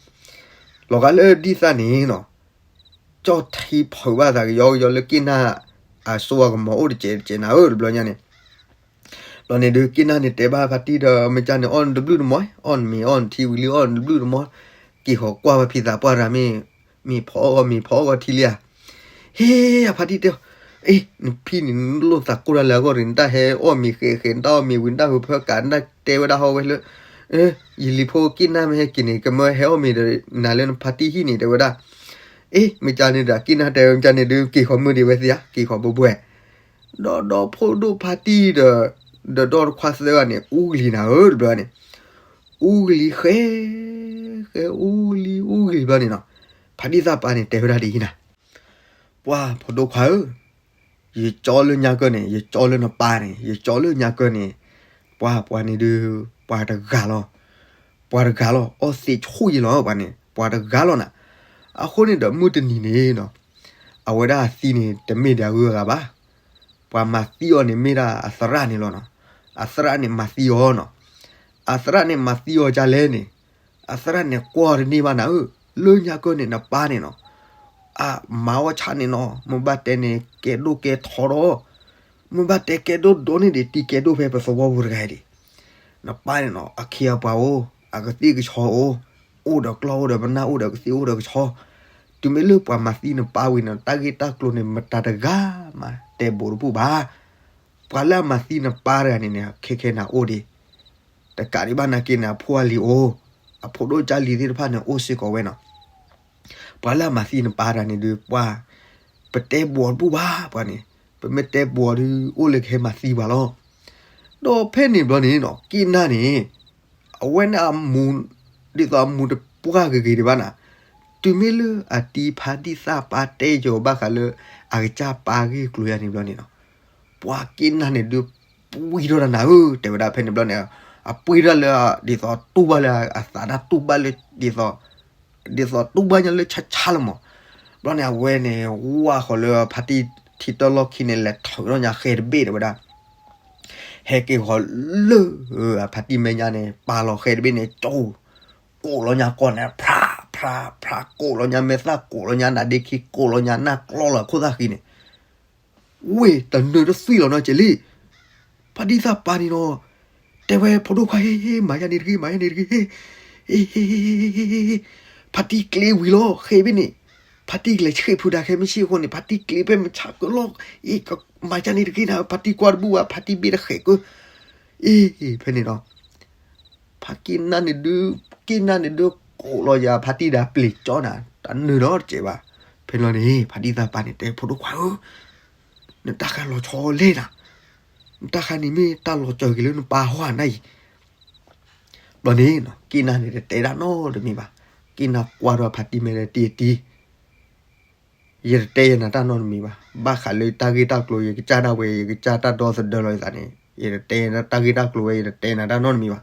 လီၤဂာ်လၢဒ်သၣ်န့ၣ်နီၤ ကၠီထံဖုးဘၣ်သးကယီကယီလၢက့ၣ်နၢ် အစိအကမီၤအိၣ်တစဲးတစဲးနၤဧၢ တဘျီညါန့ၣ်, ဘျီန့ၣ်ဒုး က့ၣ်နၢ်န့ၣ်တဲဘၣ်ဖါတံၢ်ဒီး မ့ၢ်ကၢ်န့ၣ် အီၣ်နတဘျုးတမီၤ, အီၣ်နမ့ၤအီၣ်နထံဝံၤလံ အီၣ်နတဘျုးတမီၤ, က့ၤဃီၤကွၢ်ဝဲဖံသးပှၢ်တဂၤမ့ၢ် မ့ၢ်ဖီအီၣ်မ့ၤဖီအီၣ်ထံလံဧါ, ဟ့ အဖါတံၢ်တဲအီၤ, အ့ နဖံန့ၣ် နလိၣ်သးကိၢ်တၢ်လၢအဂီၢ်ရ့ၣ် နတၢ်ဟဲအီၣ်မ့ၤဃဲးဃဲး နတၢ်အီၣ်မ့ၤဝံၤ နတၢ်ဟူးဖၢကး နတၢ်တဲဝဲဒၣ်ဟီဝဲလၢ ယလံၤဖိက့ၣ်နၢ်မ့ၢ်ဟဲက့ၤန့ၣ် ကမၢဟဲအီၣ်မ့ၤဒီးနၤလၢနဖါတံၢ်ဟံၣ်န့ၣ် တဲဝဲဒၣ်, အ့ မ့ၢ်ကၢ်န့ၣ်ဒီး က့ၣ်နၢ်တဲဝဲ မ့ၢ်ကၢ်န့ၣ်ဒုး က့ၤဃီၤမုၢ်ဒံးဝဲသ့ဧါ က့ၤဃီၤဘှဲဘှဲ, ဒီးဒီဖိဒိၣ်ဖါတံၢ်ဒီး ဒီးဒီတခွါသၢဂၤန့ၣ် အူကလံၤနၤဧၢတဘျီန့ၣ်, အူကလံၤဃဲ ဃဲအူကလံၤအူကလံၤဘျီန့ၣ်နီၤ, ဖါတံၢ်သးပာ်န့ၣ် တဲဝဲဒၣ်ဒ်အံၤနၤ, ပှၤဖိဒိၣ်ခွါဧၢ, ယကၠီလၢညါကၢၢ်န့ၣ် ယကၠီလၢနပၢ်န့ၣ် ယကၠီလၢညါကၢၢ်န့ၣ်, ပှၤပှၤန့ၣ်ဒုး ပှၤတဂၤလီၤ, ပှၤတဂၤလီၤ အီၣ်သ့ၣ်ဆူၣ်ယံလီၤ ပှၤန့ၣ် ပှၤတဂၤလီၤနၤ, အဃိန့ၣ်ဒီးမုၢ်တနံၤန့ၣ်နီၤ, အဝဲဒၣ်အသံန့ၣ် တမ့ၢ်ဒၣ်အဂုၤအဂၤဘၣ်, ပှၤမၤသံအီၤန့ၣ်မ့ၢ်ဒၣ်အသရၣ်န့ၣ်လီၤနီၤ, အသရၣ်န့ၣ်မၤသံအီၤနီၤ, အသရၣ်န့ၣ်မၤသံအီၤဒ်လဲၣ်န့ၣ်, အသရၣ်န့ၣ်ကွၢ်တန့ၢ်ဘၣ်နၤဧၢ, လၢညါကၢၢ်န့ၣ်နပၢ်န့ၣ်နီၤ, အမၤအီၣ်ဆၣ်န့ၣ်နီၤ, မ့ၢ်ဘၣ်တဲန့ၣ် ကဲဒိၣ်ကဲထီဒီး, မ့ၢ်ဘၣ်တဲကဲဒိၣ်ဒိၣ်န့ၣ်ဒံး တံၤကဲဒိၣ်ဖဲပသဝီပူၤတဂၤဒံး, နပၢ်န့ၣ်နီၤ အခ့အပှၤအိၣ်, အကသ့ၣ်ကဆီအိၣ်, အိၣ်ဒီးကျီၢ်အိၣ်ဒီးပနၢ်အိၣ်ဒီး ကသ့ၣ်အိၣ်ဒီးကဆီ, တုၤမ့ၢ်လၢပှၤမၤသံနပၢ်ဝံၤန့ၣ် တၢ်ဂ့ၢ်တၢ်ကျိၤန့ၣ် မတၤတဂၤမးတဲဘူးတဘူၣ်ဘၣ်. ပှၤလၢအမၤသံနပၢ်တဂၤန့ၣ်န့ၣ် ခဲခဲနၤအိၣ်ဒံး, တကးဒံးဘၣ်နာ်က့န့ၣ် အဖိအလံၤအိၣ်, အဖိဒိၣ်ကၢ်လံၤသ့ၣ်တဖၣ်န့ၣ် အိၣ်စ့ၢ်ကီးဝဲနီၤ. ပှၤလၢအမၤသံနပၢ်တဂၤန့ၣ်ဒုး ပှၤ, ပတဲဘူးတဘူၣ်ဘၣ်ပှၤန့ၣ်, ပမ့ၢ်တဲဘူးဒုး အိၣ်လၢကဟဲမၤသံပှၤလီၤ. ဒီးဖဲန့ၣ်ဘျီန့ၣ်နီၤ က့ၢ်နၢ်န့ၣ် အဝဲန့ၣ်အမူ, ဒ်သိးအမူတပှၢ်ဂ့ၤဂ့ၤဒံးဘၣ်နၤ, တုၤမ့ၢ်လၢအတံၤဖါတံၢ်သၣ်ပၢ်တဲယီၤဘၣ်ဃးလၢ အကစၢ်ပၢ်ဂ့ၢ်ကျိၤယါန့ၣ်ဘျီန့ၣ်နီၤ, ပှၤက့ၢ်နၢ်န့ၣ်ဒုး ပှံထီၣ်တၢ်နၤဧၢ, တဲဝဲဒၣ်ဖဲန့ၣ်ဘျီန့ၣ်, အပှံထီၣ်လၢ ဒ်သိးတူၢ်ဘၣ်လၢအသးတၢ်တူၢ်ဘၣ်လၢ ဒ်သိး, ဒ်သိးတူၢ်ဘၣ်ညါလၢဆါဆါလီၤမး. ဘျီန့ၣ် အဝဲန့ၣ် ဝၢ်ဃီၤလၢဖါတံၢ်ထံတၢၢ်လီၢ်ခံန့ၣ် လဲၤထုးထီၣ်ညါဃဲတဘ့ၣ်တဲဝဲဒၣ်, ဟဲက့ၤဃီၤလၢ ဖါတံၢ်မဲာ်ညါန့ၣ် ပာ်လီၤဃဲတဘ့ၣ်န့ၣ် ကၠိ, ကိးလီၤညါကီၢ်န့ၣ် ဖြးဖြးဖြး ကိးလီၤညါမဲာ်သၣ် ကိးလီၤညါနါဒ့ခံ ကိးလီၤညါနၢ်ကျီလီၤခိၣ်သၣ်ဃံန့ၣ် ဝ့ၢ်တနၢၤတသွံၣ်လီၤနီၤကဲလံ, ဖါတံၢ်သၣ်ပၢ်န့ၣ်နီၤ, တဲဝဲဖိဒိၣ်ခွါ ဟ့ ဟ့ မၤယါန့ၣ်တဂ့ၤ မၤယါန့ၣ်တဂ့ၤ ဟ့, ဟ့, ဟ့, ဟ့, ဟ့, ဟ့, ဖါတံၢ်ကျ့ဝံၤလီၤ ဃဲဘ့ၣ်န့ၣ်, ဖါတံၢ်ကလဲၤဆံးဖုဒါခဲမ့ၢ်ဆံးအဃိန့ၣ် ဖါတံၢ်ကျ့ဖဲမုၢ်ဆါကလီၢ်, အ့ မၤယါန့ၣ်တဂ့ၤနၤ ဖါတံၢ်ကွၢ်တဘူၣ်ဘၣ် ဖါတံၢ်ဘ့ၣ်တဃဲးကၢ, အ့ ဖဲန့ၣ်နီၤ ဖါက့ၢ်နၢ်န့ၣ်ဒုး, က့ၢ်နၢ်န့ၣ်ဒုး ကိးလီၤယၤ ဖါတံၢ်ဒၣ်ပျံၤကၠီနၤ တနၢၤနီတစဲးဘၣ်. ဖဲန့ၣ်လီၤန့ၣ် ဖါတံၢ်သၣ်ပၢ်န့ၣ် တဲဖိဒိၣ်ခွါဧၢ, နတၢ်ခါလီၤဆီလဲၣ်နၤ, နတၢ်ခါန့ၣ်မ့ၢ်တၢ်လီၤစၢၤက့ၤလၢနပၢ်ဟီဧါနၤအံၤ. ဘျီန့ၣ် က့ၢ်နၢ်န့ၣ်တတဲတၢ်နီတမံၤဘၣ်. က့ၢ်နၢ်ကွၢ်ဒီးဖါတံၢ်မဲာ်တံၢ်တံၢ် ယတတဲယနၤတၢ်နီတမံၤဘၣ်. ဘၣ်ဃးလၢတၢ်ဂ့ၢ်တၢ်ကျိၤ ယကစၢ်ဒၣ်ဝဲ ယကစၢ်တၢ်ဒီသဒၢလီၤယသးန့ၣ် ယတတဲတၢ်ဂ့ၢ်တၢ်ကျိၤဝဲ ယတတဲနၤတၢ်နီတမံၤဘၣ်.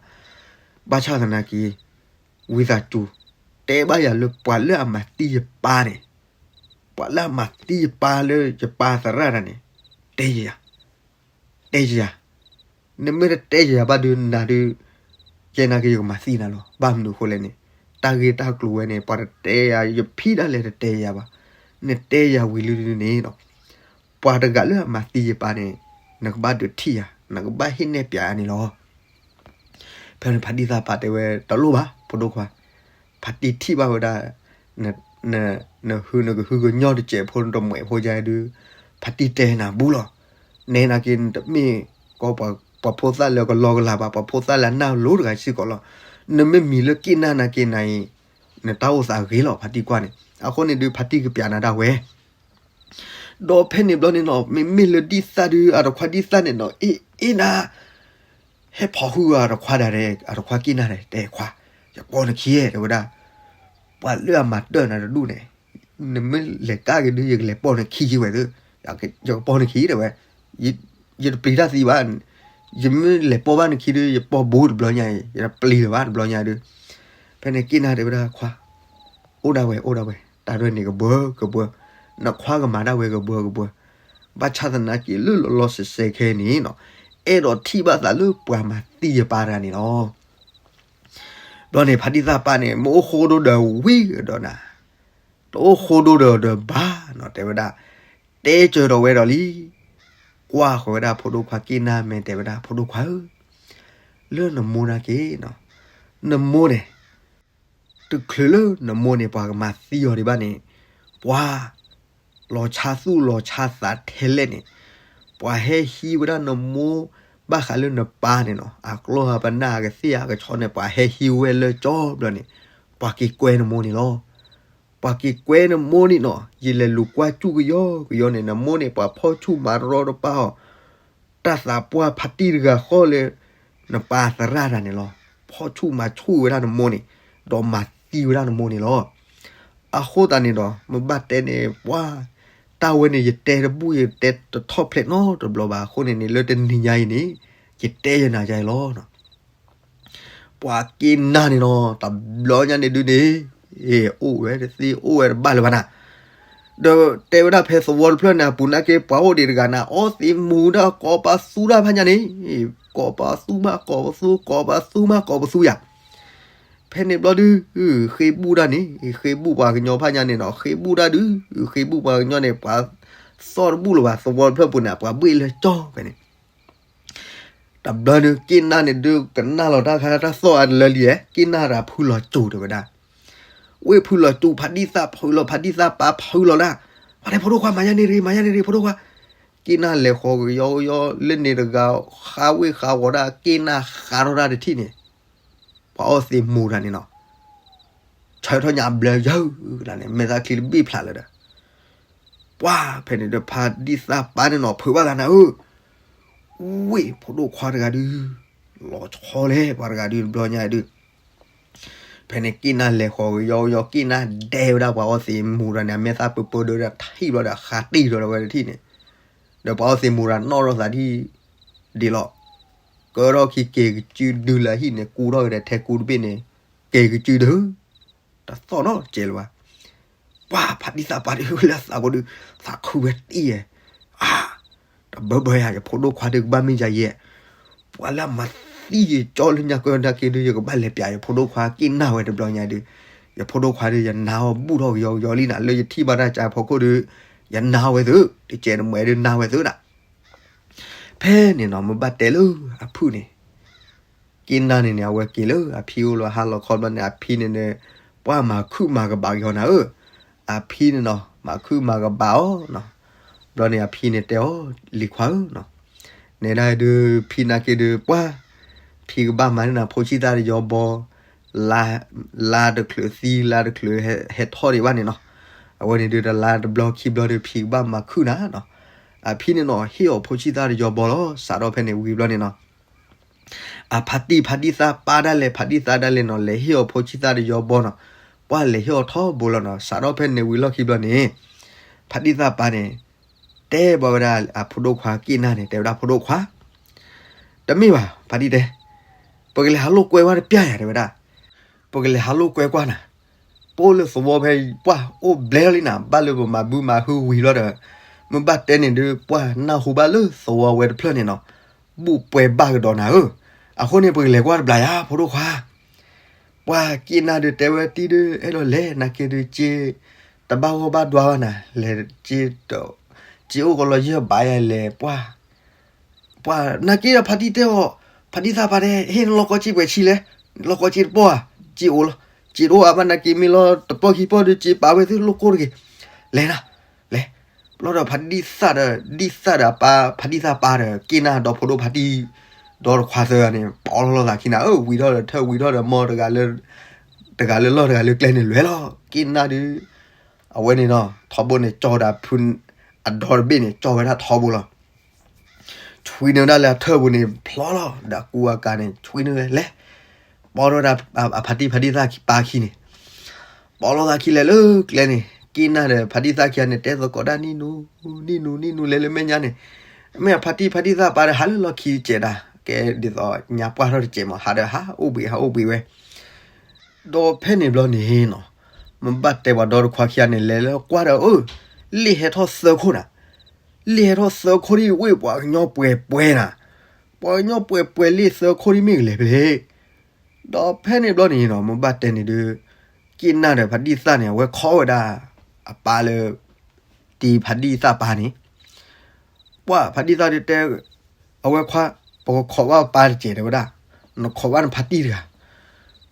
ဘၣ်ဆၣ်သနာ်က့ ဝံသးစူၤ တဲဘၣ်ယၤလၢပှၤလၢအမၤသံယပၢ်န့ၣ်, ပှၤလၢအမၤသံယပၢ်လၢယပၢ်သရၣ်တဂၤန့ၣ် တဲယၤ တဲယၤ, နမ့ၢ်တတဲယၤဘၣ်ဒုးနၤဒုး, ယဲနာ်က့ယကမၤသံနၤလီၤ. ဘၣ်မနုၤအဃိလဲၣ်န့ၣ်, တၢ်ဂ့ၢ်တၢ်ကျိၤဝဲန့ၣ် ပှၤတတဲယၤ ယဖံးဒၣ်လဲာ်တတဲယၤဘၣ်. နတဲယၤဝံၤလံဒုးန့ၣ်နီၤ, ပှၤတဂၤလၢအမၤသံယပၢ်န့ၣ် နကဘၣ်ဒုးထံၣ်ယၤ နကဘၣ်ဟ့ၣ်နဲၣ်ပျးယၤန့ၣ်လီၤ. ဖဲန့ၣ်ဖါတံၢ်သၣ်ပၢ်တဲဝဲ တလိၣ်ဘၣ် ဖိဒိၣ်ခွါ, ဖါတံၢ်ထံၣ်ဘၣ်ဝဲဒၣ် နဟုနကဟုကညီၢ်တစဲးဖိ နတမှဲးဖိယါဒုး, ဖါတံၢ်တဲနၤဘူးလီၤ. နဲနာ်က့နတမ့ၢ်ကီးပှၤဖိသၣ်လၢကလီကလၤဘၣ်, ပှၤဖိသၣ်လၢအနၢ်လိၤတဂၤစ့ၢ်ကီးလီၤ. နမ့ၢ်မံၤလၢက့ၢ်နၢ်နာ်က့နၤအံၤ, နတၢ်အိၣ်သးဂ့ၤလီၤ ဖါတံၢ်ကွၢ်န့ၣ်. အဃိန့ၣ်ဒုး ဖါတံၢ်ကပျးနၤဒၣ်ဝဲ ဒီးဖဲန့ၣ်ဘျီန့ၣ်နီၤ မ့မ့ၢ်လၢဒ်သၣ်ဒုး အတခွါဒ်သၣ်န့ၣ်နီၤ အ့ၣ်အ့ၣ်နၤ, ဟဲဖီၣ်ဟုအတခွါဒၣ်, အတခွါက့ၢ်နၢ်ဒၣ် တဲခွါ, ယပိာ်နခံဧါ တဲဝဲဒၣ်, ပှၤလၢအမၤတၢၢ်နၤတဒူၣ်န့ၣ်, နမ့ၢ်လဲၤကၣ်က့ၤဒုး ယကလဲၤပိာ်နခံက့ၤဝဲသု, ယကပိာ်နခံတဲဝဲ, ယတပျံၤတၢ်သံဘၣ်, ယမ့ၢ်လဲၤပိာ်ဘၣ်နခံဒုး ယပိာ်ဘူးတဘျီညါအံၤ ယတပျံၤလၢၤဘၣ်တဘျီညါဒုး. ဖဲန့ၣ်က့ၢ်နၢ်တဲဝဲဒၣ်ခွါ အိၣ်ဒၣ်ဝဲ အိၣ်ဒၣ်ဝဲ, တၢ်ရဲၣ်န့ၣ်ကဘၢကဘၢ, နခွါကမၤဒၣ်ဝဲကဘၢကဘၢ, ဘၣ်ဆၣ်သနာ်က့လၢလီၤလီၤဆဲးဆဲးခဲအံၤန့ၣ်နီၤ, အဲၣ်ဒိးထံၣ်ဘၣ်သးလၢပှၤမၤသံယပၢ်တဂၤန့ၣ်လီၤ. ဘျီန့ၣ် ဖါတံၢ်သၣ်ပၢ်န့ၣ် မ့ၢ်အိၣ်ဃိဒိၣ်ဒီးဝံၤကဒီးနၤ, တအိၣ်ဃိဒိၣ်ဒီးဒီးဘၣ်နီၤ တဲဝဲဒၣ်, တဲစၢၤဒီးဝဲဒီးလံ, ကွၢ်ဃီၤဝဲဒၣ်ဖိဒိၣ်ခွါက့ၢ်နၢ်မဲာ်တဲဝဲဒၣ် ဖိဒိၣ်ခွါဧၢ, လၢနမိၢ်နာ်က့နီၤ, နမိၢ်န့ၣ် တချုးလၢနမိၢ်န့ၣ် ပှၤကမၤသံအီၤဒံးဘၣ်န့ၣ်, ပှၤလီၤဆါသူၣ်လီၤဆါသးထဲလဲၣ်န့ၣ်, ပှၤဟဲဟံးဝဲဒၣ်နမိၢ် ဘၣ်ဃးလၢနပၢ်န့ၣ်နီၤ, အကျီၢ်အပနၢ်အကသ့ၣ်အကဆီန့ၣ် ပှၤဟဲဟံးဝဲလၢကၠီဘျီန့ၣ်, ပှၤက့ၤကွဲနမိၢ်န့ၣ်လီၤ. ပှၤက့ၤကွဲနမိၢ်န့ၣ်နီၤ, ယလဲၤလူၤကွၢ်စူၣ်ကယီကယီန့ၣ် နမိၢ်န့ၣ် ပှၤဖီၣ်ဆူၣ်မၤရီတပါအီၤ တၢ်သးပှၢ်ဖါတံၢ်တဂၤဃီလၢ နပၢ်သရၣ်တဂၤန့ၣ်လီၤ. ဖီၣ်ဆူၣ်မၤဆူၣ်ဝဲဒၣ်နမိၢ်န့ၣ်, ဒီးမၤသံဝဲဒၣ်နမိၢ်န့ၣ်လီၤ. အဃိသတးန့ၣ်ဒီး မ့ၢ်ဘၣ်တဲန့ၣ် ပှၤ, တၢ်ဝဲန့ၣ် ယတဲတဘူၣ် ယတဲတထီၣ်ဖျဲးနီတဘျီဘၣ်. အဃိန့ၣ်န့ၣ် လၢတနံၤညါအံၤန့ၣ် ယတဲယနၤယါအံၤလီၤ. ပှၤက့ၢ်နၢ်န့ၣ်နီၤ, တဘျီညါန့ၣ်ဒုးန့ၣ်, အိၣ်ဝဲတသ့ အိၣ်ဝဲတဘၣ်လၢၤဘၣ်နၤ. ဒီးတဲဝဲဒၣ်ဖဲသဝီတဖျၢၣ်န့ၣ် အပူၤနာ်က့ ပှၤအိၣ်ဒံးတဂၤန့ၣ် အီသံးမူၤဒၣ်ကိးပသူတၢ်ဖးညါန့ၣ်, ကိးပသူမးကိးပသူ ကိးပသူမးကိးပသူယၤ. ဖဲန့ၣ်ဘျီဒုး ဃ့ဘူၣ်တၢ်န့ၣ် ဃ့ဘူၣ်ပှၤကညီဖးညါန့ၣ်နီၤ, ဃ့ဘူၣ်တၢ်ဒုး ဃ့ဘူၣ်ပှၤကညီန့ၣ် ပှၤသီၣ်တဘူၣ်လၢၤဘၣ် သဝီတဖျၢၣ်ပူၤန့ၣ် ပှၤဘှ့ၣ်လၢကၠီဖဲန့ၣ် တဘျီန့ၣ် က့ၣ်နၢ်န့ၣ်ဒုး ကနၣ်လီၤတၢ်ခါတၢ်သီၣ်အါတလၢလံ, က့ၣ်နၢ်တၢ်ဖုလီၤစူၤတဲဝဲဒၣ်, ဝ့ၢ်ဖုလီၤစူၤ ဖးဒံၣ်သၣ်ဖုလီၤ ဖးဒံၣ်သၣ်ပာ်ဖုလီၤဒၣ်, ပှၤတဲဖိဒိၣ်ခွါ မၤယါန့ၣ်ရ့ မၤယါန့ၣ်ရ့ ဖိဒိၣ်ခွါ. က့ၣ်နၢ်လဲၤဃီၤကယီကယီလၢန့ၣ်တဂၤ ဃါဝ့ၢ်ဃါဝီၤဒၣ် က့ၣ်နၢ်ဃါထီၣ်တၢ်တထံၣ်န့ၣ် ပှၤအီသံးမူၤတၢ်န့ၣ်နီၤ, ဆၢထီၣ်ညါဘျၢယၢ်ဒၣ်န့ၣ် မဲာ်သၣ်ချံတဘ့ၣ်ဖျါလၢၤဒီး ပှၤဖဲန့ၣ်ဒီး ဖးဒံၣ်သၣ်ပာ်န့ၣ်နီၤ ဖုးဘၣ်သးနၤဧၢ, ဝ့ၢ်ဖိဒိၣ်ခွါတဂၤဒုး လီၤဆီလဲၣ် ပှၤတဂၤဒုးတဘျီညါဒုး ဖဲန့ၣ်က့ၣ်နၢ်လဲၤဃီၤကယီကယီ က့ၣ်နၢ်ဒဲဝဲဒၣ်ပှၤအီသံးမူၤတၢ်န့ၣ် အမဲာ်သၣ်ပၢပၢဒီးထံၣ်ဘျီဒီး ဃါတံၢ်ထီၣ်ဒီးဝဲတထံၣ်န့ၣ်, ဒီးပှၤအီသံးမူၤတၢ်နီၣ်ထီၣ်သးဒ်ဒ်လီၤ, ကၢထီၣ်ခံက့ၤကစုဒုလၢအဟံၣ်န့ၣ် ကူထီၣ်က့ၤဒီးထဲကူတဘ့ၣ်န့ၣ် က့ၤကစုဒု တသီၣ်နီတစဲးလၢၤဘၣ်. ပှၤဖးဒံၣ်သၣ်ပာ်ဒုးဝဲလၢအသးပူၤဒုး သးခုဝဲတံၢ်ဧါ, အါ, တဘၢဘၢယၤ ယဖိဒိၣ်ခွါဒုးကဘၣ်မ့ၢ်ယၤယဲ, ပှၤလၢအမၤသံယကၠီလၢညါကၢနာ်က့ဒုး ယကဘၣ်လဲၤပျးယဖိဒိၣ်ခွါက့ၣ်နၢ်ဝဲတဘျီညါဒုး, ယဖိဒိၣ်ခွါဒုး ယနာ်အီၤဘူၣ်ထီၣ်ကယီကယီလံနၤ လၢယထံၣ်ဘၣ်တၢ်ကၢအဖီခိၣ်ဒုး, ယနာ်ဝဲသု, တကဲးတမှဲးဒုးနၢ်ဝဲသုဒၣ် ဖဲန့ၣ်နီၤ မ့ၢ်ဘၣ်တဲလၢအဖုၣ်န့ၣ်, က့ၣ်နၢ်န့ၣ်န့ၣ် အဝဲက့ၤလၢအဖံအိၣ်လီၤဟါလီၤခီဘျီန့ၣ် အဖံန့ၣ်န့ၣ် ပှၤမၤခုၣ်မၤကဘးက့ၤအီၤနၤဧၢ, အဖံန့ၣ်နီၤ မၤခုၣ်မၤကဘးအီၤနီၤ, ဘျီန့ၣ်အဖံန့ၣ်တဲအီၤ လံၤခွါဧၢနီၤ, နဲဒၣ်ဒုး ဖံနာ်က့ဒုး ပှၤ ဖံကဘၣ်မၤန့ၢ်နၤဖိဆံးသၣ်တယီဘီ လါတချုးသံ လါတချုးဟဲထီၣ်ဒံးဘၣ်န့ၣ်နီၤ, အဝဲန့ၣ်ဒုးတလါတဘျီခံဘျီဒုး ဖံကဘၣ်မၤခုၣ်နၤနီၤ, အဖံန့ၣ်နီၤ ဟ့ၣ်အီၤဖိဆံးသၣ်တယီဘီလီၤ စးထီၣ်ဖဲန့ၣ်ဝံၤဘျီန့ၣ်နီၤ အဖါတံၢ်ဖါတံၢ်သၣ်ပာ်ဒၣ်လဲာ် ဖါတံၢ်သၣ်ဒၣ်လဲာ်နီၤ လဲၤဟ့ၣ်အီၤဖိဆံးသၣ်တယီဘီနီၤ, ပှၤလဲၤဟ့ၣ်အီၤထီဘိလီၤနီၤ, စးထီၣ်ဖဲန့ၣ်ဝံၤလီၢ်ခံဘျီန့ၣ် ဖါတံၢ်သၣ်ပာ်န့ၣ် တဲဘၣ်ဝဲဒၣ်အဖိဒိၣ်ခွါက့ၣ်နၢ်န့ၣ် တဲဝဲဒၣ်ဖိဒိၣ်ခွါ တမ့ၢ်ဘၣ် ဖါတံၢ်တဲ, ပကလဲၤဟးလိာ်ကွဲဝဲတပျၢ်ယၤတဲဝဲဒၣ်, ပကလဲၤဟးလိာ်ကွဲကွၢ်နၤ, ပအိၣ်လၢသဝီဖဲပှၢ်အိၣ်ဘျဲလီၤလံနၤ ဘၣ်လၢပမၤဘုမၤဟုဝံၤလီၤဒီး, မ့ၢ်ဘၣ်တဲန့ၣ်ဒုး ပှၢ်နၢ်ဟူဘၣ်လၢသဝီဝဲတဖျၢၣ်န့ၣ်နီၤ, ဘူၣ်ပှဲၤဘၣ်ကဒီးနၤဧၢ, အဃိန့ၣ် ပကလဲၤကွၢ်တဘျီယၤ ဖိဒိၣ်ခွါ ပှၢ်က့ၣ်နၢ်ဒုးတဲဝဲတံၢ်ဒုး အဲၣ်ဒိးလဲၤနာ်က့ဒုး စ့တဘၣ်ဂီၢ်ဘၣ်ဒွါဘၣ်နၤ လဲၤစ့, စ့အိၣ်ကလီယဲၢ်ဘးယၤလဲၤပှၢ်, ပှၢ်နာ်က့ဒီးဖါတံၢ်တဲအီၤ, ဖါတံၢ်သၣ်ပာ်တဲ ဟ့ၣ်နလီၢ်ကီၢ်စ့ပှဲၤဆံလဲၣ်, လီၢ်ကီၢ်စ့တပီၢ်ဧါ, စ့အိၣ်လီၤ, စ့တအိၣ်အါဘၣ်နာ်က့ မ့ၢ်လီၤတပီၢ်ခံပီၢ်ဒုး စ့ပာ်ဝဲသုလိၣ်ကိၢ်တဂ့ၤ, လဲၤနၤ, လဲၤ, ဘျီဒီးဖါတံၢ်သၣ်ဒီး ဒံၣ်သၣ်ဒီးအပၢ် ဖါတံၢ်သၣ်ပာ်ဒီး က့ၣ်နၢ်ဒီဖိဒိၣ်ဖါတံၢ် ဒီတခွါသၢဂၤန့ၣ် ပီၣ်လီၤသးခံနၤဧၢ, ဝံၤထီၣ်ဒီးထၢၣ် ဝံၤထီၣ်ဒီးမီၢ် တဂၤလၢလီၢ်တဂၤလၢကျဲန့ၣ်လွဲလီၤ, က့ၣ်နၢ်ဒုး အဝဲန့ၣ်နီၤ ထီဘိန့ၣ် ကၠီဒၣ်ဖု အဒီတဘ့ၣ်န့ၣ် ကၠီဝဲဒၣ်ထီဘိလီၤ ဆွံနုာ်ဒၣ်လၢအထၢၣ်ပူၤန့ၣ် ဖျီလီၤ ဒီးကူအကၤန့ၣ် ဆွံနုာ်ဝဲလဲၤ, ပီၣ်ထီၣ်ဒၣ်အဖါတံၢ်ဖါတံၢ်သၣ်ပာ်ခံန့ၣ်, ပီၣ်လီၤသးခံလဲၤလၢကျဲန့ၣ် က့ၣ်နၢ်ဒီးဖါတံၢ်သၣ်ခံဂၤန့ၣ် တဲသကိးတၢ်နံၣ်နူ နံၣ်နူ နံၣ်နူလဲၤလၢမဲာ်ညါန့ၣ်, မ့ၢ်အဖါတံၢ်ဖါတံၢ်သၣ်ပာ်ဒီးဟးလၢလီၢ်ခံတစဲးဒၣ် ကဲဒ်သိးညါပှၢ်ထီၣ်တစဲးမး ဟးဒီးဟးအိၣ်ဘှံးဟးအိၣ်ဘှံးဝဲ ဒီးဖဲန့ၣ်ဘျီန့ၣ်နီၤ, မ့ၢ်ဘၣ်တဲပှၤဒီတခွါခံဂၤန့ၣ် လဲၤလၢကွၢ်ဒီး အၢ လ့ၣ်ဟဲထီၣ်သၢခိၣ်နၤ, လ့ၣ်ဟဲထီၣ်သၢခိၣ်ဒ်ဝ့ၢ်ပှၤကညီပှဲၤပှဲၤနၤ, ပှၤကညီပှဲၤပှဲၤလ့ၣ်သၢခိၣ်ဒ်မ့ၢ်ကလဲၤဖဲလဲၣ်, ဒီးဖဲန့ၣ်ဘျီန့ၣ်နီၤ မ့ၢ်ဘၣ်တဲန့ၣ်ဒုး က့ၣ်နၢ်ဒီးဖါတံၢ်သၣ်န့ၣ် အဝဲခိးဝဲဒၣ် အပၢ်လၢ တံၢ်ဖါတံၢ်သၣ်ပၢ်န့ၣ် ပှၢ်ဖါတံၢ်သၣ်ဒုးတဲ အဝဲခွါ ပကခိးဘၣ်ပၢ်တစဲးတဲဝဲဒၣ်, နခိးဘၣ်နဖါတံၢ်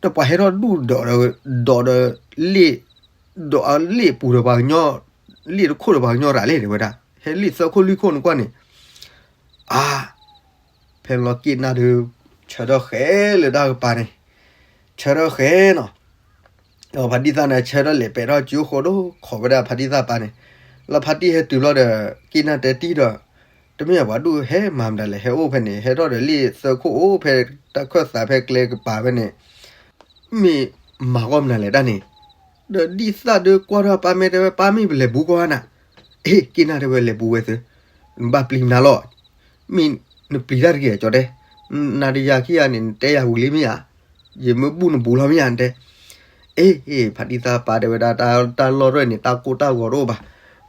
တဂၤ, ဒီးပှၤဟဲထီၣ်ဒူၣ်ဒီး ဒီးဒီးလ့ၣ်, ဒီးလ့ၣ်ပူၤဒီးပှၤကညီ, လ့ၣ်တခိၣ်ဒီးပှၤကညီရၤလဲၣ်တဲဝဲဒၣ်, ဟဲလ့ၣ်သၢခိၣ်လွံၢ်ခိၣ်နကွၢ်န့ၣ်, အါ ဖဲလီၤက့ၣ်နၢ်ဒုး ဆၢထၢၣ်ဃဲလၢတၢ်ကပၤန့ၣ်, ဆၢထၢၣ်ဃဲနီၤ ဒီးဖါတံၢ်သၣ်န့ၣ် ဆၢထၢၣ်လဲၤပဲာ်ထီၣ်စုအိၣ်ဃိဒိၣ် ခိးဝဲဒၣ်ဖါတံၢ်သၣ်ပၢ်န့ၣ်, လၢဖါတံၢ်ဟဲတုၤဘျီဒီး က့ၣ်နၢ်တဲတံၢ်ဒီး, တမ့ၢ်ပှၤဒူၣ်ဟဲမၤမတၤလဲၣ် ဟဲအိၣ်ဖဲန့ၣ် ဟဲထီၣ်ဒီးလ့ၣ်သၢခိၣ်အိၣ်ဖဲတၢ်ခၢၣ်သးဖဲကျဲကပၤဖဲန့ၣ်, မ့ၢ်မၤဂီၢ်မနုၤလဲၣ်တၢ်န့ၣ်, ဒီးဒ်သၣ်ဒုးကွၢ်ထီၣ်ပၢ်မဲာ်တဲဝဲ ပၢ်မ့ၢ်ပလဲၤဘူးကွၢ်နၤ, အ့ က့ၣ်နၢ်တဲဝဲလဲၤဘူးဝဲသု, နဘၣ်ပျံၤမနုၤလီၤ, မ့ၢ်နပျံၤတၢ်တဂ့ၤကၠီတဲ, နၤဒီးယၤခံဂၤန့ၣ် နတဲယၤဝံၤလံမ့ၢ်ဧါ, ယမ့ၢ်ဘူၣ်နဘူးလီၤမ့ၢ်ဧါ နတဲ အ့ အ့ ဖါတံၢ်သၣ်ပၢ်တဲဝဲဒၣ် တၢ်လီၢ်တၢ်န့ၣ် တၢ်ကိၢ်တၢ်ဂီၤတအိၣ်ဘၣ်,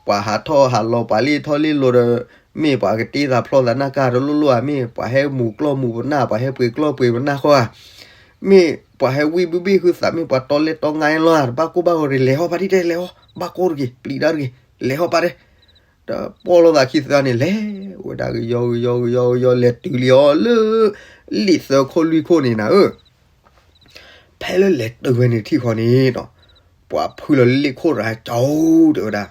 ပှၤဟးထီၣ်ဟးလီၤ ပှၤလ့ၢ်ထီၣ်လ့ၢ်လီၤဒီး မ့ၢ်ပှၤကတ့သးဖျီသးနၢ်ကၢ်တလိၣ်လိၣ်ဧါ, မ့ၢ်ပှၤဟဲမူၤကျီၢ်မူၤပနၢ် ပှၤဟဲပှ့ၤကျီၢ်ပှ့ၤပနၢ်ဃီဧါ, မ့ၢ်ပှၤဟဲဝံၣ်ဘုဘ့ၣ်ဃုသး မ့ၢ်ပှၤတီလဲတီငါလီၤဧါ, တဘၣ်ကိၢ်ဘၣ်ဂီၤတဂ့ၤ လဲၤဟီၣ်ဖါတံၢ်တဲ လဲၤဟီၣ် ဘၣ်ကိၢ်တဂ့ၤ ပျံၤတၢ်တဂ့ၤ လဲၤဟီၣ်ပၢ်တဲ ဒီးပီၢ်လိာ်သးခံသၢန့ၣ် လဲၤဝဲဒၣ်ကယီကယီကယီကယီ လဲၤတုၤလံအီၤလၢ လံာ်သၢခိၣ်လွံၢ်ခိၣ်န့ၣ်နၤဧၢ, ဖဲလၢလဲၤတုၤဝဲန့ၣ်ထံၣ်ဃီန့ၣ်ဒီး ပှၤဖုလီၤလံာ်ခိၣ်တဂၤကၠီတဲဝဲဒၣ်,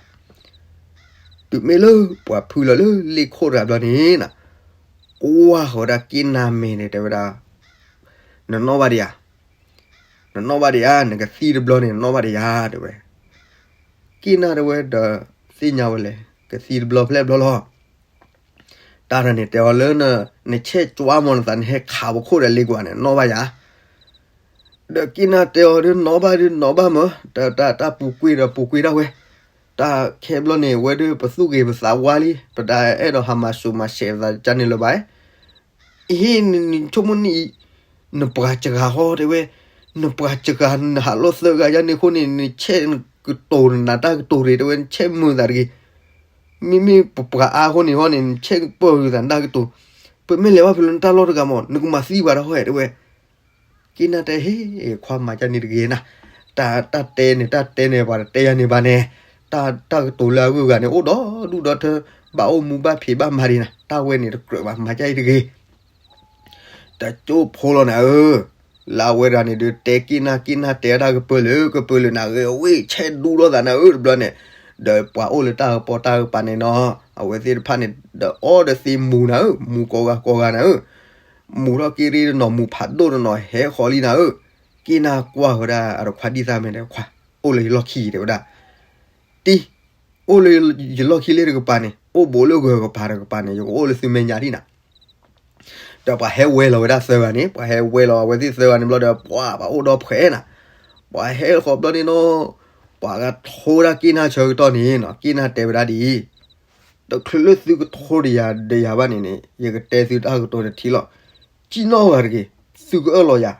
တုၤမ့ၢ်လၢပှၤဖုလီၤလၢလံာ်ခိၣ်တဂၤဘျီန့ၣ်နၤ, ကွၢ်ဃီၤဝဲဒၣ်က့ၣ်နၢ်မဲာ်န့ၣ်တဲဝဲဒၣ်, နနီၣ်ဘၣ်ဒံးဧါ, နနီၣ်ဘၣ်ဒံးဧါ, နကသံတဘျီန့ၣ် နနီၣ်ဘၣ်ဒံးဧါ တဲဝဲ, က့ၣ်နၢ်တဲဝဲဒီး သ့ၣ်ညါဝဲလဲၣ် ကသံတဘျီဖျဲၣ်ဘျီလီၤ တၢ်တၢ်န့ၣ်တဲအီၤလၢ နဆဲးကွၢ်မီၤနသး နဟဲခးပခိၣ်ဒီးလ့ကွၢ်န့ၣ် နီၣ်ဘၣ်ယၤ, ဒီးက့ၣ်နၢ်တဲအီၤဒီး နီၣ်ဘၣ်ဒုးနီၣ်ဘၣ်မၢ်, တၢ်တၢ်ပူၤကွံာ်ဒီးပူၤကွံာ်ဒၣ်ဝဲ, တၢ်ခဲဘျီန့ၣ် ဝဲဒုးပသူၣ်ဂ့ၤပသးဝါလံ, ပတအဲၣ်ဒိးဟးမၤစူၤမၤဆဲးသးကန့ၣ်လၢၤဘၣ်, အဟ့ၣ်နဆိကမိၣ်န့ၣ်အံၤ, နပှၤစှၤဟီတဲဝဲ, နပှၤစှၤ နဟးလီၤသၢဂၤယါန့ၣ်အဃိန့ၣ် နဆဲးကတိၤနနၤတၢ်ကတိၤရ့ၣ်တဲဝဲ နဆဲးမုာ်သးတဂ့ၤ, မ့မ့ၢ်ပပှၤအါအဃိန့ၣ်ဟီန့ၣ် နဆဲးပၢၢ်ဂ့ၤသးနတၢ်ကတိၤ, ပမ့ၢ်လဲၤဘၣ်ဖဲလၢနတၢ်လီၢ်တဂၤမၢ် နကမၤသံပှၤတၢ်ဟီတဲဝဲ, က့ၣ်နၢ်တဲ ဟ့ၣ် ခွါမၤကန့ၣ်တဂ့ၤနၤ, တၢ်တၢ်တဲန့ၣ် တၢ်တဲန့ၣ် ပှၤတတဲယါန့ၣ်ဘၣ်န့ၣ်, တၢ် တၢ်ကတိၤလၢအဂုၤအဂၤန့ၣ် အိၣ်ဒီဒူၣ်ဒီထၢ, ဘၣ်အိၣ်မူဘၣ်ဖံးဘၣ်မၤဒံးနၤ, တၢ်ဝဲန့ၣ်တကြၢးဘၣ် မၤကန့ၣ်တဂ့ၤ တကၠိဖိလီၤနၤဧၢ, လၢအဝဲဒၣ်န့ၣ်ဒုး တဲက့ၣ်နၢ် က့ၣ်နၢ်တဲတၢ်ကပၢၢ်လၢကပၢၢ်လၢနၤဧၢ, အဝဲဆဲးဒူထီၣ်သးနၤဧၢတဘျီန့ၣ်, ဒီးပှၤအိၣ်လၢတၢ်ကပီၤတၢ်ကပၤန့ၣ်နီၤ, အဝဲသ့ၣ်တဖၣ်န့ၣ် ဒီးအီၣ်ဒီးသ့မူၤနၤဧၢ, မူၤကိးဂၤကိးဂၤနၤဧၢ, မူၤထီၣ်က့ၤရ့တနီၤ မူၤဖးဒိၣ်တနီၤ ဟဲဃီၤလံနၤဧၢ, က့ၣ်နၢ်ကွၢ်ဝဲဒၣ်အတခွါဒ်သၣ်မ့ၢ်ဒီး ခွါ အိၣ်လၢယလီၢ်ခံတဲဝဲဒၣ်, တံ အိၣ်လၢယလီၢ်ခံလၢတကပၤန့ၣ် အိၣ်ဘူးလၢဂၢၤကပၤတကပၤန့ၣ် ယကအိၣ်လၢသုမဲာ်ညါဒံးနၤ, ဒီးပှၤဟဲဝဲလီၤဝဲဒၣ်သၢဂၤန့ၣ် ပှၤဟဲဝဲလီၤအဝဲသ့ၣ်သၢဂၤန့ၣ်ဘျီဒီး ပှၤဘၣ်အိၣ်ဒီဖှဲးနၤ, ပှၤဟဲဃီၤဘျီန့ၣ်နီၤ, ပှၤဂၤထိဒၣ်က့ၣ်နၢ်ဆၢကတီၢ်န့ၣ်နီၤ က့ၣ်နၢ်တဲဝဲဒၣ်ဒ်အံၤ, တချုးလၢသုကထိဒံးယၤဒံးယၤဘၣ်န့ၣ်န့ၣ် ယကတဲသုတၢ်ကတိၤတထံၣ်လီၤ, ကံၣ်နီၣ်ဂၤတဂ့ၤ, သုကအၢၣ်လီၤယၤ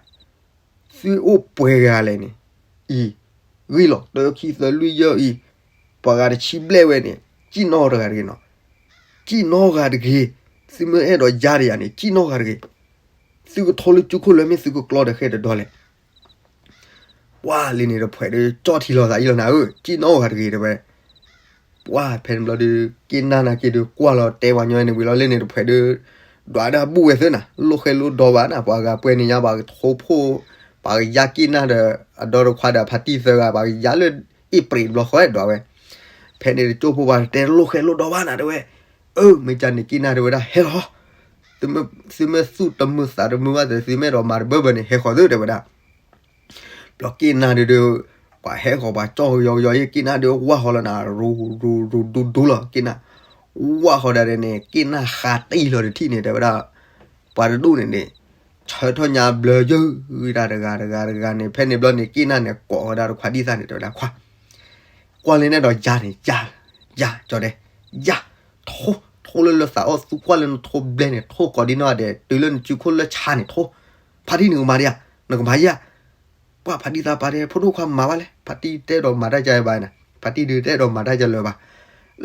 သုအိၣ်ပှဲၤဂၤလဲၣ်န့ၣ်, အံၤ, ဂံၢ်လီၤ တၢ ခံ သၢ လွံၢ် ယဲၢ်အံၤ, ပှၤဂၤတဆံဘျဲၣ်ဝဲန့ၣ် ကံၣ်နီၣ်တဂၤတဂ့ၤနီၤ, ကံၣ်နီၣ်ဂၤတဂ့ၤ, သုမ့ၢ်အဲၣ်ဒိးယါဒံးယၤန့ၣ် ကံၣ်နီၣ်ဂၤတဂ့ၤ, သုကထိလၢကၠူခိၣ်လၢမ့ၢ်သုကကျီဒီးဃဲတဒီလဲၣ် ပှၤလၢန့ၣ်တဖှဲးဒီး ကၠီၣ်ထံလီၤသးအံၤလီၤနၤဧၢ, ကံၣ်နီၣ်ဂၤတဂ့ၤတဲဝဲ, ပှၤဖဲန့ၣ်ဘျီဒီး က့ၣ်နၢ်နာ်က့ဒီး ကွၢ်လီၤတဲပှၤညီန့ၣ်ဝံၤလီၤလၢန့ၣ်တဖှဲးဒီး ဒွးဒၣ်ဘူၣ်ဝဲသ့နၤ, လိၣ်ဃဲလိၣ်ဒီဘၣ်နၤ, ပှၤဂၤပှဲၤန့ၣ်ညါ ပှၤကထိဖိ, ပှၤကယါက့ၣ်နၢ်ဒီး အဒီတခွါဒီးဖါတံၢ်သၢဂၤ ပှၤကယါလၢအ့ၣ်ပြံးဘျီဃီဒီးဝဲ, ဖဲန့ၣ်တကၠိဖိပှၤတဲလိၣ်ဃဲလိၣ်ဒီဘၣ်နၤတဲဝဲ, အၢ မ့ၢ်ကန့ၣ်က့ၣ်နၢ်တဲဝဲဒၣ် ဟဲလီၤ သုမ့ၢ်သူၣ်တမုာ်သးတမုာ်ဘၣ်သ့ၣ် သုမ့ၢ်အဲၣ်ဒိးမၤတဘၢဘၢန့ၣ် ဟဲဃီၤသုတဲဝဲဒၣ်, ဘျီက့ၣ်နၢ်ဒုးဒုး, ပှၤဟဲဃီၤပှၤကၠီၣ်ကယီကယီအံၤ က့ၣ်နၢ်ဒုးဝၢ်ဃီၤလီၤနၤ ရူၤရူၤရူၤဒူဒူလီၤ က့ၣ်နၢ်, ဝၢ်ဃီၤဒၣ်န့ၣ် က့ၣ်နၢ်ဃါတံၢ်လီၤတထံၣ်န့ၣ် တဲဝဲဒၣ်, ပှၤတဒူၣ်န့ၣ်န့ၣ်, ဆၢထီၣ်ညါဘျၢယုၢ်တၢ်တဂၤတဂၤတဂၤန့ၣ် ဖဲန့ၣ်ဘျီန့ၣ် က့ၣ်နၢ်န့ၣ် ကိးဝဲဒၣ်တခွါဒ်သၣ်န့ၣ် တဲဝဲဒၣ်ခွါ ကွၢ်လၢနအဲၣ်ဒိးယါန့ၣ် ယါ, ယါ ကၠီဒဲး, ယါ, ထိ, ထိလၢလၢသးအီၣ်သူကွၢ်လၢနထိဘျဲၣ်န့ၣ် ထိကိးဒံနီၢ်ဂၤဒဲး တုၤလၢနစုခိၣ်လၢဆါန့ၣ်ထိ, ဖါတံၢ်နကမၤဒံးဧါ, နကမၤယါ, ပှၤဖါတံၢ်သးပာ်တဲ ဖိဒိၣ်ခွါမၤဘၣ်လဲၣ် ဖါတံၢ်တအဲၣ်ဒိးမၤတၢ်ကါဘၣ်နၤ, ဖါတံၢ်ဒုးတအဲၣ်ဒိးမၤတၢ်ကါလၢၤဘၣ်,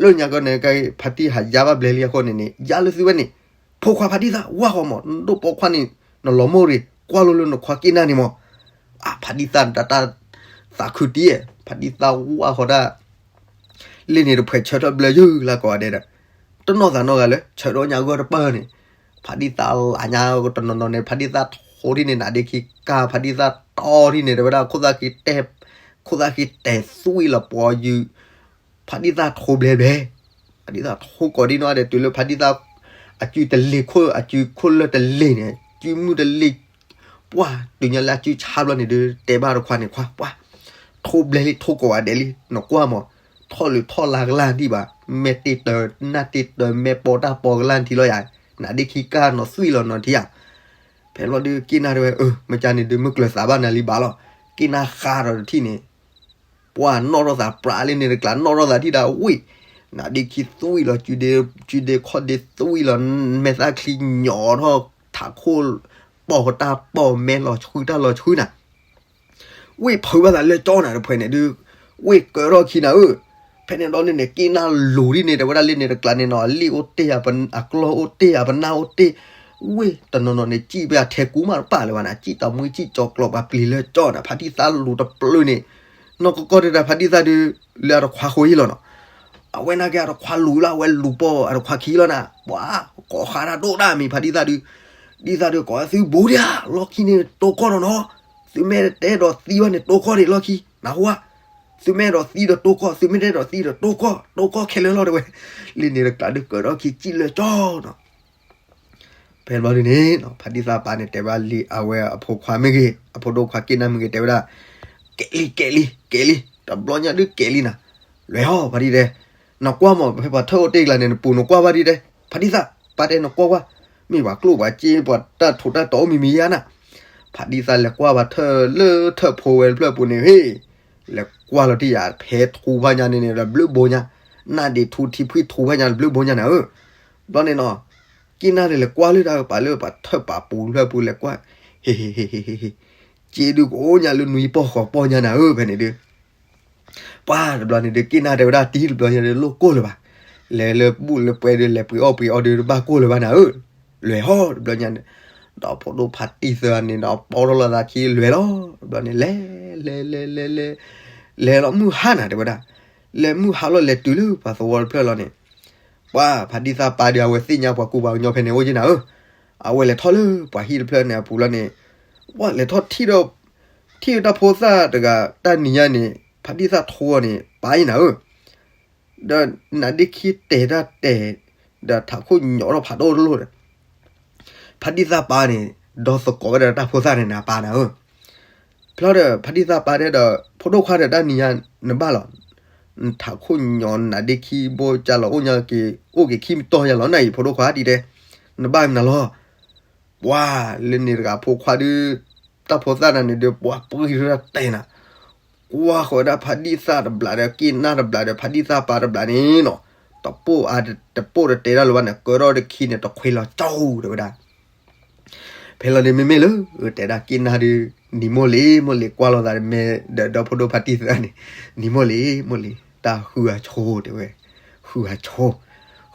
လၢညါကီန့ၣ် ဖါတံၢ်ဟးယါဘၣ်ဘျဲၣ်လံအဃိန့ၣ်န့ၣ် ယါလၢသုဝဲန့ၣ်, ဖိခွါဖါတံၢ်သးဝၢ်ဃီမး နဒိၣ်ပိာ်ခွါန့ၣ် နလီၤမိၢ်ရ့ၣ် ကွၢ်လိလၢနခွါက့ၣ်နၢ်န့ၣ်မး, အဖါတံၢ်သးတၢ် သးခုတံၢ်, ဖါတံၢ်သးဝၢ်ဃီဒၣ် လ့ၢ်န့ၣ်တဖှဲးဆၢထၢၣ်ဘျၢယုၢ်လၢကိးဂၤဒဲးဒီး, တနီၢ်သးနီတဂၤလၢ ဆၢထၢၣ်ညါဂီၢ်တပၢၢ်န့ၣ်, ဖါတံၢ်သးလးညါတနီၤနီၤန့ၣ် ဖါတံၢ်သးထိထံၣ်န့ၣ် နးဒ့ခံကါ ဖါတံၢ်သးတီထံၣ်န့ၣ် တဲဝဲဒၣ် ခိၣ်သၣ်က့ၤတဲာ်, ခိၣ်သၣ်က့ၤတဲာ်သွံၣ်လီၤပှီၤယုၢ်, ဖါတံၢ်သးထိဘျဲၣ်ဘျဲၣ်, ဖါတံၢ်သးထိကိးဒံနီၢ်ဂၤဒဲး တုၤလၢဖါတံၢ်သး အစုတလ့ၤခိၣ် အစုခိၣ်လၢတလ့ၤန့ၣ် စုမုၢ်တလ့ၤ ပှၢ် တုၤညါလၢအစုဆါဘျီန့ၣ်ဒုး တဲဘၣ်တခွါန့ၣ် ခွါ ပှၢ် ထိဘျဲၣ်လံ ထိကိးဂၤဒဲးလံ နကွၢ်မး ထီၣ်လုးထီၣ်လါကလၢ်ဒံးဘၣ် မဲာ်တ့ၢ်တၢၤ နၢ်တ့ၢ်တၢၤ မဲာ်ပီတၢ်ပီကလၢ်ထံလီၤယၤ နးဒ့ခံကါနီၤသွံၣ်လီၤနီၤထံဧါ ဖဲဘျီဒုးက့ၣ်နၢ်တဲဝဲ အၢ မ့ၢ်ကန့ၣ်ဒုး မ့ၢ်ကျၢၤသးဘၣ်နၤလံဘၣ်လီၤ က့ၣ်နၢ်ဃါဒီးတထံၣ်န့ၣ် ပှၢ်နီၣ်ထီၣ်သးပြးလံန့ၣ်တကျး နီၣ်ထီၣ်သးထံၣ်ဒၣ်ဝံၣ် နးဒ့ခံသွံၣ်လီၤ စုဒ့ခီၣ်ဒ့သွံၣ်လီၤ မဲာ်သၣ်ချံညီထီၣ် ထးခိၣ် ပီၢ်တၢ်ပီၢ် မဲာ်လီၤဆှုတၢ်လီၤဆှုနၤ ဝ့ၢ်ဖုးဘၣ်သးလၢကၠီနၤတဖှဲးန့ၣ်ဒုး ဝ့ၢ်ကၢထီၣ်ခံနၤဧၢ, ဖ ဖဲန့ၣ်ဒီးန့ၣ်န့ၣ် က့ၣ်နၢ်လူၤဒ်န့ၣ် တဲဝဲဒၣ်လၢန့ၣ်တကျါန့ၣ်နီၤ အလံၣ်အိၣ်တ့ၢ် အပ- အကျီၢ်အိၣ်တ့ၢ် အပနၢ်အိၣ်တ့ၢ်, ဝ့ၢ်တနီၤနီၤန့ၣ် စံၣ်ဖဲအထဲကူမးတပာ်လၢၤဘၣ်န့ၣ် စံၣ်တမူစံၣ်ကၠီၤကျီၤပှၤပျံၤလၢကၠီန့ၣ် ဖါတံၢ်သၣ်လူၤတပျုာ်န့ၣ်, နီၢ်ကီၢ်ကီၢ်တဒၣ် ဖါတံၢ်သၣ်ဒုး လၢအတခွါဃိယံလီၤနီၤ, အဝဲနာ်က့အတခွါလူၤလီၤ အဝဲလူၤပိာ်အတခွါခံလီၤနၤ, ပှၤ ကိးဃါတၢ်ဒိၣ်ဒၣ်မံၤ ဖါတံၢ်သၣ်ဒုး, တံၢ်သၣ်ဒုး ကိးသုဘူးဒံးဧါ လီၢ်ခံန့ၣ် တိၢ်ကီၢ်နီၤနီၤ, သုမ့ၢ်တဲဒီးသံဘၣ်န့ၣ် တိၢ်ကီၢ်ဒံးလီၢ်ခံ နၢ်ဟူဧါ, သုမ့ၢ်အဲၣ်ဒိးသံဒီးတိၢ်ကီၢ် သုမ့ၢ်တအဲၣ်ဒိးသံဒီးတိၢ်ကီၢ် တိၢ်ကီၢ်ခဲလၢာ်လီၤ တဲဝဲ, လံန့ၣ်တကျါဒုးကၢးထီၣ်ခံစံၣ်လၢကၠီနီၤ ဖဲဘျီဒုန့ၣ် ဖါတံၢ်သၣ်ပာ်န့ၣ် တဲဘၣ်လံအဝဲအဖိခွါမ့ၢ်ဂ့ၤ အဖိဒိၣ်ခွါက့ၣ်နၢ်မ့ၢ်ဂ့ၤ တဲဝဲဒၣ်, ကဲးလံ ကဲးလံ ကဲးလံ တဘျီညါဒုးကဲးလံနၤ, လဲၤဟီၣ် ဖါတံၢ်တဲ, နကွၢ်မး ဖဲပှၤထၢၣ်အိၣ်တ့ၢ်ကျါန့ၣ် နပူၤနကွၢ်ဘၣ်ဒံးတဲ, ဖါတံၢ်သၣ် ပာ်တဲနကွၢ်ကွၢ်, မ့ၢ်ပှၤကျိၣ်ပှၤစ့ ပှၤတၢ်ထူးတၢ်တီၤအိၣ်မံၤမံၤယါနၤ, ဖါတံၢ်သၣ်လဲၤကွၢ်ပှၤထၢၣ်လၢထၢၣ်ဖိဝဲတဖျၢၣ်ပူၤန့ၣ် ဟ့ၣ် လဲၤကွၢ်လီၤတံၢ်ယၤ ဖဲထူဖးညါန့ၣ်န့ၣ် တဘျုးဘိညါ, နၢ်ဒံးထူထံဖှံၣ်ထူဖးညါတဘျုးဘိညါနၤဧၢ, ဘျီန့ၣ်နီၤ, က့ၣ်နၢ်န့ၣ်လဲၤကွၢ်လၢတၢ်ကပၤလၢပှၤထၢၣ်ပာ်ပူၤတဖျၢၣ်ပူၤလဲၤကွၢ်, ဟ့ၣ်ဟ့ၣ်ဟ့ၣ်ဟ့ၣ်ဟ့ၣ်ဟ့ၣ်, စ့ဒုးကအိၣ်ညါလၢနွံပီၢ်ဃိးပီၢ်ညါနၤဧၢ ဖဲန့ၣ်ဒုး ပှၤတဘျီန့ၣ်ဒုး က့ၣ်နၢ်တဲဝဲဒၣ်တံၢ်တဘျီညါဒုးလိၣ်ကိၢ်လၢၤဘၣ်, လဲၤလၢဘူၣ်လၢပှဲၤဒုး လဲၤပှ့ၤအီၣ်ပှ့ၤအီဒုးတဘၣ်ကိၢ်လၢၤဘၣ်နၤဧၢ, လဲၤဟီၣ်တဘျီညါန့ၣ်, ဒီးဖိဒိၣ်ဖါတံၢ်သၢန့ၣ်ဒီး ပိာ်ထီၣ်လိာ်သးခံလဲၤလီၤ, တဘျီန့ၣ် လဲၤ လဲၤ လဲၤ လဲၤ လဲၤ လဲၤလီၤမုၢ်ဟါနၤ တဲဝဲဒၣ်, လဲၤမုၢ်ဟါလီၤလဲၤတုၤလၢပှၤသဝီတဖျၢၣ်လီၤန့ၣ်, ပှၤဖါတံၢ်သၣ်ပာ်ဒုး အဝဲသ့ၣ်ညါပှၤကူပှၤကညီဖဲန့ၣ်အိၣ်ယဲနၤဧၢ, အဝဲလဲၤထီၣ်လၢပှၤဟံၣ်တဖျၢၣ်န့ၣ်အပူၤလီၤန့ၣ်, ပှၤလဲၤထီၣ်ထံၣ်ဒီး ထံၣ်တၢ်ဖိသၣ်တဂၤ တၢ်နံၤညါန့ၣ် ဖါတံၢ်သၣ်ထိန့ၣ် ပာ်ယဲနၤဧၢ, ဒီးနါဒ့ခံတဲာ်တၢ်တဲာ်, ဒီးထးခိၣ်ညီၣ်ထီၣ်ဖးဒိၣ်တလိၣ်ဒီး ဖါတံၢ်သၣ်ပာ်န့ၣ် ဒီးသကိးဝဲဒီးတၢ်ဖိသၣ်န့ၣ် နပာ်နၤဧၢ, ဖျီဒီးဖါတံၢ်သၣ်ပာ်တဲဒီး ဖိဒိၣ်ခွါဒီးတၢ်နံၤညါနဘၣ်လီၤ, နထးခိၣ်ညီၣ်နါဒ့ခံဘိကၢ်လီၤအိၣ်ညါက့ၤ အိၣ်က့ၤခံမံၤတီၢ်ယၤလီၤနၤအံၤ ဖိဒိၣ်ခွါဒ်တဲ, နဘၣ်မနၤလီၤ ပှၤလၢန့ၣ်တဂၤဖိခွါဒုး, တၢ်ဖိသၣ်နၤန့ၣ်ဒုး ပှၤပှံၤတၢ်တဲနၤ, ကွၢ်ဃီၤဝဲဒၣ်ဖါတံၢ်သၣ်တဘျီဒီး က့ၣ်နၢ်တဘျီဒီး ဖါတံၢ်သၣ်ပာ်တဘျီန့ၣ်နီၤ, တပိၢ်အါတပိၢ်တတဲတၢ်လၢၤဘၣ်န့ၣ် ကၢထီၣ်တခံန့ၣ် တခွ့လီၤကၠီတဲဝဲဒၣ် ဖဲလီၤန့ၣ်မ့မ့ၢ်လၢ တဲဒၣ်က့ၣ်နၢ်ဒုး, နံၤမိၢ်လံၤမိၢ်လံၤကွၢ်လိာ်သးမဲဒီးဒီဖိဒိၣ်ဖါတံၢ်သၢန့ၣ်, နံၤမိၢ်လံၤမိၢ်လံၤ တၢ်ဃုအဆိတဲဝဲ, ဃုအဆိ,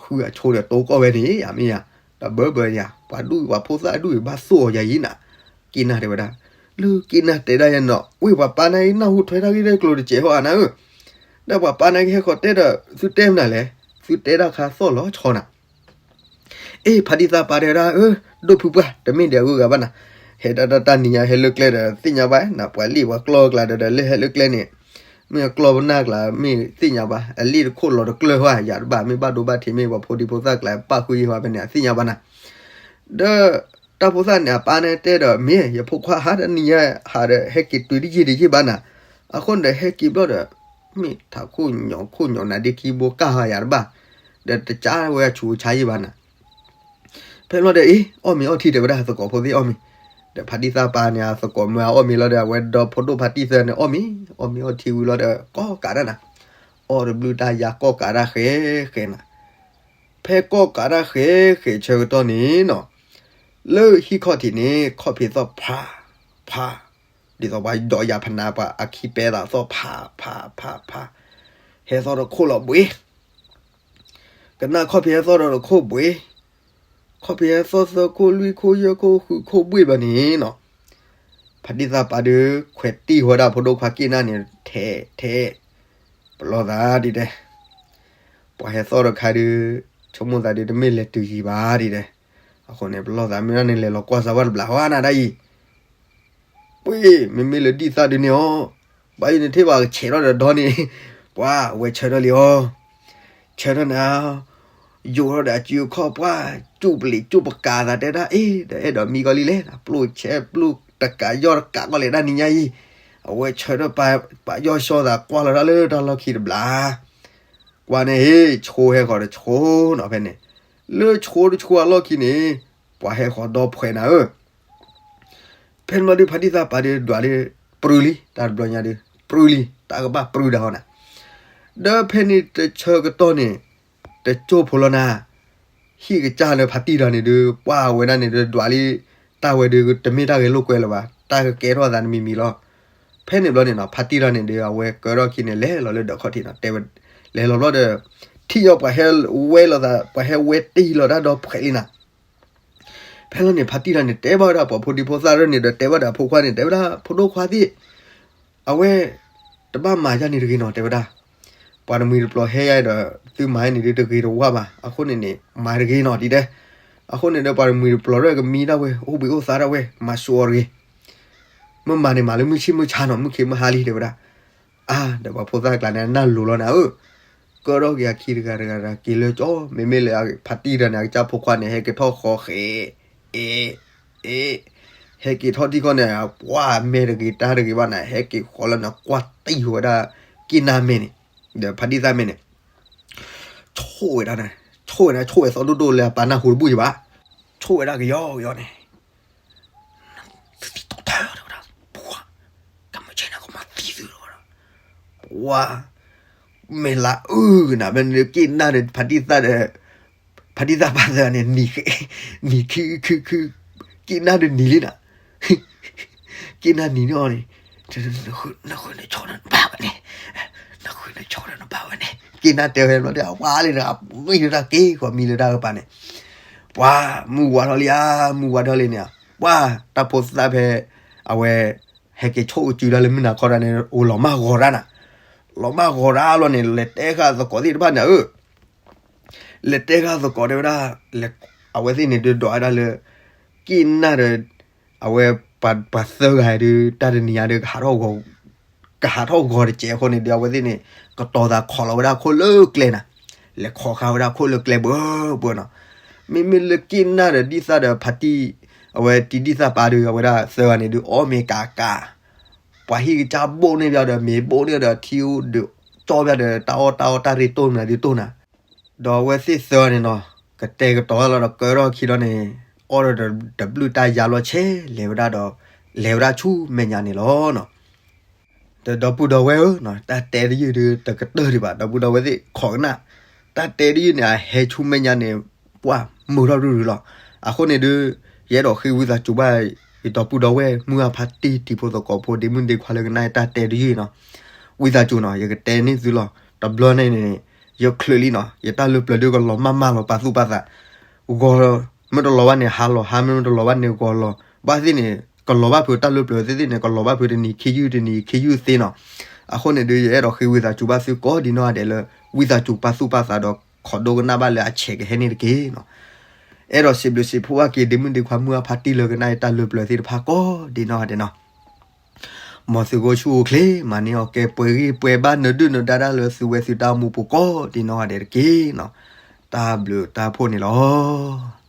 ဃုအဆိဒီးတိကီၢ်ဝဲန့ၣ် ယမ့ၢ်ယၤ, တဘၢဘၢယၤ ပှၤဒူၣ်ပှၤဖိသၣ်ဒူၣ်အံၤဘၣ်သိၣ်အီၤယၤယံၤနၤ, က့ၣ်နၢ်တဲဝဲဒၣ်, လၢက့ၣ်နၢ်တဲဒၣ်ယဲနီၤ ဝ့ၢ်ပှၤပၢ်နၤအံၤ နၢ်ဟူထွဲတၢ်ဂ့ၢ်တၢ်ကျိၤတစဲးဟီဧါနၤဧၢ, ဒီးပှၤပၢ်နၤကဟဲဃီၤတဲဒီး သုတဲမနုၤလဲၣ်, သုတဲဒၣ်ခါသီၣ်လီၤဆီနၤ အ့ၣ် ဖါတံၢ်သၣ်ပာ်တဲဝဲဒၣ်, အၢ ဒိၣ်ဖုပှၢ် တမ့ၢ်ဒဲးအဂုၤအဂၤဘၣ်နၤ, ဟဲဒၣ်တၢ်တၢ်နံၤညါဟဲလၢကျဲဒီး သ့ၣ်ညါဘၣ်နၤ ပှၤလံၣ်ပှၤကျီၢ်ကျါဒီး လၢဟဲလၢကျဲန့ၣ်, မ့ၢ်အကျီၢ်ပနၢ်ကျါ မ့ၢ်သ့ၣ်ညါဘၣ် အလံၣ်တခိၣ်လီၤတကျၢၢ်ဟီဧါ ယၤတဘၣ် မ့ၢ်ဘၣ်ဒိဘၣ်ထံး မ့ၢ်ပှၤဖိဒံဖိသၣ်ကျါ ပၣ်ဃုာ်ယံၤဟီ ဖဲန့ၣ် အသ့ၣ်ညါဘၣ်နၤ ဒီးတၢ်ဖိသၣ်န့ၣ် အပၢ်န့ၣ်တဲဒီး မ့ၢ်ယဖိခွါဟးတနံၤညါ ဟးဒီးဟဲက့ၤတုၤတယံာ်တယံာ်ဘၣ်နၤ, အဃိန့ၣ်ဒီးဟဲက့ၤဘျီဒီး မ့ၢ်ထးခိၣ်ညီၣ်ခိၣ်ညီၣ်နါဒ့ခံဘိကၢ်ဟီယၤတဘၣ်, ဒီးတကးဝဲအဆူးအဆါယံၤဘၣ်နၤ, ဖဲဘျီဒီး အ့ အီၣ်မ့ၤအီထံတဲဝဲဒၣ် သကိးဖိသ့ၣ်အီၣ်မ့ၤ, ဒီးဖါတံၢ်သၣ်ပာ်န့ၣ် အသကိးမၢအီၣ်မ့ၤလီၤဒီး အဝဲဒီဖိဒိၣ်ဖါတံၢ်သၢန့ၣ် အီၣ်မ့ၤ အီၣ်မ့ၤအီထံဝံၤလီၤဒီး ကိးကးဒၣ်နၤ, အီၣ်တဘျုးတၢ်ယါကိးကးဒၣ်ဃဲဃဲနၤ, ဖဲကိးကးဒၣ်ဃဲဃဲဆၢကတီၢ်န့ၣ်နီၤ, လၢဟံၣ်ခီၣ်ထံးန့ၣ် ခီၣ်ဖံးသီၣ်ဖး ဖး, ဒ်သိးပှၤဒီးယၤဖနးပှၤအခံပဲသးသီၣ်ဖး ဖး ဖး ဖး, ဟဲသီၣ်တခိၣ်လီၤဘှ့ၣ်, ကနၣ်ခီၣ်ဖံးဟဲသီၣ်ဒီးတခိၣ်ဘှ့ၣ်, ခီၣ်ဖံးဟဲသီၣ်သၢခိၣ်လွံၢ်ခိၣ်ယဲၢ်ခိၣ်ဃုခိၣ်ဘှ့ၣ်ဘျီန့ၣ်နီၤ, ဖါတံၢ်သၣ်ပာ်ဒီး ခွဲးတံၢ်ဝဲဒၣ်ဖိဒိၣ်ခွါက့ၣ်နၢ်န့ၣ် ထဲထဲ ပလီၢ်သးဒ်တဲ, ပှၤဟဲသီၣ်တခါဒီး ဆိကမိၣ်သးဒီး တမ့ၢ်လဲၤတုၤယံၤဘၣ်ဒ်တဲ, အဃိန့ၣ် ပလီၢ်သးမ့ၢ်ဒၣ်န့ၣ် လဲၤလီၤကွၢ်စၢၤဝဲတဘျီဟီနၤဒၣ်အံၤ ပှ့ၤ မ့မ့ၢ်လၢဒံၣ်သၣ်ဒုးန့ၣ်အီၤ, ဘၣ်ယိၣ်န့ၣ်ထံၣ်ဘၣ်ကဆဲးထီၣ်ဒီးဒီန့ၣ်, ပှၤဝဲဆၢထၢၣ်လံအီၤ, ဆၢထၢၣ်န့ၣ်, ယိာ်ထီၣ်ဒီးအစုအခီၣ်ပှၢ်, စူၣ်ပလံးစူၣ်ပကးသးတဲဒၣ်အ့ၣ် ဒီးအဲၣ်ဒိးမံကီၢ်လံလဲၣ်, ပျိၢ်ဆဲပျိၢ်တကးယီၢ်တကးကီၢ်လဲၣ်တၢ်နံၤညါအံၤ, အဝဲဆၢထၢၣ်ပာ်ယီၢ်ဆှီသးကွၢ်လီၤတၢ်လၢတၢ်လီၢ်ခံတဘျီ ကွၢ်န့ၣ်ဟ့ၣ် ဆိဟဲဃီၤတဆိနီၤဖဲန့ၣ်, လၢဆိတဆိအလီၢ်ခံန့ၣ်, ပှၤဟဲဃီၤဒီဖှဲးနၤဧၢ, ဖဲန့ၣ်ဘျီဒုး ဖါတံၢ်သၣ်ပာ်ဒီးဒွးလၢ ပြူလံ တၢ်တဘျီညါဒီး ပြူလံ တၢ်ကဘၣ်ပြူဒၣ်ဟီနၤ, ဒီးဖဲန့ၣ်တဆၢကတီၢ်န့ၣ်, တစိၢ်ဖိလီၤနၤ, ဟံၣ်ကစၢ်လၢဖါတံၢ်ဒီးန့ၣ်ဒီး ပှၤဝဲဒၣ်န့ၣ်ဒီးဒွးလံ, တၢ်ဝဲဒီးတမ့ၢ်တၢ်ဂဲၤလိာ်ကွဲလၢၤဘၣ်, တၢ်ကကဲထီၣ်သးတမံၤမံၤလီၤ. ဖဲန့ၣ်ဘျီန့ၣ်နီၤ ဖါတံၢ်ဒီးန့ၣ်ဒီး အဝဲကၢထီၣ်ခံန့ၣ် လဲၤလီၤလၢဒၢးခီၣ်ထံးနီၤ တဲဝဲ, လဲၤလီၤဘျီဒီး ထံၣ်အီၤပှၤဟဲဝဲလိာ်သး ပှၤဟဲဝဲတ့ၢ်လီၤတၢ်ဒီးဖှဲးလံနၤ. ဖဲလီၤန့ၣ် ဖါတံၢ်တၢ်န့ၣ် တဲဘၣ်ဝဲဒၣ်ပှၤဖိဒံဖိသၣ်ဒၣ်န့ၣ်ဒီး တဲဘၣ်ဒီးအဖိခွါန့ၣ် တဲဝဲဒၣ် ဖိဒိၣ်ခွါသ့ၣ် အဝဲ တဘၣ်မၤယၤန့ၣ်တဂ့ၤနီၤ တဲဝဲဒၣ်. ပှၤတမှံၤတပျီၤဟဲယၤဒီး သုမၤန့ၣ်ဒ်တဂ့ၤတဝါဘၣ်. အဃိန့ၣ်န့ၣ် မၤတဂ့ၤနီၤ ဒ်တဲ. အဃိန့ၣ်ဒီး ပှၤတမှံၤတပျီၤရဲၣ်ကမံဒၣ်ဝဲ အိၣ်ဘှံးအိၣ်သါဒၣ်ဝဲ မၤစူးအီၤတဂ့ၤ. မ့ၢ်မၤန့ၣ် မၤလၢမုၢ်ဆ့ၣ်မုၢ်ဆါနီၤ မုၢ်ခ့မုၢ်ဟါလံ တဲဝဲဒၣ်. အါ ဒီးပှၤဖိသၣ်ကျါန့ၣ် နၢ်လိၤလီၤနၤဧၢ, ကၢထီၣ်က့ၤအခံတဂၤတဂၤတဂၤ က့ၤလၢကၠီ မ့မ့ၢ်လၢဖါတံၢ်တၢ်န့ၣ် အကစၢ်ဖိခွါန့ၣ် ဟဲက့ၤထီၣ်ဃီဃဲ အ့ အ့ ဟဲက့ၤထီၣ်ထံၣ်ခီန့ၣ် ပှၤမဲာ်တဂ့ၤတၢ်တဂ့ၤဘၣ်န့ၣ် ဟဲက့ၤဃီလၢန့ၣ် ကွၢ်တံၢ်ဝဲဒၣ် က့ၣ်နၢ်မဲာ်န့ၣ် ဒီးဖါတံၢ်သၣ်မဲာ်န့ၣ် ဆိၣ်ဝဲဒၣ်န့ၣ် ဆိၣ်ဝဲဒၣ် ဆိၣ်ဝဲသီဒိၣ်ဒိၣ်လၢအပၢ်နၢ်ဟူတဘူၣ်ယံၤဘၣ်, ဆိၣ်ဝဲဒၣ်ကယီကယီန့ၣ် သုသံတီတီတဲဝဲဒၣ်, ပှၤ ကမၢဆဲနကမၤသံသုတဝဲဒီး, ပှၤ မဲာ်လၤအုၣ်ကနၣ် ဖဲန့ၣ်က့ၣ်နၢ်ဒီးဖါတံၢ်သၣ်ဒီး ဖါတံၢ်သၣ်ပၢ်သၢန့ၣ် နံၤ နံၤခံ ခံ ခံ က့ၣ်နၢ်ဒီးနံၤလံနၤ, က့ၣ်နၢ်နံၤန့ၣ်အီၤန့ၣ် နဃုနဆီဒီးနပၢ်ဝဲန့ၣ်, နဃုနဆီဒီးနပၢ်ဝဲန့ၣ် က့ၣ်နၢ်တဲဝဲဘျီဒီး အဝဲလၢ မံလၢတၢ်က့ၤဃီမံလၢတၢ်ကပၤန့ၣ် ပှၤမုၢ်ဝါထီၣ်လံဧါ, မုၢ်ဝါထီၣ်လံန့ၣ်, ပှၤတၢ်ဖိသၣ်ဖဲ အဝဲ ဟဲက့ၤဆိၣ်ကစုဒၣ်လၢမုၢ်နၤခီဒၣ်န့ၣ် အိၣ်လီၤမၢ်ဂီၤဒၣ်နၤ, လီၤမၢ်ဂီၤဒၣ်လီၤန့ၣ် လဲၤတဲဃာ်သကိးသ့ၣ်တဖၣ်န့ၣ်ဧၢ, လဲၤတဲဃာ်သကိးတဲဝဲဒၣ်, အဝဲသ့ၣ်န့ၣ်ဒုးဒွးဝဲဒၣ်လၢ က့ၣ်နၢ်ဒီး အဝဲ ပှၤသၢဂၤဒုး တၢ်တနံၤညါဒီး ကဟးထီၣ်ဂီၤ ကဟးထီၣ်ဂီၤတစဲးအဃိန့ၣ်ဒီး အဝဲသ့ၣ်န့ၣ် ကတီၤသးခိးလီၤဝဲဒၣ်ခိၣ်လၢကျဲနၤ, လဲၤခိးဃာ်ဝဲဒၣ်ခိၣ်လၢကျဲဘၢဘၢနီၤ, မ့မ့ၢ်လၢက့ၣ်နၢ်ဒီးဒ်သၣ်ဒီးဖါတံၢ် အဝဲတံၤဒ်သၣ်ပၢ်ဒီး အဝဲဒၣ်သၢဂၤန့ၣ်ဒုး အီၣ်မ့ၤကးကး, ပှၤဟံၣ်ကစၢ်ဘိၣ်န့ၢ်ပျီဒီး မ့ၤဘိၣ်န့ၢ်ဒီး ထံအိၣ်ဒုး ကၠီပျီဒီး တၢ်အီၣ်တၢ်အီတၢ်ရ့တိၢ်မနုၤဒုးတိၢ်နၤ, ဒီးအဝဲသ့ၣ်သၢဂၤန့ၣ်နီၤ ကတဲာ်ကတီၤလီၤဒီးကၢထီၣ်ခံလီၤန့ၣ် အီၣ်ဒီးတဘျုးတၢ်ယါလီၤဆဲး လဲၤဝဲဒၣ်ဒီး လဲၤဝဲဒၣ်ဆူမဲာ်ညါန့ၣ်လီၤနီၤ. ဒီးဒီပုၢ်ဒီဝဲၢ်ဧၢ, တၢ်တဲတယုၢ်ဒုးတကတၢၢ်ဒံးဘၣ် ဒီပုၢ်ဒီဝဲၢ်သ့ၣ်ခိးကနၣ်, တၢ်တဲတယုၢ်န့ၣ် အဟဲဆူမဲာ်ညါန့ၣ် ပှၢ်မုာ်ထီၣ်ရုၢ်ရုၢ်လီၤ. အဃိန့ၣ်ဒုး ယအဲၣ်ဒိးဃ့ဝံသးစူၤဘၣ် ယဒီပုၢ်ဒီဝဲၢ် မုၢ်ဂၢ်ဖါတံၢ် တံၤဖိသကိးဖိ ဒ့မုၣ်ဒ့ခွါလၢကနၣ်တၢ်တဲတယုၢ်အံၤနီၤ, ဝံသးစူၤနီၤ ယကတဲန့ၢ်သုလီၤ. တဘျီန့ၣ်န့ၣ် ယချုးလံနီၤ ယတၢ်လၢပျၢၤဒုးကလီၤမၢ်မၢ်လီၤ ပာ်သူၣ်ပာ်သး, ဂီၤမ့ၢ်တလီၤဘၣ်န့ၣ် ဟါလီၤ ဟါမ့ၢ်တလီၤဘၣ်န့ၣ် ဂီၤလီၤ, ဘၣ်သ့ၣ်န့ၣ် ကလီၤဘၣ်ဖုးတၢ်လၢပျၢၤသ့ၣ်သ့ၣ်န့ၣ် ကလီၤဘၣ်ဖုးတနံၤခံယုၢ်တနံၤခံယုၢ်သ့နီၤ. အဃိန့ၣ်ဒုး ယအဲၣ်ဒိးဃ့ဝံသးစူၤဘၣ်သုကိးဒံးနီၢ်ဂၤဒဲးလၢ ဝံသးစူၤပာ်သူၣ်ပာ်သးဒီးခိးဒိကနၣ်ဘၣ်လၢအဆဲးကဟဲန့ၣ်တက့ၢ်နီၤ. အဲၣ်ဒိးစံးဘျုးစံးဖှိၣ်ဘၣ်က့ၤ ဒ့မုၣ်ဒ့ခွါ မုၢ်ဂၢ်ဖါတံၢ်လၢကနၣ်တၢ်လၢပျၢၤသ့ၣ်တဖၣ်ကိးဒံးနီၢ်ဂၤဒဲးနီၤ. မ်သုကအိၣ်ဆူၣ်အိၣ်ချ့ မၤန့ၢ်အီၣ်ကဲ ပှဲၤဂံၢ်ပှဲၤဘါ နဒုၣ်နဒါတၢ်လၢသုဝဲသုတၢ်အိၣ်မူပူၤကိးဒံးနီၢ်ဂၤဒဲးတက့ၢ်နီၤ. တၢ်ဘျုးတၢ်ဖှိၣ်န့ၣ်လီၤ.